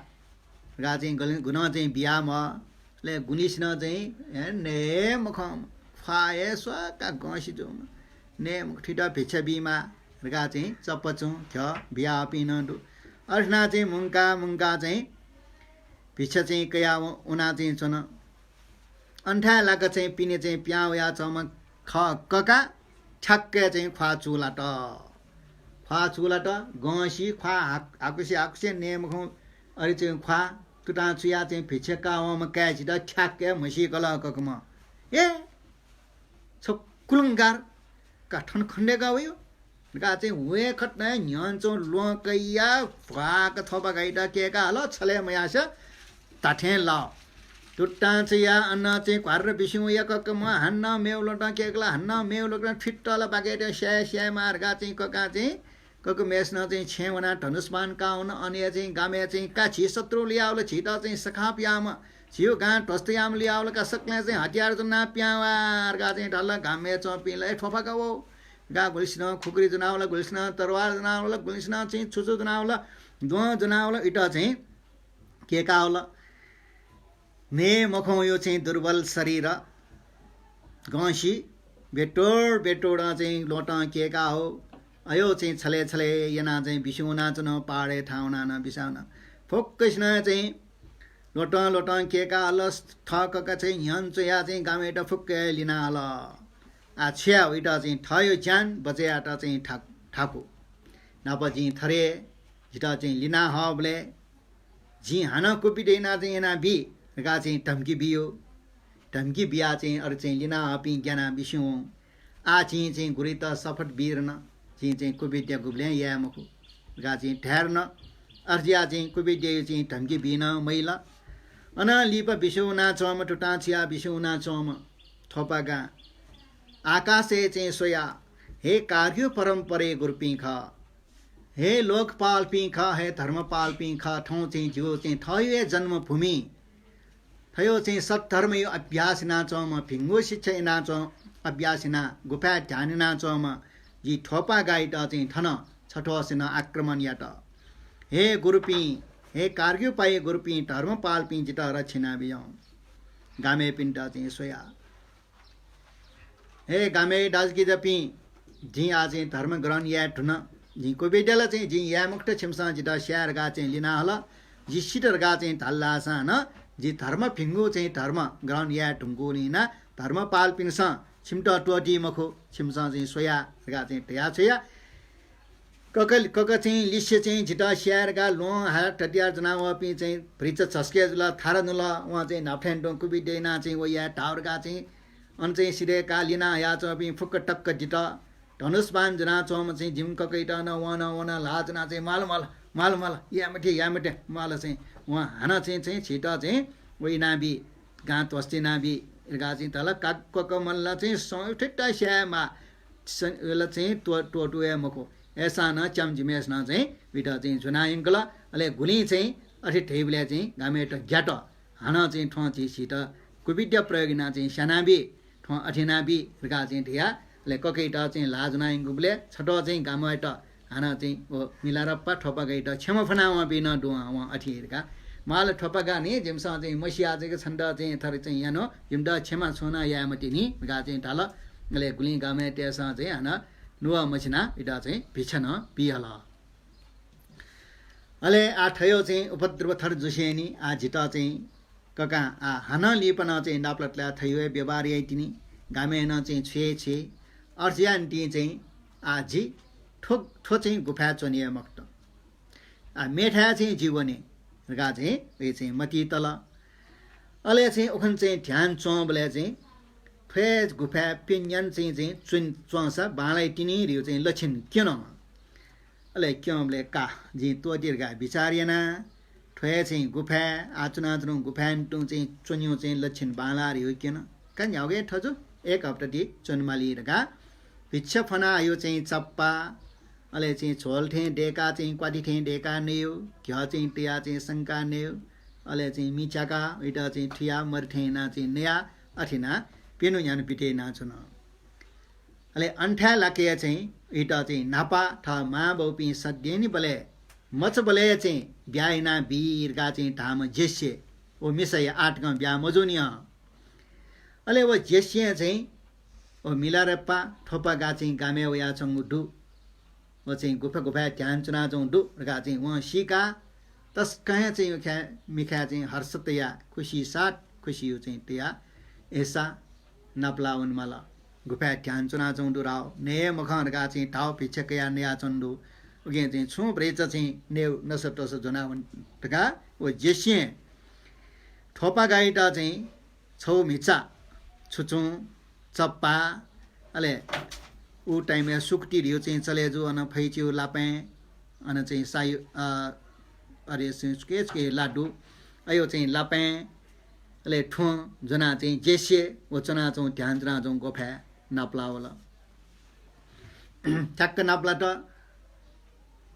धकाः चाहिँ गले-, गुनं चाहिँ बियाम्ह। अले गुलिसिनं चाहिँ, हे, नये मखंम्ह, ख्वाः हे स्वाकाः गंसि जूम्ह, नये मखु, थुइत भिक्षा बीमाः धकाः चाहिँ चप्पचुं घ्यः बियाःपिं नं दु। अथे यानाः चाहिँ मुंका मुंका चाहिँ भिक्षा चाहिँ कयाः व-, वना चाहिँ च्वन। अन थाय् लाक चाहिँ पिने चाहिँ पिहां वयाच्वंम्ह खः कका ठ्याक्क चाहिँ ख्वाः चूलात। ख्वाः चूलात, गंसि ख्वाः हाक-, हाकुसे हाकुसे नये मखं, अले चाहिँ ख्वाः तुतां चुयाः चाहिँ भिक्षा काः वंम्ह काय्‌चित ठ्याक्क म्हसीकल ककम्ह। ए, छ कुलंगार का थन खनेदय्‌का वयो धकाः चाहिँ वय्‌कलं न्ह्यःने च्वंगु ल्वहं कयाः भ्वाक थ्वपागायात कय्‌का हल, छले मयासें धात्थें लाः। तुतां चुयाः अन चाहिँ घ्वार्र बिस्युं वया ककम्ह हानं मेगु ल्वहं कय्‌कल, हानं मेगु ल्वहं फित्तल बाकय्‌त स्याये स्यायेमाः धकाः चाहिँ ककां चाहिँ ककम्हेसिनं चाहिँ छेँय् वनाः धनुष्यबाण काः वन। अन हे चाहिँ गामय् चाहिँ का झी शत्रु लियावल, झीत चाहिँ सखाप याःम्ह, झीगु गां ध्वस्त याःम्ह लियावल का, सकलें चाहिँ हतियार ज्वनाः पिहां वा धकाः चाहिँ धाल। गामय् च्वंपिं ला थ्वपागा व धकाः गुलिसिनं खुकुरी ज्वनावल, गुलिसिनं तरवार ज्वनावल, गुलिसिनं चाहिँ छु छु ज्वनावल, द्वहं ज्वनावल, इतः चाहिँ कय्‌कावल। नये मखंयो चाहिँ दुर्बल शरीर, गंसि बेटोड बेटोडं चाहिँ ल्वहंतं कय्‌का हो। अयो चाहिँ छले छले यानाः चाहिँ बिस्युं वनाच्वन, पहाडय् थाहां वनाः नं बिस्युं वन। फुक्कसिनं चाहिँ ल्वहंतं ल्वहंतं कय्‌का हल। थः कका चाहिँ न्ह्यःने च्वयाः चाहिँ गामय्‌त फुक्क लिना हल। आः छु याये हो, इतः चाहिँ थःयो ज्यान बचय् यायेत चाहिँ था-, थाकु। न्हापा जिं थथे जितः चाहिँ लिना हःबलय् जिं हानं कुविद्या यानाः चाहिँ यानाबी धकाः चाहिँ धम्की बियो। धम्की बियाः चाहिँ अले चाहिँ लिना हःपिं ग्यानाः बिस्युं वं। आः जिं चाहिँ गुरुइत शपथ बी धुन, जिं चाहिँ कुविद्या गुबलें याये मखु धकाः चाहिँ धाये धुन। अथे जुयाः चाहिँ कुविद्यायो चाहिँ धम्की बी नं मजिल। अनं लिपा बिस्युं वनाच्वंम्ह, तुतां चुयाः बिस्युं वनाच्वंम्ह थ्वपागां आकाशय् चाहिँ स्वयाः, हे कारग्यू परम्पराया गुरुपिं खः, हे लोकपालपिं खः, हे धर्मपालपिं खः, थौं चाहिँ जिगु चाहिँ थःयो हे जन्मभूमि, थःयो चाहिँ सद्धर्मयो अभ्यास यानाच्वंम्ह, भिंगु शिक्षा यानाच्वं, अभ्यास यानाः गुफाय् ध्यान यानाच्वंम्ह जि थ्वपागायात चाहिँ थन छथ्वःसिनं आक्रमण यात। हे गुरुपिं, हे कारग्यूपाया गुरुपिं, धर्मपालपिं, जितः रक्षा यानाबिज्याहुँ। गामय्‌पिन्त चाहिँ स्वयाः, हे गामय् दाजुकिजापिं, जिं आः चाहिँ धर्म ग्रहण याये धुन। जिं कुविद्या ला चाहिँ जिं याये मखुत, छिमिसं जितः स्याये धकाः चाहिँ लिना हल। जि सित धकाः चाहिँ धाल धाःसां नं जि धर्म, भिंगु चाहिँ धर्म ग्रहण याये धुंकूगुलिं यानाः धर्मपालपिन्सं छिमित त्वःती मखु, छिमिसं चाहिँ स्वया धकाः चाहिँ धया छ्वया। कक, कक चाहिँ लिसे चाहिँ जितः स्याये धकाः ल्वहं हाय् हतियार ज्वनावःपिं चाहिँ भतिचा झस्के जुल, थारा नुल। वं चाहिँ न्हापा थें तुं कुविद्या यानाः चाहिँ वयाः धाः धकाः चाहिँ अन चाहिँ सिधय्‌काः लिना हयाच्वंपिं फुक्क टक्क दित। धनुष्यबाण ज्वनाच्वंम्ह चाहिँ जिमि ककयात नं वं नं वनाः ल्हाः ज्वनाः चाहिँ, म्वाल, म्वाल, म्वाल, म्वाल, याये मते, याये मते, म्वाल चाहिँ। वं हानं चाहिँ, चाहिँ झीत चाहिँ व यानाबी, गां ध्वस्त यानाबी धकाः चाहिँ धाल। का कक मल्ला चाहिँ सं थुइत स्यायेमाः, स-, ला चाहिँ त्व-, त्वःतू हे मखु। अय्‌सां नं च्याम्ह जिम्हेसिनं चाहिँ उइत चाहिँ ज्वनाः यंकल। अले गुलिं चाहिँ अथे धइबलय् चाहिँ गामय्‌त ग्यात। हानं चाहिँ थ्वं झी, झीत कुविद्या प्रयोग यानाः चाहिँ स्यानाबी, थ्वं अथे यानाबी धकाः चाहिँ धया। अले ककयात चाहिँ ल्हाः ज्वनाः यंकूबलय् छथ्वः चाहिँ गामय्‌त हानं चाहिँ व मिलारेपा थ्वपागायात क्षमा फ्वना वंपिं नं दु, वं अथे धकाः। म्वाल थ्वपागा नि, जिमिसं चाहिँ मसिया जक छन्त चाहिँ थथे चाहिँ यानागु, जिमित क्षमा छुं नं याये मते नि धकाः चाहिँ धाल। अले गुलिं गामय्‌तय्‌सं चाहिँ हानं नुगः मछिनाः इमित चाहिँ भिक्षा नं बिहल। अले आः थयो चाहिँ उपद्रव थर जुसेंनि, आः जितः चाहिँ ककां आः हानं लिपा नं चाहिँ नापलात लाय् थयो हे व्यवहार याइतिनि, गामय् नं चाहिँ छु हे छु हे, अथे याःनिंतिं चाहिँ आः जि थ्व, थ्व चाहिँ गुफाय् च्वने हे मखुत। आः मेथाय् चाहिँ जि वने धकाः चाहिँ उइ चाहिँ मतिइ तल। अले चाहिँ उखुन्हु चाहिँ ध्यान च्वंबलय् चाहिँ थ्व हे गुफाय् प्यन्यान चाहिँ, चाहिँ च्वं-, च्वंसा बांलाइतिनि धइगु चाहिँ लक्षण क्यन। अले क्यंबलय् का जिं त्वःते धकाः बिचाः याना। थ्व हे चाहिँ गुफाय्, आः च्वनाच्वनागु गुफाय् तुं चाहिँ च्वनेगु चाहिँ लक्षण बांलाः धइगु क्यन। का न्ह्यागु हे थजु, एक हप्ता ति च्वनेमाली धकाः भिक्षा फ्वना हयो चाहिँ चप्पा, अले चाहिँ झोल थें दय्‌काः चाहिँ क्वाति थें दय्‌काः नयो, घ्यः चाहिँ तयाः चाहिँ संकाः नयो, अले चाहिँ मि च्याकाः उइत चाहिँ थुयाः मरि थें यानाः चाहिँ नयाः अथे यानाः प्यन्हु न्ह्यान्हु पिते यानाच्वन। अले अन थाय् लाक्क चाहिँ उइत चाहिँ न्हापा थः मांबौपिं सद्यंनिबलय् मचाबलय् चाहिँ ब्याहा यानाबी धकाः चाहिँ धाःम्ह जेस्ये व मिसाया आः तकं ब्याहा मजूनि हं। अले व जेस्यें चाहिँ व मिलारेपा थ्वपागा चाहिँ गामय् वयाच्वंगु दु। व चाहिँ गुफा गुफाय् ध्यान च्वनाच्वंगु दु धकाः चाहिँ वं सीकाः तसकं हे चाहिँ उखे मिखाय् चाहिँ हर्ष तयाः खुसी साथ खुसी चाहिँ तयाः अय्‌सा नापलाः वनेमाल। गुफाय् ध्यान च्वनाच्वंगु दु धाः, नये मखं धकाः चाहिँ धाः, भिक्षा कयाः नयाच्वंगु दु। उकिं चाहिँ छुं भ्रैचा चाहिँ नये नसा त्वसा ज्वनावन धकाः व जेस्यें थ्वपागाइत चाहिँ छगू म्हिचा, छुचुं, चप्पा, अले उ time-य् सुकुटी धइगु चाहिँ चले जू, अन फैच्यू लापाय्, अन चाहिँ सायु, अ, अरे चाहिँ सुके सुके लाडु, अयो चाहिँ लापाय्, अले थ्वँ ज्वनाः चाहिँ जेस्ये व च्वनाच्वंगु ध्यान च्वनाच्वंगु गुफाय् नापलाः वल। ठ्याक्क नापलात।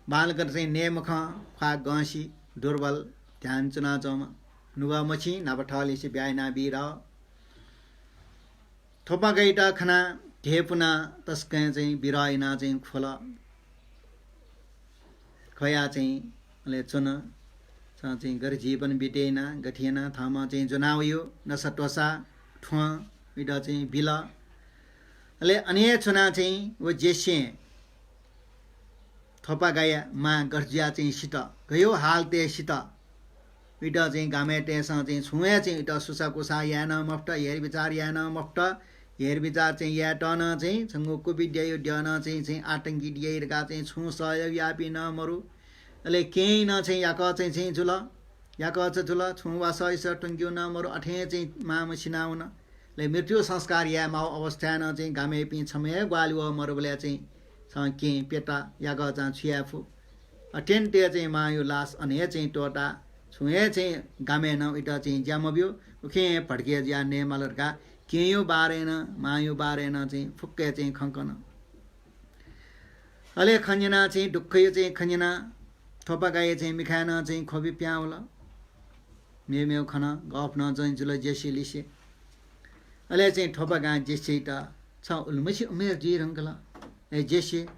बांलाक चाहिँ नये मखं, ख्वाः गंसि, दुर्बल, ध्यान च्वनाच्वंम्ह, नुगः मछिं न्हापा थःलिसे ब्याहा यानाबी धाः। थ्वपागाइत खनाः धेपुना तसकं चाहिँ बिरह यानाः चाहिँ ख्वल। ख्वयाः चाहिँ अले च्वन। छं चाहिँ गथे जीवन बिते याना, गथे याना थःम्हं चाहिँ ज्वना वयो, नसा त्वसा, थ्वँ, उइत चाहिँ बिल। अले अन हे च्वनाः चाहिँ व जेस्यें थ्वपागाया मां गथे जुयाः चाहिँ सित, गय् हालतय् सित। उइत चाहिँ गामय्‌तय्‌सं चाहिँ छुं हे चाहिँ उइत सुसाःकुसाः याये नं मफुत, हेरबिचार याये नं मफुत। हेरबिचार चाहिँ यायेत नं चाहिँ छंगु कुविद्यायु द्यः नं चाहिँ, चाहिँ आतंकित याइ धकाः चाहिँ छुं सहयोग याःपिं नं मरु। अले केहेँ नं चाहिँ याकःचा चाहिँ जुल, याकःचा जुल, छुं वासः इसः त्वंकेगु नं मरु, अथें चाहिँ मांम्ह सिनावन। अले मृत्यु संस्कार याये माःगु अवस्थाय् नं चाहिँ गामय्‌पिं छम्ह हे ग्वाहालि वः मरुबलय् चाहिँ छं केहेँ प्यता, याकःचां छु याये फु? अथें तय् चाहिँ मांयु लास अन हे चाहिँ त्वःता, छुं हे चाहिँ गामय् नं उइत चाहिँ ज्या मब्यू, उखें हे भड्के जुयाः नयेमाल धकाः केहेँयु बारे नं, मांयु बारे नं चाहिँ फुक्क हे चाहिँ खँ कन। अले खँ न्यनाः चाहिँ दुःखयु चाहिँ खँ न्यनाः थ्वपागाया चाहिँ मिखाय् नं चाहिँ ख्वबि पिहां वल। मेमेगु खँ नं गफ नं चाहिँ जुल जेस्येलिसे। अले चाहिँ थ्वपागां जेस्येइत, "छ उलिमछि उमेर जुइ धुंकल। ए जेस्ये,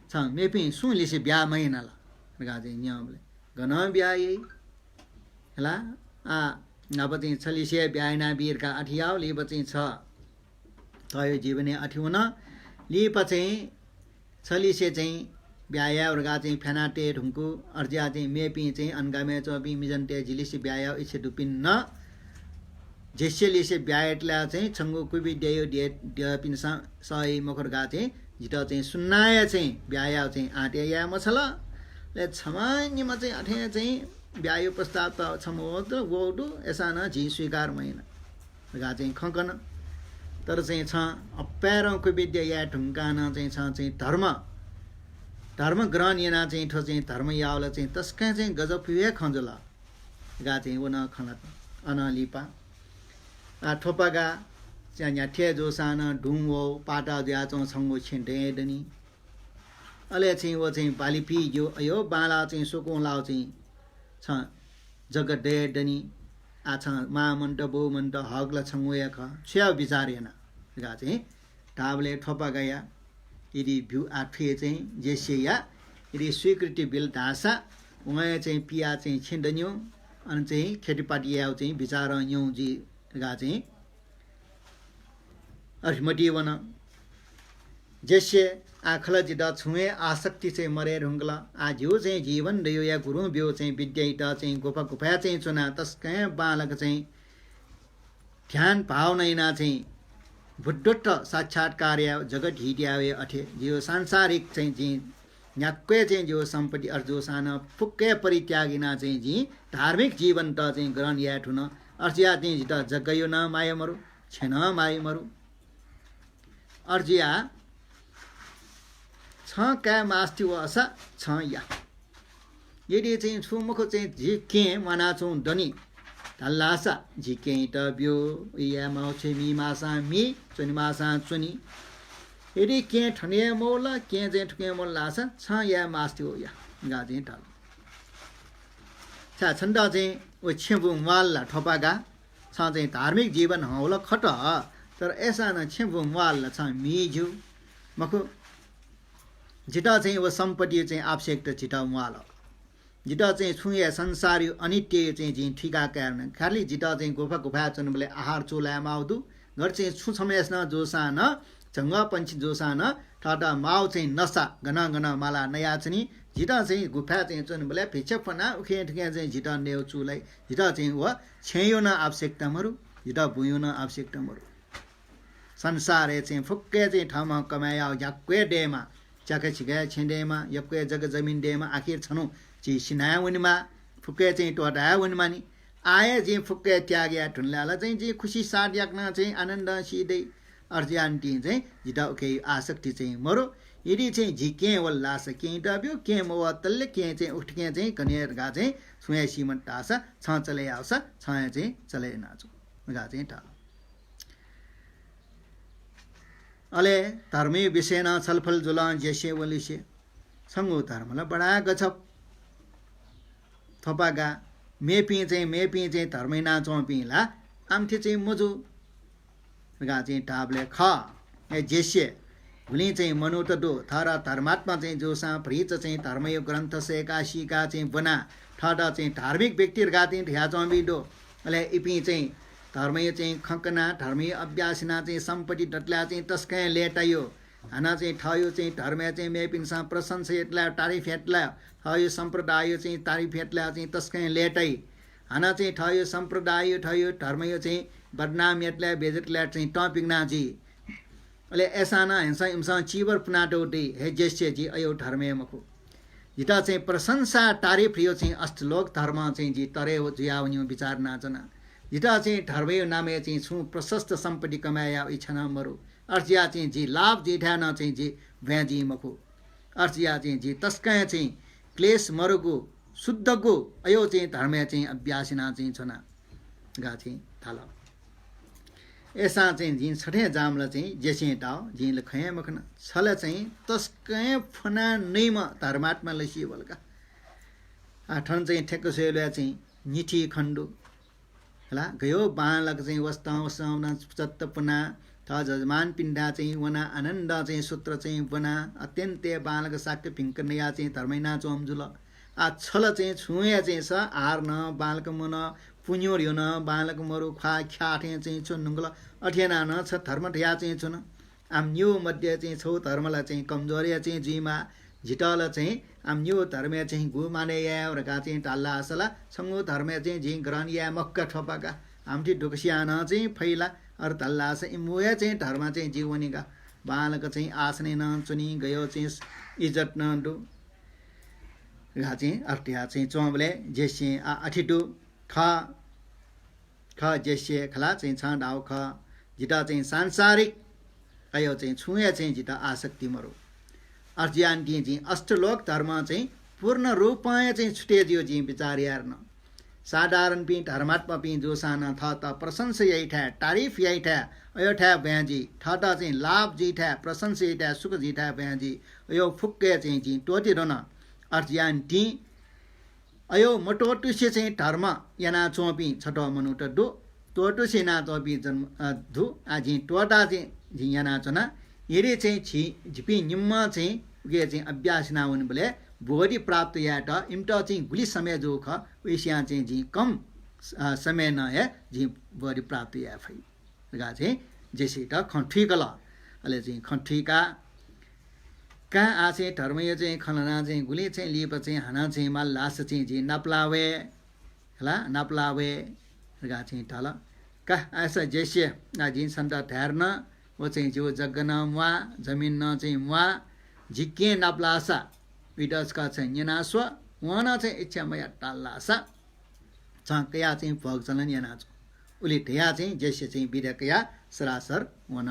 छं मेपिं सुंलिसे ब्याहा मयाना ला?" धकाः चाहिँ न्यंबलय्, "गनं ब्याहा याइ? हला, आः न्हापा चाहिँ छलिसे ब्याहा यानाबी धकाः अथे याः, लिपा चाहिँ छ थःयु जीवनय् अथे वन। लिपा चाहिँ छलिसे चाहिँ ब्याहा याये धकाः चाहिँ फ्याना तये धुंकू, अथे जुयाः चाहिँ मेपिं चाहिँ अन गामय् च्वंपिं मिजनतय् जिलिसे ब्याहा याये इच्छा दुपिं नं जेस्येलिसे ब्याहा यायेत ला चाहिँ छंगु कुविद्यायु द्यः, द्यःपिन्सं सही मखु धकाः चाहिँ जितः चाहिँ सुनां हे चाहिँ ब्याहा याये चाहिँ आँट हे याये मछाल। अले छम्ह निम्ह चाहिँ अथें चाहिँ ब्याहायु प्रस्ताव त छम्ह वःगु दु, अय्‌सां नं जिं स्वीकार मयाना" धकाः चाहिँ खँ कन। तर चाहिँ छं अप्वय्‌रं कुविद्या याये धुंकाः नं चाहिँ छं चाहिँ धर्म, धर्म ग्रहण यानाः चाहिँ थ्व चाहिँ धर्म याःबलय् चाहिँ तसकं चाहिँ गजब हे खँ जुल धकाः चाहिँ व नं खँ ल्हात। अनं लिपा आः थ्वपागा चाहिँ न्ह्याथे जूसां नं दुं वः पाता जुयाच्वं छंगु छेँ दये दनि। अले चाहिँ व चाहिँ बाली पीज्यू, अयो बांलाः चाहिँ सुकुं लाः चाहिँ छं जग्गा दये दनि। आः छं मां मन्त, बौ मन्त, हक ला छंगु हे खः, छु याये बिचार याना धकाः चाहिँ धाःबलय् थ्वपागाया यदि ब्यू आः थुइ चाहिँ जेस्येया यदि स्वीकृति बिल धाःसा वं हे चाहिँ पियाः चाहिँ छेँ दन्यु, अन चाहिँ खेतीपाती यायेगु चाहिँ बिचारं न्यं जुइ धकाः चाहिँ अथे मतिइ वन। जस्से आः खला जितः छुं हे आसक्ति चाहिँ मरे धुंकल। आः जिगु चाहिँ जीवन दयुया गुरुं ब्यूगु चाहिँ विद्यायात चाहिँ गुफा गुफाय् चाहिँ च्वनाः तसकं बांलाक चाहिँ ध्यान भावना यानाः चाहिँ बुद्धत्व साक्षात्कार याये, जगत हित याये अथे जिगु सांसारिक चाहिँ जिं न्ह्याक्व हे चाहिँ जिगु सम्पत्ति अथे जूसां नं फुक्क हे परित्याग यानाः चाहिँ जिं धार्मिक जीवनयात चाहिँ ग्रहण याये धुन। अथे जुयाः चाहिँ जितः जग्गाया नं माया मरु, छेँ नं माया मरु। अथे जुयाः छं काये मास्ति वःसा छं या। यदि चाहिँ छु मखु चाहिँ झी केहेँ म्वानाच्वंगु दनि धाल धाःसा झी केहेँयात ब्यु, याये माःगु छेँ मी माःसां मी, च्वने माःसां च्वनी। यदि केहेँ थन हे मवल, केहेँ चाहिँ थुकिं मवल धाःसा छं याये मास्ति व या, धकाः चाहिँ धाल। छाय् छन्त चाहिँ व छेँ बु म्वाल ला थ्वपागा? छं चाहिँ धार्मिक जीवन हंवल खत, तर अय्सां नं छेँ बु म्वाल ला छं मी ज्यू। मखु, जितः चाहिँ व सम्पत्ति चाहिँ आवश्यकता जितः म्वाल। जितः चाहिँ छुं हे संसारया अनित्यया चाहिँ जिं थुइका काये धुन। खालि जितः चाहिँ गुफा गुफाय् च्वनाबलय् आहार चूलाये माःगु दु। गथे चाहिँ छु छम्हय्सिनं जूसां नं, झंगःपंक्षी जूसां नं थःत माःगु चाहिँ नसा गनं गनं मालाः नयाच्वनी। जितः चाहिँ गुफाय् चाहिँ च्वनाबलय् भिक्षा फ्वनाः उखें थुखें चाहिँ जितः नयेगु चूलाइ। जितः चाहिँ व छेँया नं आवश्यकता मरु, जितः बुँया नं आवश्यकता मरु। संसारय् चाहिँ फुक्क हे चाहिँ थःम्हं कमाय् याःगु ज्याक्व हे दयेमा, च्याकः छिकः हे छेँ दयेमा, यक्व हे जग्गा जमिन दयेमा, आखिर छन्हु झी सिनाः वनेमा, फुक्क हे चाहिँ त्वःताः वनेमा नि। आः हे जिं फुक्क हे त्याग याये धुन धाःसा चाहिँ जिं खुसी साथ याकनं चाहिँ आनन्दं सी दइ। अथे जुयाः निंतिं चाहिँ जितः उकिया आसक्ति चाहिँ मरु। यदि चाहिँ झी केहेँ वल धाःसा केहेँयात ब्यु, केहेँ मवतले केहेँ चाहिँ उखें थुखें चाहिँ गन हे धकाः चाहिँ छुं हे सी मते धाःसा छं चले याःसा छं हे चाहिँ चले यानाच्वँ धकाः चाहिँ धाल। अले धर्मया विषयं नं छलफल जुल जस्सें वलिसें। छंगु धर्म ला बडा गजब। थ्वपागा मेपिं चाहिँ, मेपिं चाहिँ धर्म यानाच्वंपिं ला आमथे चाहिँ मजू धकाः चाहिँ धाःबलय् खः। हे जस्से, गुलिं चाहिँ मनूत दु, थः धर्मात्मा चाहिँ जूसां भतिचा चाहिँ धर्मया ग्रन्थ सय्काः सीकाः चाहिँ ब्वनाः थःत चाहिँ धार्मिक व्यक्ति धकाः चाहिँ धयाच्वंपिं दु। अले इपिं चाहिँ धर्मया चाहिँ खँ कनाः, धर्मया अभ्यास यानाः चाहिँ सम्पत्ति दतले चाहिँ तसकं लय्ताइ। हानं चाहिँ थःगु चाहिँ धर्मया चाहिँ मेपिन्सं प्रशंसा यातले, तारिफ यातले, थःगु सम्प्रदायया चाहिँ तारिफ यातले चाहिँ तसकं लय्ताइ। हानं चाहिँ थःगु सम्प्रदायया, थःगु धर्मया चाहिँ बदनाम यातले, बेइज्जत यातले चाहिँ तं पिकना जुइ। अले अय्सां नं हानं इमिसं चीवर पुनातःगु दइ, हे जस्से, जि अज्याःगु धर्म हे मखु। जितः चाहिँ प्रशंसा तारिफ याःगु चाहिँ अष्टलोक धर्म चाहिँ जि तरे जुयावनीगु बिचाः यानाच्वना। जितः चाहिँ धर्मया नामय् चाहिँ छुं प्रशस्त सम्पत्ति कमाय् यायेगु इच्छा नं मरु। अथे जुयाः चाहिँ जि लाभ जुइथाय् नं चाहिँ जि ब्वाँय् जुइ मखु। अथे जुयाः चाहिँ जि तसकं चाहिँ क्लेश मरुगु, शुद्धगु अज्याःगु चाहिँ धर्मय् चाहिँ अभ्यास यानाः चाहिँ च्वना धकाः चाहिँ धाल। अय्सां चाहिँ जिं छथें जामल चाहिँ जस्सें धाःगु, जिं ला खँ हे मखन। छ ला चाहिँ तसकं फ्वना नइम्ह धर्मात्मा लसि वल का। आ, थन चाहिँ ठ्याक्क स्वये ल्वाये चाहिँ निथी खने दु। हला, गयो बांलाक चाहिँ वसतं वसतं वनाः चत्त पुनाः थः जजमानपिन्थाय् चाहिँ वनाः आनन्दं चाहिँ सूत्र चाहिँ ब्वनाः अत्यन्त हे बांलाक शाक्य भिंक नयाः चाहिँ धर्म यानाच्वंम्ह जुल। आ, छल चाहिँ छुं हे चाहिँ स आहार नं बांलाक मन, पुन्यु ह्यु नं बांलाक मरु, ख्वाः ख्याः थें चाहिँ च्वने धुंकल। अथे यानाः नं छ धर्म धयाः चाहिँ च्वन। आम निगू मध्ये चाहिँ छगू धर्म ला चाहिँ कमजोर हे चाहिँ जुइमाः। जितः ला चाहिँ आम निगू धर्मय् चाहिँ गु मानय् याये धकाः चाहिँ धाल धाःसा ला छंगु धर्मय् चाहिँ जिं ग्रहण याये मखु का थ्वपागा। आमथि दुःख सियाः नं चाहिँ फइ ला, अथे धाल धाःसा इमिगु हे चाहिँ धर्म चाहिँ जि वनी का। बांलाक चाहिँ आसनय् नं च्वनी, गयो चाहिँ इज्जत नं दु धकाः चाहिँ अथे धयाः चाहिँ च्वंबलय् जस्सें आ अथे दु खः। खः जस्से, खला चाहिँ छं धाःगु खः। जितः चाहिँ सांसारिक अज्याःगु चाहिँ छुं हे चाहिँ जितः आसक्ति मरु। अथे जुयाः निंतिं जिं अष्टलोक धर्म चाहिँ पूर्ण रूपं हे चाहिँ छुटे जुइगु जिं बिचाः याये धुन। साधारणपिं धर्मात्मापिं जूसां नं थःत प्रशंसा याइथाय्, तारिफ याइथाय्, अज्याःथाय् ब्वाँय् जुइ। थःत चाहिँ लाभ जुइथाय्, प्रशंसा याइथाय्, सुख जुइथाय् ब्वाँय् जुइ। अज्याःगु फुक्क हे चाहिँ जिं त्वःते धुन। अथे जुयाः निंतिं अज्याःगु मत्वःतुसे चाहिँ धर्म यानाच्वंपिं छथ्व मनूत दु। त्वःतुसे यानाच्वंपिं जन्म, अ, दु। आ, जिं त्वःताः चाहिँ जिं यानाच्वना। यदि चाहिँ झी, झीपिं निम्हं चाहिँ उके चाहिँ अभ्यास याना वनेबलय् बोधि प्राप्त यायेत इमित चाहिँ गुलि समय जूगु खः, उइसियां चाहिँ जिं कम, अ, समय् नं हे जिं बोधि प्राप्त याये फइ धकाः चाहिँ जेसेत खँ थुइकल। अले चाहिँ खँ थुइका, का आः चाहिँ धर्मया चाहिँ खँ ल्हाना चाहिँ गुलि चाहिँ लिपा चाहिँ हानं चाहिँ माल धाःसा चाहिँ जिं नापलाः वये, हला, नापलाः वये धकाः चाहिँ धाल। का आःसा जेसे, आः जिं छन्त धाये धुन, व चाहिँ जिगु जग्गा नं म्वाः, जमिन नं चाहिँ म्वाः, जिके नापलाःसा, उइत छकः चाहिँ न्यना स्व, वं नं चाहिँ इच्छा मयाः धाल धाःसा, छं कयाः चाहिँ भोगचलन याना च्वँ। उलि धयाः चाहिँ जेसे चाहिँ बिदा कयाः सरासर वन।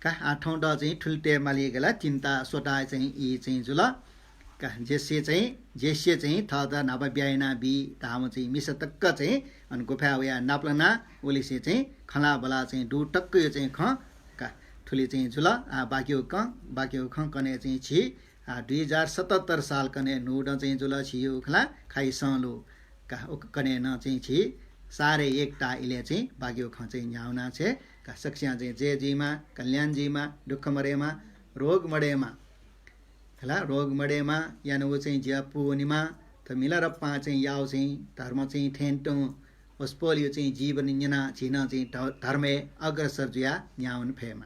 का आः थौंत चाहिँ थुलितय् माली गेला, तिन्ता स्वता चाहिँ ई चाहिँ जुल। का जेसे चाहिँ, जेसे चाहिँ थःत न्हापा ब्याहा याना बी धाःम्ह चाहिँ मिसा तक चाहिँ अन गुफाय् वयाः नापलाना, उलिसे चाहिँ खँ ल्हाः बल्लाः चाहिँ दु तकया चाहिँ खँ का थुलि चाहिँ जुल। आः बाकियो कं, बाकियो खँ कन्हय् चाहिँ झी आः दुई हजार सतहत्तर साल कन्हय् न्हूदँ चाहिँ जुल, झीयो खँ ल्हाः खाइ संलु। का उक कन्हय् नं चाहिँ झी साढे एक ता इलय् चाहिँ बाकियो खँ चाहिँ न्ह्याः वना छ्वये। का सकसियां चाहिँ जय जुइमा, कल्याण जुइमा, दुःख मदयेमा, रोग मदयेमा। हला, रोग मदयेमा, यानागु चाहिँ ज्या पूवनेमा, त मिलारेपां चाहिँ याःगु चाहिँ धर्म चाहिँ थ्यंतुं वसपोलयो चाहिँ जीवन न्यनाः झी नं चाहिँ ध-, धर्मय् अग्रसर जुयाः न्ह्याः वने फयेमा।